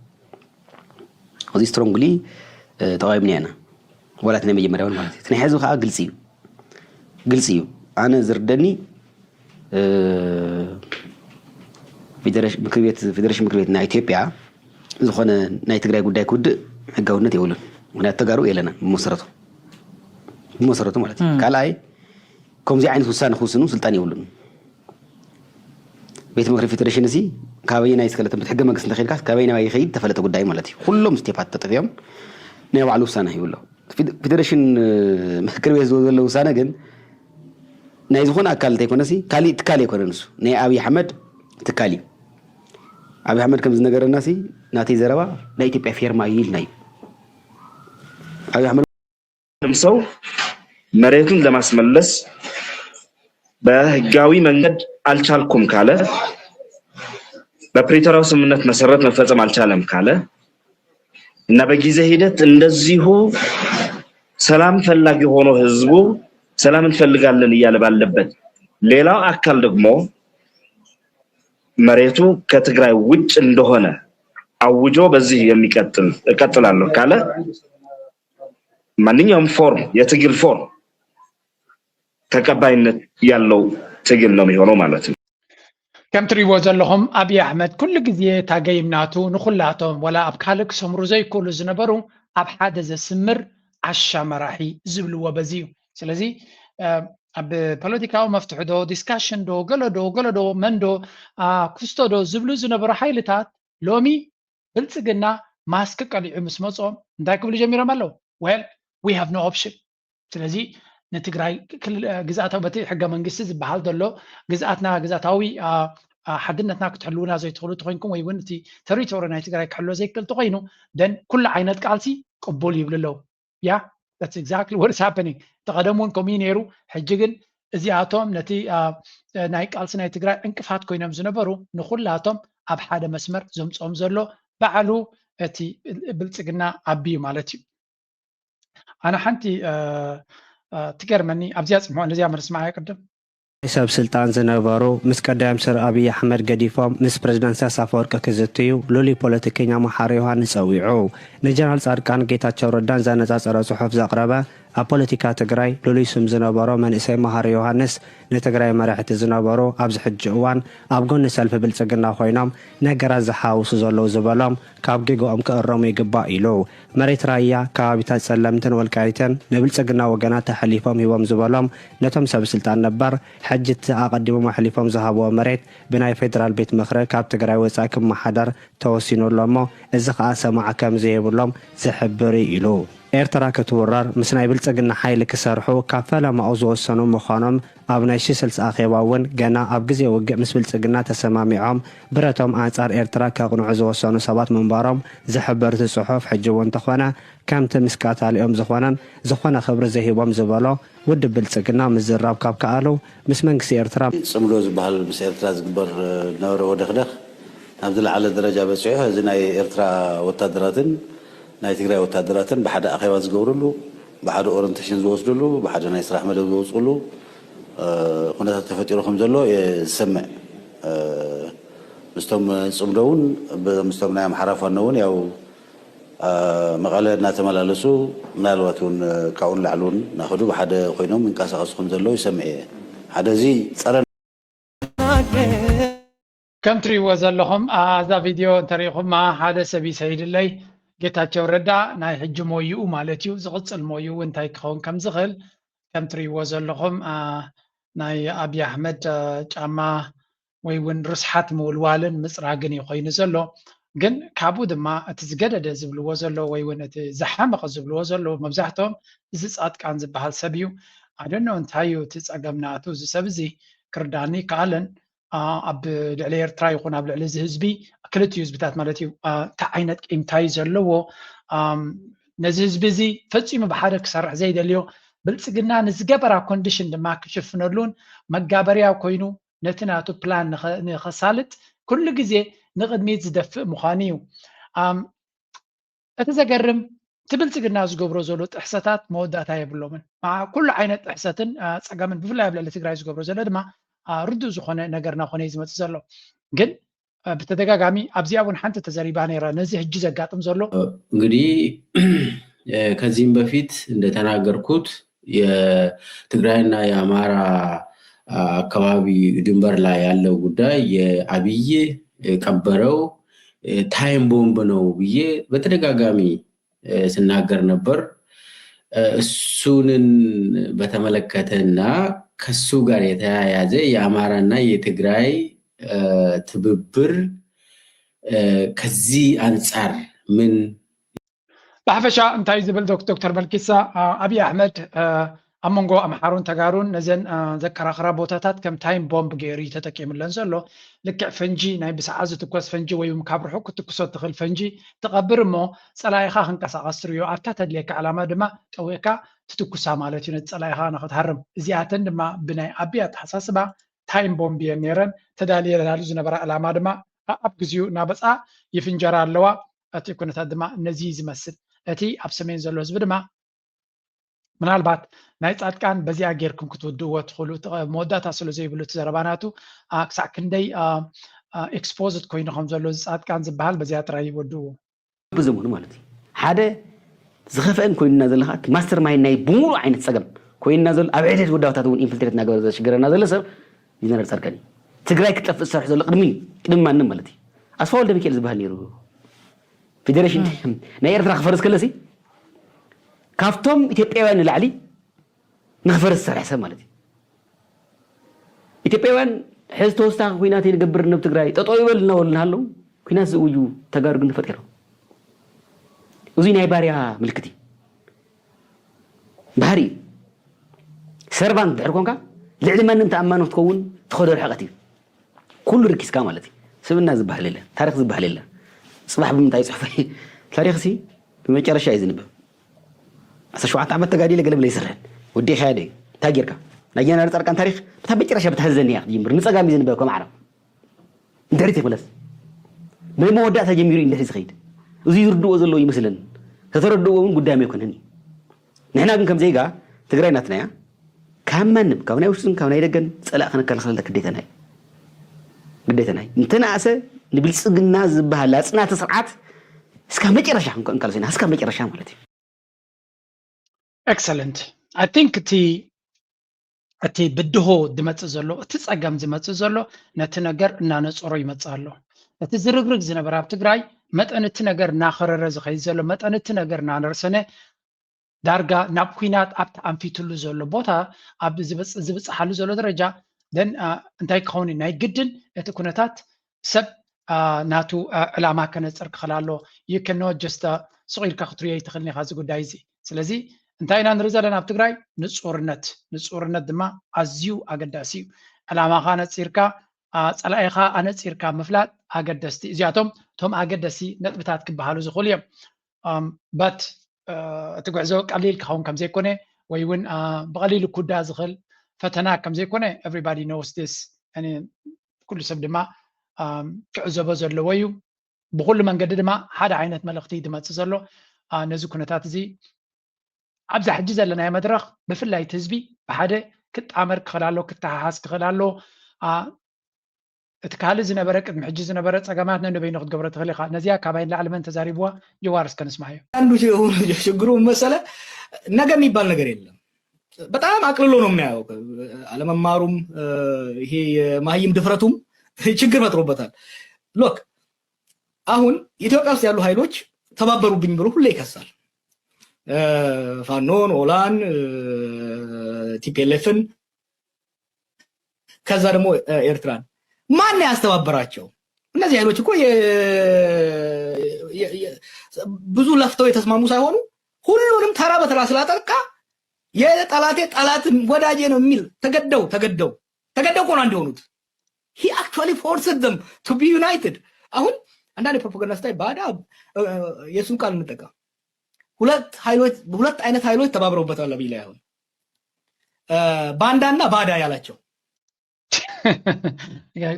እዚ ስትሮንግሊ፣ እ፣ ተቃዊምና ኢና። ዋላ እቲ ናይ መጀመርያ እውን ማለት እዩ። እቲ ናይ ሕዚ ከዓ ግልፂ እዩ። ግልፂ እዩ። ኣነ ዝርደኒ፣ እ፣ ፌደሬሽን ምክር ቤት፣ ፌደሬሽን ምክር ቤት ናይ ኢትዮጵያ ዝኾነ ናይ ትግራይ ጉዳይ ክውድእ ሕጋውነት የብሉን። ምክንያቱ ተጋሩ የለና ብመሰረቱ። ብመሰረቱ ማለት እዩ። እም። ካልኣይ፣ ከምዚ ዓይነት ውሳነ ክውስኑ ስልጣን የብሉን። ቤት ምክሪ ፌደሬሽን እዚ ካበየናይ እስከ ለተንብት ሕገ መንግስቲ እንተኸይድካ ካበየናይ ይኸይድ ተፈለጠ ጉዳይ ማለት እዩ። ኩሎም ስቴፓት ተጠፊኦም ናይ ባዕሉ ውሳነ ሂቡ ኣሎ። ፌደ-፣ ፌደሬሽን፣ እ፣ ምክክር ቤት ዝወ ዘሎ ውሳነ ግን ናይ ዝኾነ ኣካል እንተይኮነሲ ካሊእ ትካል ኣይኮነን። እሱ ናይ ኣብይ ኣሕመድ ትካል እዩ። ኣብይ ኣሕመድ ከም ዝነገረና ሲ ናተይ ዘረባ ናይ ኢትዮጵያ ፌርማ እዩ ኢልና እዩ። ኣብይ ኣሕመድ ማንም ሰው መሬቱን ለማስመለስ በህጋዊ መንገድ አልቻልኩም ካለ፣ በፕሪቶሪያው ስምምነት መሰረት መፈጸም አልቻለም ካለ እና በጊዜ ሂደት እንደዚሁ ሰላም ፈላጊ ሆኖ ህዝቡ ሰላም እንፈልጋለን እያለ ባለበት፣ ሌላው አካል ደግሞ መሬቱ ከትግራይ ውጭ እንደሆነ አውጆ በዚህ የሚቀጥል፣ እቀጥላለሁ ካለ፣ ማንኛውም ፎርም፣ የትግል ፎርም ተቀባይነት ያለው ትግል ነው የሚሆነው ማለት ነው። ከም ትሪእዎ ዘለኹም ኣብይ ኣሕመድ ኩሉ ግዜ እታ ገይም ናቱ ንኹላቶም፣ ወላ ኣብ ካልእ ክሰምሩ ዘይክእሉ ዝነበሩ፣ ኣብ ሓደ ዘስምር ዓሻ መራሒ ዝብልዎ በዚ እዩ። ስለዚ፣ እ፣ ኣብ ፖለቲካዊ መፍትሒ ዶ፣ ዲስካሽን ዶ፣ ገለ ዶ፣ ገለ ዶ፣ መን ዶ፣ አ፣ ኩስቶ ዶ ዝብሉ ዝነበሩ ሓይልታት ሎሚ ብልጽግና ማስክ ቀሊዑ ምስ መጾም እንታይ ክብሉ ጀሚሮም ኣለዉ? Well, we have no option። ስለዚ ንትግራይ ክል-፣ ግዝኣታዊ በቲ ሕገ መንግስቲ ዝበሃል ዘሎ ግዝኣትና፣ ግዝኣታዊ፣ አ፣ አ፣ ሓድነትና ክትሕልውና ዘይትኽእሉ ተኾይንኩም ወይ እውን እቲ ተሪቶሪ ናይ ትግራይ ክሕሎ ዘይክእል ተኾይኑ፣ then ኩሉ ዓይነት ቃልሲ ቅቡል ይብሉ ኣለዉ። Yeah, that's exactly what is happening። እቲ ቀደም እውን ከምኡ እዩ ነይሩ። ሕጂ ግን እዚኣቶም ነቲ፣ አ፣ ናይ ቃልሲ ናይ ትግራይ ዕንቅፋት ኮይኖም ዝነበሩ ንኹላቶም ኣብ ሓደ መስመር ዘምፅኦም ዘሎ ባዕሉ እቲ ብልፅግና ኣቢ እዩ ማለት እዩ። ኣነ ሓንቲ፣ አ፣ አ፣ ትገርመኒ ኣብዚኣ ፅምሖ ነዚኣ መርስማዓያ ቅድም ሰብ ስልጣን ዝነበሩ ምስ ቀዳማይ ሚኒስትር ኣብይ ኣሕመድ ገዲፎም ምስ ፕሬዝዳንት ኢሳያስ ኣፈወርቂ ክዝትዩ ልሉይ ፖለቲከኛ መሓሪ ዮሃንስ ጸዊዑ። ንጀነራል ጻድቃን ጌታቸው ረዳን ዘነጻጸረ ጽሑፍ ዘቕረበ ኣብ ፖለቲካ ትግራይ ልሉይ ስም ዝነበሮ መንእሰይ መሓሪ ዮሃንስ ንትግራይ መራሕቲ ዝነበሩ ኣብዚ ሕጂ እዋን ኣብ ጎኒ ሰልፊ ብልጽግና ኮይኖም ነገራት ዝሓውሱ ዘለዉ ዝበሎም ካብ ጌግኦም ክእረሙ ይግባእ ኢሉ። መሬት ራያ፣ ከባቢታት ጸለምትን ወልቃይትን ንብልጽግና ወገናት ተሐሊፎም ሂቦም ዝበሎም ነቶም ሰብ ስልጣን ነበር፣ ሕጂ እቲ ኣቐዲሞም ኣሕሊፎም ዝሃብዎ መሬት ብናይ ፌደራል ቤት ምኽሪ ካብ ትግራይ ወጻኢ ክመሓደር ተወሲኑ ኣሎ እሞ፣ እዚ ኸኣ ሰማዒ ከም ዘይብሎም ዝሕብር እዩ ኢሉ። ኤርትራ ክትውረር ምስ ናይ ብልጽግና ሓይሊ ክሰርሑ ካብ ፈለማኡ ዝወሰኑ ምዃኖም ኣብ ናይ ሺ ስልሳ ኣኼባ እውን ገና ኣብ ግዜ ውግእ ምስ ብልጽግና ተሰማሚዖም ብረቶም ኣንጻር ኤርትራ ከቕንዑ ዝወሰኑ ሰባት ምንባሮም ዝሕብር እቲ ጽሑፍ፣ ሕጂ እውን እንተኾነ ከምቲ ምስ ቀታሊኦም ዝኾነን ዝኾነ ክብሪ ዘይህቦም ዝበሎ ውድብ ብልጽግና ምዝራብ ካብ ከኣሉ ምስ መንግስቲ ኤርትራ ጽምዶ ዝበሃል ምስ ኤርትራ ዝግበር ዝነበረ ወደኽደኽ ናብ ዝለዓለ ደረጃ በጺሑ፣ እዚ ናይ ኤርትራ ወታደራትን ናይ ትግራይ ወታደራትን ብሓደ ኣኼባ ዝገብርሉ፣ ብሓደ ኦሪንቴሽን ዝወስድሉ፣ ብሓደ ናይ ስራሕ መደብ ዝወፅእሉ ኩነታት ተፈጢሩ ከም ዘሎ እየ ዝሰምዕ። ምስቶም ፅምዶ እውን ምስቶም ናይ ኣምሓራ ፋኖ እውን ያው መቐለ እናተመላለሱ ምናልባት እውን ካብኡ ንላዕሊ እውን እናኸዱ ብሓደ ኮይኖም ይንቀሳቐሱ ከም ዘለዉ ይሰምዕ እየ። ሓደ እዚ ፀረ ከም ትሪእዎ ዘለኹም እዛ ቪድዮ እንተሪኢኹማ ሓደ ሰብ ይሰይድለይ። ጌታቸው ረዳ ናይ ሕጂ ሞይኡ ማለት እዩ። ዝቕፅል ሞይኡ እንታይ ክኸውን ከም ዝኽእል ከም ትሪእዎ ዘለኹም ናይ ኣብይ ኣሕመድ ጫማ ወይ እውን ርስሓት ምውልዋልን ምፅራግን እዩ ኮይኑ ዘሎ። ግን ካብኡ ድማ እቲ ዝገደደ ዝብልዎ ዘሎ ወይ እውን እቲ ዝሓመቐ ዝብልዎ ዘለዉ መብዛሕትኦም እዚ ፃድቃን ዝበሃል ሰብ እዩ። ኣደኖ እንታይ እዩ እቲ ፀገም ናቱ እዚ ሰብ እዚ ክርዳኒ ይከኣልን ኣብ ልዕሊ ኤርትራ ይኹን ኣብ ልዕሊ እዚ ህዝቢ ክልቲኡ ህዝብታት ማለት እዩ እንታይ ዓይነት ቂምታ እዩ ዘለዎ ነዚ ህዝቢ እዚ ፈፂሙ ብሓደ ክሰርሕ ዘይደልዮ ብልፅግና ንዝገበራ ኮንዲሽን ድማ ክሽፍነሉን መጋበርያ ኮይኑ ነቲ ናቱ ፕላን ንኸሳልጥ ኩሉ ግዜ ንቕድሚት ዝደፍእ ምዃኑ እዩ። እቲ ዘገርም እቲ ብልፅግና ዝገብሮ ዘሎ ጥሕሰታት መወዳእታ የብሎምን። ኩሉ ዓይነት ጥሕሰትን ፀገምን ብፍላይ ኣብ ልዕሊ ትግራይ ዝገብሮ ዘሎ ድማ ርዱእ ዝኾነ ነገር ናኾነ እዩ ዝመፅእ ዘሎ። ግን ብተደጋጋሚ ኣብዚኣ እውን ሓንቲ ተዘሪባ ነይራ። ነዚ ሕጂ ዘጋጥም ዘሎ እንግዲህ ከዚህም በፊት እንደተናገርኩት የትግራይና የአማራ አካባቢ ድንበር ላይ ያለው ጉዳይ የአብይ ቀበረው ታይም ቦምብ ነው ብዬ በተደጋጋሚ ስናገር ነበር። እሱንን በተመለከተና ከሱ ጋር የተያያዘ የአማራና የትግራይ ትብብር ከዚህ አንጻር ምን ብሓፈሻ እንታይ ዝብል ዶክተር መልኪሳ ኣብይ ኣሕመድ ኣብ መንጎ ኣምሓሩን ተጋሩን ነዘን ዘከራኽራ ቦታታት ከም ታይም ቦምብ ገይሩ እዩ ተጠቂምለን ዘሎ። ልክዕ ፈንጂ ናይ ብሰዓት ዝትኮስ ፈንጂ ወይ እውን ካብ ርሑቕ ክትኩሶ ትኽእል ፈንጂ ትቐብር እሞ ፀላኢኻ ክንቀሳቐስ ትርእዮ ኣብታ ተድልየካ ዕላማ ድማ ጠዊቕካ ትትኩሳ ማለት እዩ ነቲ ፀላኢኻ ንኽትሃርም። እዚኣተን ድማ ብናይ ኣቢ ኣተሓሳስባ ታይም ቦምብ እየን ነይረን። ተዳልየናሉ ዝነበራ ዕላማ ድማ ኣብ ግዜኡ እናበፅኣ ይፍንጀራ ኣለዋ። እቲ ኩነታት ድማ ነዚ እዩ ዝመስል። እቲ ኣብ ሰሜን ዘሎ ህዝቢ ድማ ምናልባት ናይ ፃድቃን በዚኣ ጌርኩም ክትውድእዎ ትኽእሉ። መወዳእታ ስለ ዘይብሉ እቲ ዘረባ ናቱ ክሳዕ ክንደይ ኤክስፖዝድ ኮይኑ ከም ዘሎ እዚ ፃድቃን ዝበሃል በዚኣ ጥራይ ይወድእዎ። በብዘመኑ ማለት እዩ ሓደ ዝኸፍአን ኮይንና ዘለኻ እቲ ማስተር ማይንድ ናይ ብሙሉእ ዓይነት ፀገም ኮይንና ዘሎ ኣብ ዕለት ወዳባታት እውን ኢንፍልትሬት እናገበረ ዘሽግረና ዘሎ ሰብ ጀነራል ፃድቃን እዩ። ትግራይ ክትጠፍእ ዝሰርሕ ዘሎ ቅድሚ ቅድሚ ማንም ማለት እዩ። ኣስፋ ወልደ ሚካኤል ዝበሃል ነይሩ ፌዴሬሽን ናይ ኤርትራ ክፈርስ ከለሲ ካብቶም ኢትዮጵያውያን ንላዕሊ ንክፈርስ ዝሰርሐ ሰብ ማለት እዩ። ኢትዮጵያውያን ሕዚ ተወሳኺ ኩናት ይንገብር ናብ ትግራይ ጠጠው ይበል እናበሉ እናሃለዉ ኩናት ዝእውጁ ተጋሩ ግን ተፈጢሮም። እዙይ ናይ ባርያ ምልክት እዩ። ባህሪ እዩ። ሰርቫንት ድሕር ኮንካ ልዕሊ ማንም ተኣማኒ ክትከውን ትኸዶ ርሕቀት እዩ። ኩሉ ርኪስካ ማለት እዩ። ስብእና ዝበሃል የለን፣ ታሪኽ ዝበሃል የለን። ፅባሕ ብምንታይ ይፅሕፎ ታሪኽሲ ብመጨረሻ እዩ ዝንበብ። ዓሰርተ ሸውዓተ ዓመት ተጋዲለ ገለ ብለ ይስረን ወዲእኻዮ ዶ እንታይ ጌርካ? ናይ ጀነራል ፃድቃን ታሪኽ ብታ መጨረሻ ብታ ህዘኒ እያ ክትጅምር። ንፀጋም እዩ ዝንበብ ከም ዓረብ ንድሕሪት ይኽለስ ብመወዳእታ ጀሚሩ እዩ ንድሕሪት ዝኸይድ። እዚ ዝርድዎ ዘለዎ ይመስለን። ተተረድዎ እውን ጉዳዮም ኣይኮነን እዩ። ንሕና ግን ከም ዜጋ ትግራይ ናትና እያ። ካብ ማንም ካብ ናይ ውሽጥን ካብ ናይ ደገን ጸላእ ክንከላኸለልካ ግዴታና እዩ። ግዴታና እዩ። እንተነኣሰ ንብልጽግና ዝበሃል ኣጽናተ ስርዓት እስካብ መጨረሻ ክንከላኸሎ ኢና። እስካብ መጨረሻ ማለት እዩ። Excellent. I think እቲ እቲ ብድሆ ዝመጽእ ዘሎ እቲ ጸገም ዝመጽእ ዘሎ ነቲ ነገር እናነጸሮ ይመጽእ ኣሎ። እቲ ዝርግርግ ዝነበረ ኣብ ትግራይ መጠን እቲ ነገር እናኸረረ ዝኸይድ ዘሎ መጠን እቲ ነገር እናነርሰነ ዳርጋ ናብ ኲናት ኣብቲ ኣንፊትሉ ዘሎ ቦታ ኣብ ዝብጽሓሉ ዘሎ ደረጃ ን እንታይ ክኸውን ናይ ግድን እቲ ኩነታት ሰብ ናቱ ዕላማ ከነፅር ክኽእል ኣሎ። You cannot just ስቕ ኢልካ ክትሪኦ ኣይትኽእልን ኢኻ እዚ ጉዳይ እዚ። ስለዚ እንታይ ኢና ንርኢ ዘለና ኣብ ትግራይ? ንፁርነት። ንፁርነት ድማ ኣዝዩ ኣገዳሲ እዩ። ዕላማኻ ኣነፂርካ ፀላኢኻ ኣነፂርካ ምፍላጥ ኣገደስቲ። እዚኣቶም እቶም ኣገደሲ ነጥብታት ክበሃሉ ዝኽእሉ እዮም። But እቲ ጉዕዞ ቀሊል ክኸውን ከም ዘይኮነ ወይ እውን ብቐሊሉ ክውዳእ ዝኽእል ፈተና ከም ዘይኮነ everybody knows this። ኩሉ ሰብ ድማ ክዕዘቦ ዘለዎ እዩ። ብኩሉ መንገዲ ድማ ሓደ ዓይነት መልእኽቲ ዝመፅእ ዘሎ ነዚ ኩነታት እዚ ኣብዛ ሕጂ ዘለናዮ መድረኽ ብፍላይ እቲ ህዝቢ ብሓደ ክጣመር ክኽእል ኣሎ፣ ክተሓሓዝ ክኽእል ኣሎ። እቲ ካልእ ዝነበረ ቅድሚ ሕጂ ዝነበረ ፀገማት ነንበይኑ ክትገብሮ ትኽእል ኢኻ። ነዚኣ ካባይ ንላዕሊ መን ተዛሪብዋ? ጀዋር እስከ ንስማዮ። አንዱ ችግሩ መሰለ ነገ የሚባል ነገር የለም። በጣም አቅልሎ ነው የሚያየው። አለመማሩም ይሄ የማህይም ድፍረቱም ችግር ፈጥሮበታል። ሎክ አሁን ኢትዮጵያ ውስጥ ያሉ ኃይሎች ተባበሩብኝ ብሎ ሁሌ ይከሳል። ፋኖን፣ ኦላን፣ ቲፒኤልኤፍን ከዛ ደግሞ ኤርትራን ማን ያስተባበራቸው? እነዚህ ኃይሎች እኮ ብዙ ለፍተው የተስማሙ ሳይሆኑ ሁሉንም ተራ በተራ ስላጠቃ የጠላቴ ጠላትም ወዳጄ ነው የሚል ተገደው ተገደው ተገደው እኮ ነው አንድ የሆኑት። He actually forced them to be united። አሁን አንዳንድ የፕሮፓጋንዳ ስታይ ባዳ የእሱን ቃል እንጠቀም። ሁለት ኃይሎች ሁለት አይነት ኃይሎች ተባብረውበታል አብይ ላይ አሁን ባንዳና ባዳ ያላቸው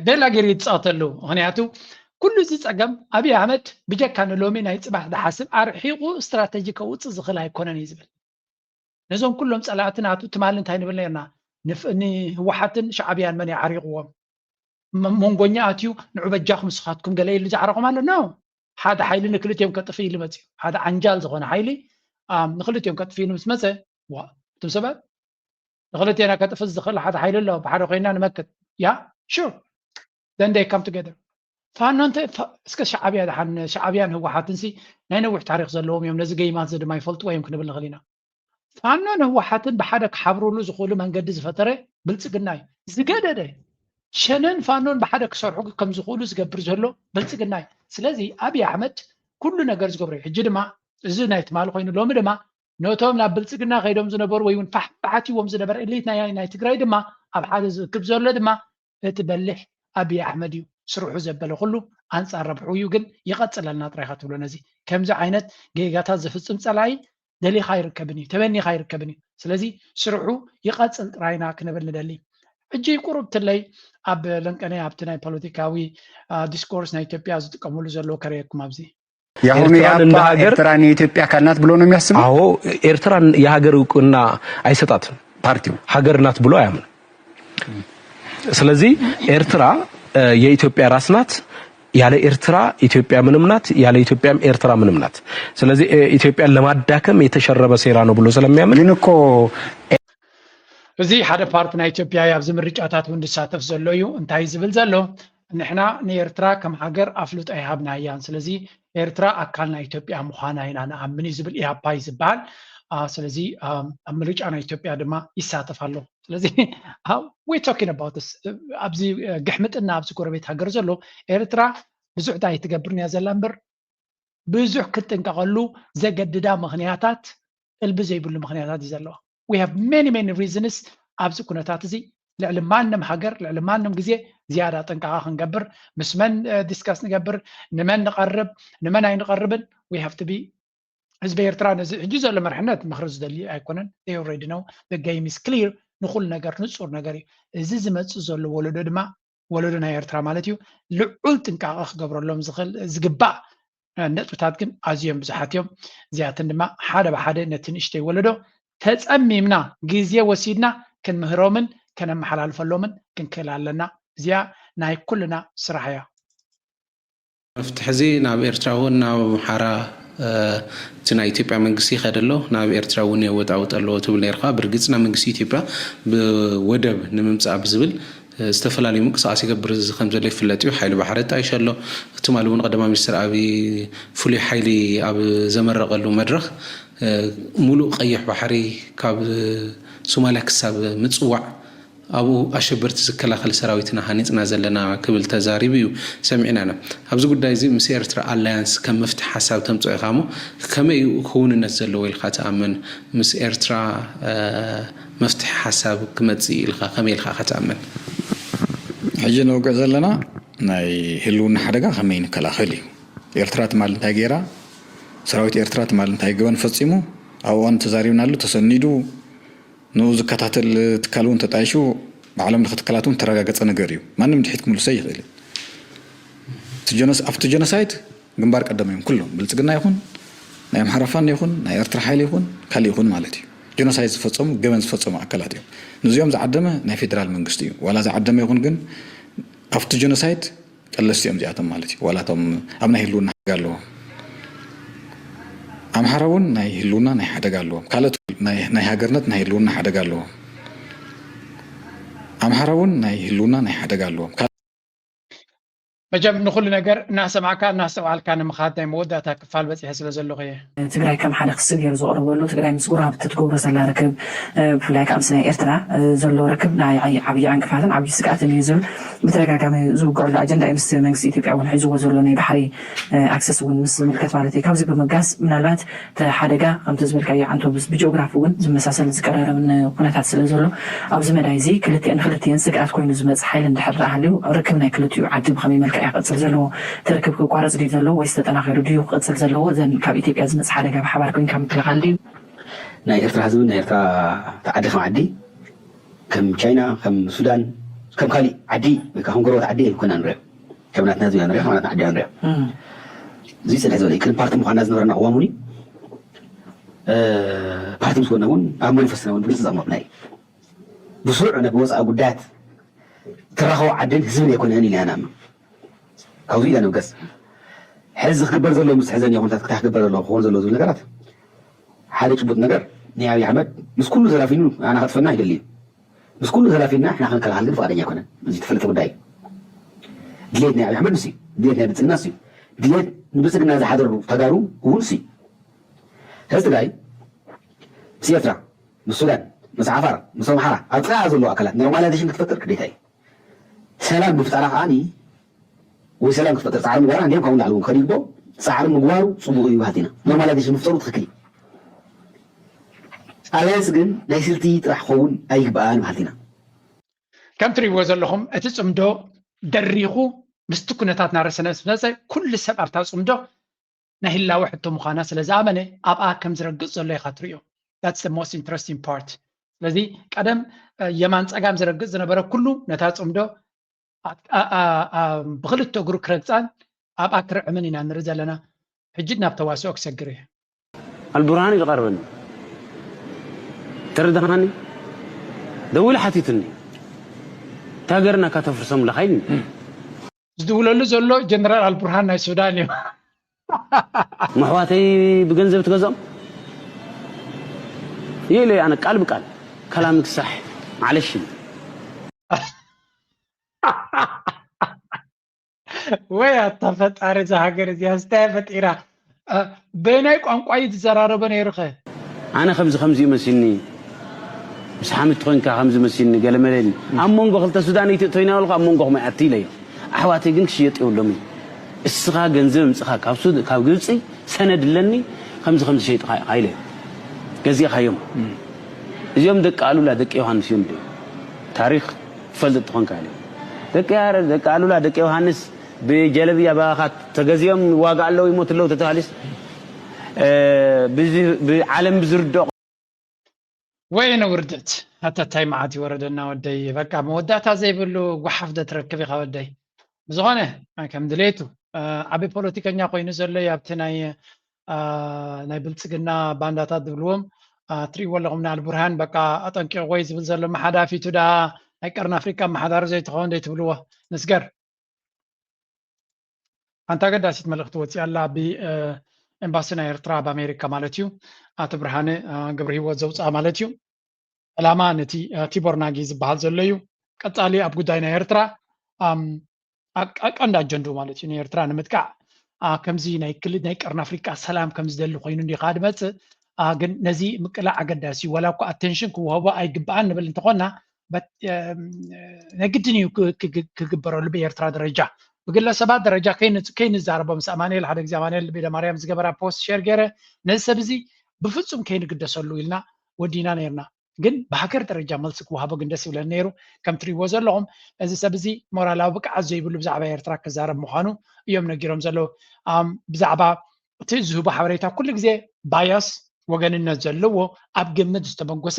ደላ ገይሩ ይፃወት ኣለዉ። ምክንያቱ ኩሉ እዚ ፀገም ኣብይ ኣሕመድ ብጀካ ንሎሚ ናይ ፅባሕ ዝሓስብ ኣርሒቑ ስትራተጂ ከውፅእ ዝኽእል ኣይኮነን እዩ ዝብል። ነዞም ኩሎም ፀላእቲ ናቱ ትማሊ እንታይ ንብል ነርና? ንህወሓትን ሻዕብያን መን ይዓሪቕዎም? መንጎኛ ኣትዩ ንዑ በጃኹም ንስኻትኩም ገለ ኢሉ ዝዓረቖም ኣሎ? ኖ። ሓደ ሓይሊ ንክልቲኦም ከጥፍእ ኢሉ መፅዩ። ሓደ ዓንጃል ዝኾነ ሓይሊ ንክልቲኦም ከጥፍእ ኢሉ ምስ መፀ እቶም ሰባት ንክልቴና ከጥፍእ ዝኽእል ሓደ ሓይሊ ኣሎ፣ ብሓደ ኮይና ንመክት። ያ sure then they come together። ፋኖ እንተ እስከ ሻዕብያ ድሓን ሻዕብያን ህወሓትን ሲ ናይ ነዊሕ ታሪክ ዘለዎም እዮም፣ ነዚ ገይማት እዚ ድማ ይፈልጥዎ እዮም ክንብል ንኽእል ኢና። ፋኖን ህወሓትን ብሓደ ክሓብሩሉ ዝኽእሉ መንገዲ ዝፈጠረ ብልፅግና እዩ። ዝገደደ ሸነን ፋኖን ብሓደ ክሰርሑ ከም ዝኽእሉ ዝገብር ዘሎ ብልፅግና እዩ። ስለዚ ኣብይ ኣሕመድ ኩሉ ነገር ዝገብሮ እዩ። ሕጂ ድማ እዚ ናይ ትማሊ ኮይኑ ሎሚ ድማ ነቶም ናብ ብልፅግና ከይዶም ዝነበሩ ወይ እውን ፋሕፋሕ ኣትይዎም ዝነበረ እሊት ናይ ናይ ትግራይ ድማ ኣብ ሓደ ዝእክብ ዘሎ ድማ እቲ በሊሕ ኣብይ ኣሕመድ እዩ። ስርሑ ዘበለ ኩሉ ኣንፃር ረብሑ እዩ፣ ግን ይቐፅለልና ጥራይ ኢኻ ትብሎ። ነዚ ከምዚ ዓይነት ጌጋታት ዝፍፅም ፀላኢ ደሊኻ ኣይርከብን እዩ፣ ተመኒኻ ኣይርከብን እዩ። ስለዚ ስርሑ ይቐፅል ጥራይና ክንብል ንደሊ። ሕጂ ቁሩብ ትለይ ኣብ ለንቀነ ኣብቲ ናይ ፖለቲካዊ ዲስኮርስ ናይ ኢትዮጵያ ዝጥቀምሉ ዘለዉ ከርእየኩም ኣብዚ የአሁኑ ኤርትራን እንደ የአፓ ሀገር ኤርትራን የኢትዮጵያ አካል ናት ብሎ ነው የሚያስበው። አዎ ኤርትራን የሀገር እውቅና አይሰጣትም። ፓርቲው ሀገር ናት ብሎ አያምንም። ስለዚህ ኤርትራ እ፣ የኢትዮጵያ ራስ ናት። ያለ ኤርትራ ኢትዮጵያ ምንም ናት፣ ያለ ኢትዮጵያም ኤርትራ ምንም ናት። ስለዚህ እ፣ ኢትዮጵያን ለማዳከም የተሸረበ ሴራ ነው ብሎ ስለሚያምን ግን እኮ እዚ ሓደ ፓርቲ ናይ ኢትዮጵያ እዩ ኣብዚ ምርጫታት እውን ዝሳተፍ ዘሎ እዩ። እንታይ ዝብል ዘሎ? ንሕና ንኤርትራ ከም ሃገር ኣፍልጦ ኣይሃብናያን። ስለዚ ኤርትራ ኣካል ናይ ኢትዮጵያ ምዃና ኢና ንኣምን እዩ ዝብል ኢህኣፓ እዩ ዝበሃል። አ፣ ስለዚ አ፣ ኣብ ምርጫ ናይ ኢትዮጵያ ድማ ይሳተፍ ኣሎ። ስለዚ we talking about this ኣብዚ አ፣ ግሕምጥና ኣብዚ ጎረቤት ሃገር ዘሎ ኤርትራ ብዙሕ ዳ ኣይትገብርን እያ ዘላ እምበር ብዙሕ ክትጥንቀቐሉ ዘገድዳ ምኽንያታት እልቢ ዘይብሉ ምኽንያታት እዩ ዘለዋ። We have many many reasons። ኣብዚ ኩነታት እዚ ልዕሊ ማንም ሃገር ልዕሊ ማንም ግዜ ዝያዳ ጥንቃቐ ክንገብር ምስ መን ዲስካስ ንገብር ንመን ንቐርብ ንመን ኣይንቐርብን we have to be ህዝቢ ኤርትራ ነዚ ሕጂ ዘሎ መርሕነት ምኽሪ ዝደሊ ኣይኮነን። They already know the game is clear። ንኹሉ ነገር ንፁር ነገር እዩ። እዚ ዝመፅእ ዘሎ ወለዶ ድማ ወለዶ ናይ ኤርትራ ማለት እዩ ልዑል ጥንቃቐ ክገብረሎም ዝኽእል ዝግባእ ነጥብታት ግን ኣዝዮም ብዙሓት እዮም። እዚኣተን ድማ ሓደ ብሓደ ነቲ ንእሽተይ ወለዶ ተፀሚምና ግዜ ወሲድና ክንምህሮምን ከነመሓላልፈሎምን ክንክእል ኣለና። እዚኣ ናይ ኩልና ስራሕ እያ። መፍትሒ እዚ ናብ ኤርትራ እውን ናብ ኣምሓራ እቲ ናይ ኢትዮጵያ መንግስቲ ይኸድ ኣሎ፣ ናብ ኤርትራ እውን የወጣውጥ ኣለዎ ትብል ነርካ። ብርግፅ ናብ መንግስቲ ኢትዮጵያ ብወደብ ንምምፃእ ብዝብል ዝተፈላለዩ ምንቅስቃስ ይገብር ከም ዘሎ ይፍለጥ እዩ። ሓይሊ ባሕሪ ኣጣይሸ ኣሎ። ትማሊ እውን ቀዳማይ ሚኒስትር ኣብይ ፍሉይ ሓይሊ ኣብ ዘመረቀሉ መድረክ ሙሉእ ቀይሕ ባሕሪ ካብ ሶማልያ ክሳብ ምፅዋዕ ኣብኡ ኣሸበርቲ ዝከላኸል ሰራዊትና ሃኒፅና ዘለና ክብል ተዛሪቡ እዩ ሰሚዕናና። ኣብዚ ጉዳይ እዚ ምስ ኤርትራ ኣላያንስ ከም መፍትሒ ሓሳብ ተምፅኦ ኢኻ እሞ ከመይ እዩ ክውንነት ዘለዎ ኢልካ ትኣምን? ምስ ኤርትራ መፍትሒ ሓሳብ ክመፅእ ኢልካ ከመይ ኢልካ ኢኻ ትኣምን? ሕጂ ነውግዕ ዘለና ናይ ህልውና ሓደጋ ከመይ ንከላኸል እዩ። ኤርትራ ትማል እንታይ ገይራ? ሰራዊት ኤርትራ ትማል እንታይ ገበን ፈፂሙ? ኣብኡ ተዛሪብናሉ፣ ተሰኒዱ ንኡ ዝከታተል ትካል እውን ተጣይሹ ብዓለም ለኸ ትካላት እውን ተረጋገፀ ነገር እዩ። ማንም ድሒት ክምልሶ ይኽእል እዩ። ኣብቲ ጀኖሳይድ ግንባር ቀደም እዮም ኩሎም፣ ብልፅግና ይኹን ናይ ኣምሓራ ፋኖ ይኹን ናይ ኤርትራ ሓይሊ ይኹን ካሊእ ይኹን ማለት እዩ። ጀኖሳይድ ዝፈፀሙ ገበን ዝፈፀሙ ኣካላት እዮም። ንዚኦም ዝዓደመ ናይ ፌዴራል መንግስቲ እዩ። ዋላ ዝዓደመ ይኹን ግን ኣብቲ ጀኖሳይድ ቀለስቲ እዮም እዚኣቶም ማለት እዩ። ዋላ እቶም ኣብ ናይ ህልውና ሓደጋ ኣለዎም። ኣምሓራ እውን ናይ ህልውና ናይ ሓደጋ ኣለዎም። ካልኦት ናይ ሃገርነት ናይ ህልውና ሓደጋ ኣለዎም። ኣምሓራ እውን ናይ ህልውና ናይ ሓደጋ ኣለዎም። መቸም ንኩሉ ነገር እናሰማዕካ እናስተውዓልካ ንምኻድ ናይ መወዳእታ ክፋል በፂሐ ስለ ዘለኹ እየ። ትግራይ ከም ሓደ ክሲ ገይሩ ዘቕርበሉ ትግራይ ምስ ጎረባብቲ ትገብሮ ዘላ ርክብ ብፍላይ ከዓ ምስ ናይ ኤርትራ ዘሎ ርክብ ናይ ዓብዪ ዕንቅፋትን ዓብዪ ስግኣትን እዩ ዝብል ብተደጋጋሚ ዝውግዐሉ ኣጀንዳ እዩ። ምስ መንግስቲ ኢትዮጵያ እውን ሒዝዎ ዘሎ ናይ ባሕሪ ኣክሰስ እውን ምስ ዝምልከት ማለት እዩ። ካብዚ ብምብጋስ ምናልባት እቲ ሓደጋ ከምቲ ዝበልካዮ ዓንቶ ብስ- ብጂኦግራፊ እውን ዝመሳሰል ዝቀራረብን ኩነታት ስለ ዘሎ ኣብዚ መዳይ እዚ ክልቲአን ንክልቲአን ስግኣት ኮይኑ ዝመፅእ ሓይሊ እንድሕር ደኣ ሃልዩ ርክብ ናይ ክልቲኡ ዓዲ ብኸመይ መልክዕ እዩ ክቕፅል ዘለዎ? እቲ ርክብ ክቋረፅ ድዩ ዘለዎ ወይስ ተጠናኺሩ ድዩ ክቕፅል ዘለዎ? እዘን ካብ ኢትዮጵያ ዝመፅእ ሓደጋ ብሓባር ኮይንካ ምክልኻል ድዩ? ናይ ኤርትራ ህዝብን ናይ ኤርትራ ዓዲ ከም ዓዲ ከም ቻይና ከም ሱዳን ከም ካሊእ ዓዲ ወይ ከዓ ከም ጎረበት ዓዲ ኣይኮና ንሪኦ ከም ናትና ህዝቢ ንሪኦ ከም ናትና ዓዲ ንሪኦ እዚ ፅንሕ ዝበለ ቅድሚ ፓርቲ ምኳና ዝነበረና ቅዋም እውን ፓርቲ ምስ ኮና እውን ኣብ ማኒፈስትና እውን ብግልፂ ዘቕመጥና እዩ ብስሩዕ ነቢ ወፃኢ ጉዳያት ትራኸቦ ዓድን ህዝብን ኣይኮነን ኢልና ኢና ካብዚ ኢና ንብገስ ሕዚ ክግበር ዘሎ ምስ ሕዘን ኩነታት ክታይ ክግበር ዘሎ ክኾን ዘሎ ዝብል ነገራት ሓደ ጭቡጥ ነገር ናይ ኣብይ ኣሕመድ ምስ ኩሉ ተላፊኑ ኣና ከጥፈና ይደሊ እዩ ምስ ኩሉ ተላፊና ሕና ክንከላኸል ግን ፍቃደኛ ኣይኮነን እዚ ተፈለጠ ጉዳይ ድሌት ናይ ኣብይ ኣሕመድ ንሱ ድሌት ናይ ብልፅግና ንሱ ድሌት ንብልፅግና ዝሓደሩ ተጋሩ እውን ንሱ ሕዚ ትግራይ ምስ ኤርትራ ምስ ሱዳን ምስ ዓፋር ምስ ኣምሓራ ኣብ ጥቃ ዘለዉ ኣካላት ኖርማላይዜሽን ክትፈጥር ግዴታ እዩ ሰላም ምፍጣራ ከዓ ወይ ሰላም ክትፈጥር ፃዕሪ ምግባራ እንዲም ካብኡ ንላዕሊ እውን ክኸድ ይግብኦ ፃዕሪ ምግባሩ ፅቡቅ እዩ በሃልቲ ኢና ኖርማላይዜሽን ምፍጠሩ ትክክል እዩ ኣላያንስ ግን ናይ ስልቲ ጥራሕ ክኸውን ኣይግበኣን በሃልቲ ኢና ከም ትሪእዎ ዘለኹም እቲ ፅምዶ ደሪኹ ምስቲ ኩነታት ናረሰነ ስመፀ ኩሉ ሰብ ኣብታ ፅምዶ ናይ ህላወ ሕቶ ምዃና ስለ ዝኣመነ ኣብኣ ከም ዝረግፅ ዘሎ ኢኻ ትሪኦ that's the most interesting part ስለዚ ቀደም የማን ፀጋም ዝረግፅ ዝነበረ ኩሉ ነታ ፅምዶ ብክልተ እግሩ ክረግፃን ኣብኣ ክርዕምን ኢና ንርኢ ዘለና ሕጂ ናብ ተዋስኦ ክሰግር እየ ኣልቡርሃን እዩ ዝቐርበኒ ተረዳኻኒ ደዊሉ ሓቲቱኒ እታ ሃገርና ካተፍርሶም ለኻይኒ ዝድውለሉ ዘሎ ጀነራል ኣልቡርሃን ናይ ሱዳን እዩ መሕዋተይ ብገንዘብ ትገዝኦም ይእለ ኣነ ቃል ብቃል ከላም ክሳሕ ማለሽ ወይ ኣታ ፈጣሪ እዛ ሃገር እዚኣ እንታይ ፈጢራ በናይ ቋንቋ እዩ ዝዘራረቦ ነይሩ ኸ ኣነ ከምዚ ከምዚ እዩ መሲልኒ ምስ ሓምቲ ኮይንካ ከምዚ መሲልኒ ገለመለኒ ኣብ መንጎ ክልተ ሱዳን ኢትዮ ተይና በልኩ ኣብ መንጎኹም ኣይኣቲ ኢለዮ ኣሕዋተይ ግን ክሽየጥ የብሎምን እስኻ ገንዘብ ኣምፅኻ ካብ ግብፂ ሰነድ ኣለኒ ከምዚ ከምዚ ሸይጥኻ ኢኻ ኢለዮ ገዚእኻዮም እዚኦም ደቂ ኣሉላ ደቂ ዮሃንስ እዮም ድዮም ታሪክ ትፈልጥ ትኾንካ ኢለዮ ደቂ ያረድ ደቂ ኣሉላ ደቂ ዮሃንስ ብጀለብያ ባኻ ተገዚኦም ዋጋ ኣለዉ ይሞት ኣለዉ ተተባሃሊስ ብዓለም ብዝርድኦ ወይነ ውርደት ኣታ ታይ መዓት ይወረደና ወደይ በቃ መወዳእታ ዘይብሉ ጓሓፍ ዶ ትረክብ ኢኻ ወደይ ብዝኾነ ከም ድሌቱ ዓቢ ፖለቲከኛ ኮይኑ ዘሎ እዩ ኣብቲ ናይ ናይ ብልጽግና ባንዳታት ዝብልዎም ትሪእዎ ኣለኹም። ንኣልቡርሃን በቃ ኣጠንቂቕዎ እዩ ዝብል ዘሎ። መሓዳፊቱ ደኣ ናይ ቀርኒ ኣፍሪቃ ኣመሓዳሪ ዘይትኸውን ዘይትብልዎ? ንስገር። ሓንቲ ኣገዳሲት መልእኽቲ ወፂኣ ኣላ ብኤምባሲ ናይ ኤርትራ ኣብ ኣሜሪካ ማለት እዩ። ኣቶ ብርሃነ ገብረ ህይወት ዘውፅኣ ማለት እዩ። ዕላማ ነቲ ቲቦር ናጊ ዝበሃል ዘሎ እዩ። ቀፃሊ ኣብ ጉዳይ ናይ ኤርትራ ቀንዲ ኣጀንድኡ ማለት እዩ፣ ንኤርትራ ንምጥቃዕ ከምዚ ናይ ክልል ናይ ቀርኒ ኣፍሪቃ ሰላም ከም ዝደሊ ኮይኑ እንዲ ከዓ ድመፅእ። ግን ነዚ ምቅላዕ ኣገዳሲ እዩ። ዋላ እኳ ኣቴንሽን ክወሃቦ ኣይግባኣን ንብል እንተኾና፣ ናይ ግድን እዩ ክግበረሉ ብኤርትራ ደረጃ። ብግለሰባት ደረጃ ከይንዛረቦ፣ ምስ ኣማንኤል ሓደ ግዜ ኣማንኤል ቤደማርያም ዝገበራ ፖስት ሼር ገይረ፣ ነዚ ሰብ እዚ ብፍጹም ከይንግደሰሉ ኢልና ወዲና ነይርና። ግን ብሃገር ደረጃ መልሲ ክወሃቦ ግን ደስ ይብለኒ ነይሩ። ከም ትሪእዎ ዘለኹም፣ እዚ ሰብ እዚ ሞራላዊ ብቅዓት ዘይብሉ ብዛዕባ ኤርትራ ክዛረብ ምዃኑ እዮም ነጊሮም ዘለዉ። ብዛዕባ እቲ ዝህቦ ሓበሬታ ኩሉ ግዜ ባያስ፣ ወገንነት ዘለዎ፣ ኣብ ግምት ዝተመጎሰ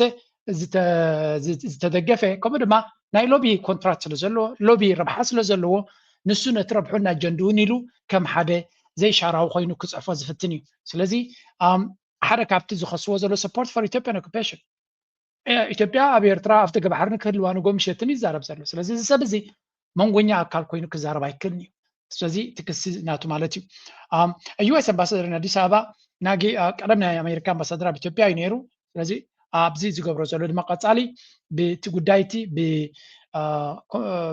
ዝተደገፈ፣ ከምኡ ድማ ናይ ሎቢ ኮንትራት ስለ ዘለዎ፣ ሎቢ ረብሓ ስለ ዘለዎ፣ ንሱ ነቲ ረብሑን ኣጀንድኡን ኢሉ ከም ሓደ ዘይሻራዊ ኮይኑ ክፅሕፎ ዝፍትን እዩ። ስለዚ ሓደ ካብቲ ዝኸስዎ ዘሎ support for Ethiopian occupation፣ ኢትዮጵያ ኣብ ኤርትራ ኣፍደገ ባሕሪ ንክህልዋ ንጎ ምሸትን ይዛረብ ዘሎ። ስለዚ እዚ ሰብ እዚ መንጎኛ ኣካል ኮይኑ ክዛረብ ኣይክእልን እዩ። ስለዚ እቲ ክሲ ናቱ ማለት እዩ። ዩኤስ ኣምባሳደር ኣዲስ ኣበባ ናጊ ቀደም ናይ ኣሜሪካ ኣምባሳደር ኣብ ኢትዮጵያ እዩ ነይሩ። ስለዚ ኣብዚ ዝገብሮ ዘሎ ድማ ቀፃሊ ብቲ ጉዳይ እቲ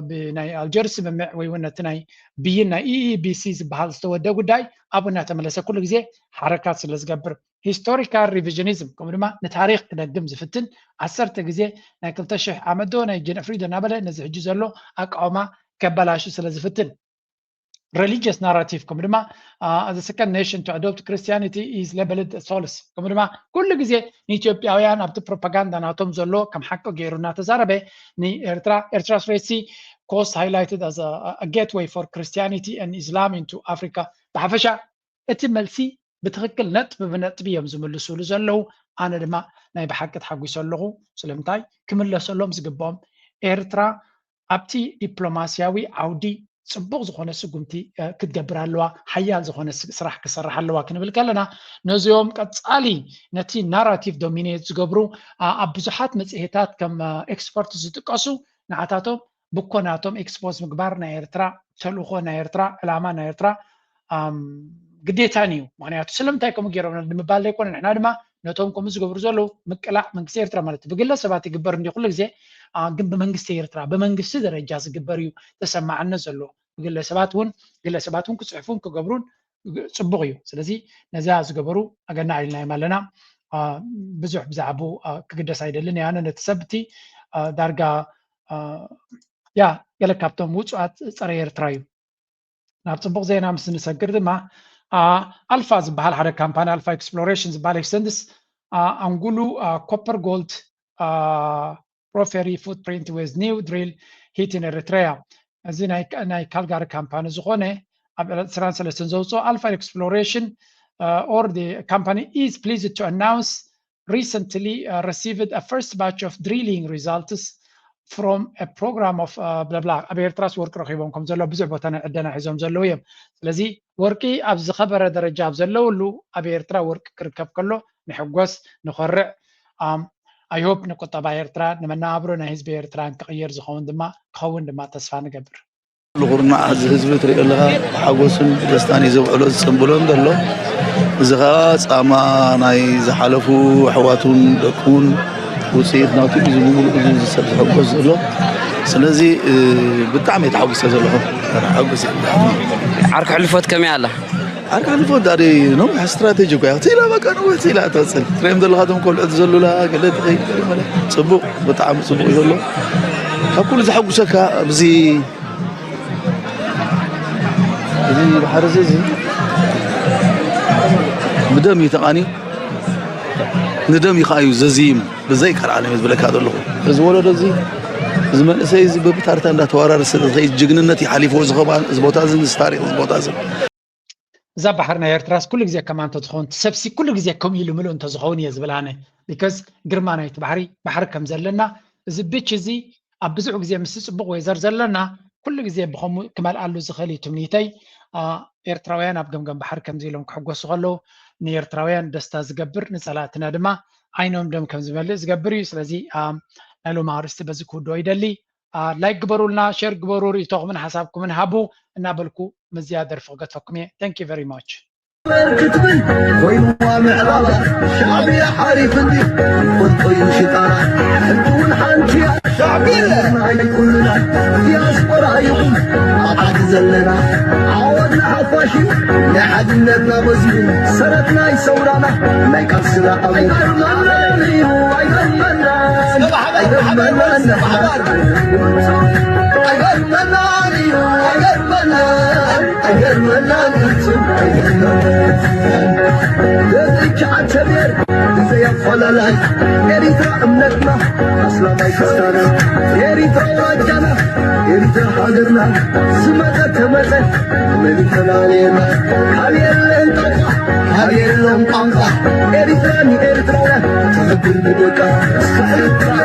ብናይ ኣልጀርስ ስምምዕ ወይ እውን ነቲ ናይ ብይን ናይ ኢኢቢሲ ዝበሃል ዝተወደ ጉዳይ ኣብኡ እናተመለሰ ኩሉ ግዜ ሓረካት ስለ ዝገብር፣ ሂስቶሪካል ሪቪዥኒዝም ከምኡ ድማ ንታሪክ ክደግም ዝፍትን ዓሰርተ ግዜ ናይ ክልተ ሽሕ ዓመት ዶ ናይ ጀነፍሪ ዶ እናበለ ነዚ ሕጂ ዘሎ ኣቃውማ ከበላሹ ስለ ዝፍትን፣ religious narrative ከምኡ ድማ the second nation to adopt Christianity is labeled as false ከምኡ ድማ ኩሉ ግዜ ንኢትዮጵያውያን ኣብቲ ፕሮፓጋንዳ ናቶም ዘሎ ከም ሓቂ ገይሩ እናተዛረበ ንኤርትራ ኤርትራ ስትሬት ሲ coast highlighted as a gateway for Christianity and Islam into Africa። ብሓፈሻ እቲ መልሲ ብትኽክል ነጥቢ ብነጥቢ እዮም ዝምልሱሉ ዘለዉ። ኣነ ድማ ናይ ብሓቂ ተሓጒሰ ኣለኹ። ስለምንታይ ክምለሰሎም ዝግብኦም ኤርትራ ኣብቲ ዲፕሎማስያዊ ዓውዲ ፅቡቕ ዝኾነ ስጉምቲ ክትገብር ኣለዋ፣ ሓያል ዝኾነ ስራሕ ክሰርሕ ኣለዋ ክንብል ከለና ነዚኦም ቀፃሊ ነቲ ናራቲቭ ዶሚኔት ዝገብሩ ኣብ ብዙሓት መፅሄታት ከም ኤክስፐርት ዝጥቀሱ ንዓታቶም ብኮ ናቶም ኤክስፖዝ ምግባር ናይ ኤርትራ ተልእኾ ናይ ኤርትራ ዕላማ ናይ ኤርትራ ግዴታን እዩ። ምክንያቱ ስለምንታይ ከምኡ ገይሮም ንምባል ዘይኮነ ንሕና ድማ ነቶም ከምኡ ዝገብሩ ዘለዉ ምቅላዕ መንግስቲ ኤርትራ ማለት እዩ። ብግለ ሰባት ይግበር እንዲ ኩሉ ግዜ ግን ብመንግስቲ ኤርትራ ብመንግስቲ ደረጃ ዝግበር እዩ ተሰማዕነት ዘለዎ። ብግለ ሰባት እውን ግለ ሰባት እውን ክፅሕፉን ክገብሩን ፅቡቕ እዩ። ስለዚ ነዛ ዝገበሩ ኣገናዕ ኢልናዮም ኣለና። ብዙሕ ብዛዕባኡ ክግደስ ኣይደልን እየ። ኣነ ነቲ ሰብ እቲ ዳርጋ ያ ገለ ካብቶም ውፁኣት ፀረ ኤርትራ እዩ። ናብ ፅቡቕ ዜና ምስ ንሰግር ድማ ኣልፋ ዝበሃል ሓደ ካምፓኒ ኣልፋ ኤክስፕሎሬሽን ዝበሃል ኤክስተንድስ ኣንጉሉ ኮፐር ጎልድ porphyry footprint with new drill hit in Eritrea። እዚ ናይ ካልጋሪ ካምፓኒ ዝኾነ ኣብ ዕለት ዕስራን ሰለስተን ዘውፅኦ ኣልፋ ኤክስፕሎሬሽን or the company is pleased to announce recently received a first batch of drilling results from a program of blah blah። ኣብ ኤርትራስ ወርቂ ረኺቦም ከም ዘሎ ብዙሕ ቦታ ናይ ዕደና ሒዞም ዘለዉ እዮም። ስለዚ ወርቂ ኣብ ዝኸበረ ደረጃ ኣብ ዘለውሉ ኣብ ኤርትራ ወርቂ ክርከብ ከሎ ንሕጎስ፣ ንኾርዕ። I hope ንቁጠባ ኤርትራ ንመነባብሮ ናይ ህዝቢ ኤርትራ ክቕየር ዝኸውን ድማ ክኸውን ድማ ተስፋ ንገብር። ኩርናዕ እዚ ህዝቢ ትሪኦ ኣለኻ፣ ብሓጎስን ብደስታን እዩ ዘውዕሎ ዝጽንብሎን ዘሎ። እዚ ኸኣ ጻማ ናይ ዝሓለፉ ኣሕዋቱን ደቁን ውጽኢት ናቱ እዩ። እዚ ብምሉእ እዚ ሰብ ዝሕጎስ ዘሎ። ስለዚ ብጣዕሚ እየ ተሓጒሰ ዘለኹ። ሓጎስ ዓርኪ ሕልፎት ከመይ ኣላ? ዓርኪ ሕልፎት ዳዲ ነዊሕ ስትራቴጂ እኮ እያ። ትኢላ በቃ ነዊሕ ትኢላ ትቐጽል። ትሪኦም ዘለኻ እቶም ቆልዑት ዘሉላ ገለ ትኸይድ ገለ መለ። ጽቡቕ፣ ብጣዕሚ ጽቡቕ እዩ ዘሎ። ካብ ኩሉ ዘሐጉሰካ ኣብዚ እዚ ባሕሪ እዚ፣ እዚ ብደም እዩ ተቓንዩ፣ ንደም እዩ ከኣ እዩ ዘዝይም። ብዘይ ካልእ ዓለም እየ ዝብለካ ዘለኹ። እዚ ወለዶ እዚ፣ እዚ መንእሰይ እዚ በብታርታ እንዳተወራረሰ ዝኸይድ ጅግንነት እዩ ሓሊፍዎ ዝኸባን እዚ ቦታ እዚ፣ እዚ ታሪኽ እዚ ቦታ እዚ። እዛ ባሕሪ ናይ ኤርትራስ ኩሉ ግዜ ከማን እንተዝኸውን፣ እቲ ሰብሲ ኩሉ ግዜ ከምኡ ኢሉ ምሉእ እንተዝኸውን እየ ዝብል ኣነ። ቢካዝ ግርማ ናይቲ ባሕሪ፣ ባሕሪ ከም ዘለና፣ እዚ ብች እዚ ኣብ ብዙሕ ግዜ ምስ ጽቡቕ ዌዘር ዘለና፣ ኩሉ ግዜ ብኸምኡ ክመልኣሉ ዝኽእል እዩ ትምኒተይ። ኤርትራውያን ኣብ ገምገም ባሕሪ ከምዚ ኢሎም ክሕጎሱ ከለዉ፣ ንኤርትራውያን ደስታ ዝገብር፣ ንጸላእትና ድማ ዓይኖም ደም ከም ዝመልእ ዝገብር እዩ። ስለዚ ናይ ሎም ኣርእስቲ በዚ ክውድኦ ይደሊ። ላይክ ግበሩልና፣ ሸር ግበሩ፣ ርእቶኹምን ሓሳብኩምን ሃቡ እናበልኩ ምስዚኣ ደርፊ ክገትፈኩም እየ። Thank you very much። ክትብል ኮይኑዋ ምዕባባ ሻዕብያ ሓሪፍ እንዲ ፈልጦ እዩ ሽጣራ ሕጂ እውን ሓንቲ እያ ሻዕብያ ናይ ኩልና ዲያስፖራ ይኹን ኣብ ዓዲ ዘለና ዓወት ንሓፋሽ እዩ ናይ ሓድነትና መዚኑ ሰረትና ይሰውራና ናይ ቃልስና ኣወት ኣይገርመናን እዩ ኣይገርመናን ኣይገርመናን እዩ ኣይገርመናን ኣይገርመናን ፍጹም ኣይገርመናን። በዚች ዓንተቤር ብዘይ ኣፈላላይ ኤሪትራ እምነትና ኣስላማይ ክርስቲያና ኤሪትራ ዋጃና ኤሪትራ ሃገርና ዝመጸ ተመጸ መን ይፈላልየና ካብ የለን ጣንቃ ካብ የለን ቋንቋ ኤሪትራ ንኤርትራውያን ትኽብር ብደቃ እስከ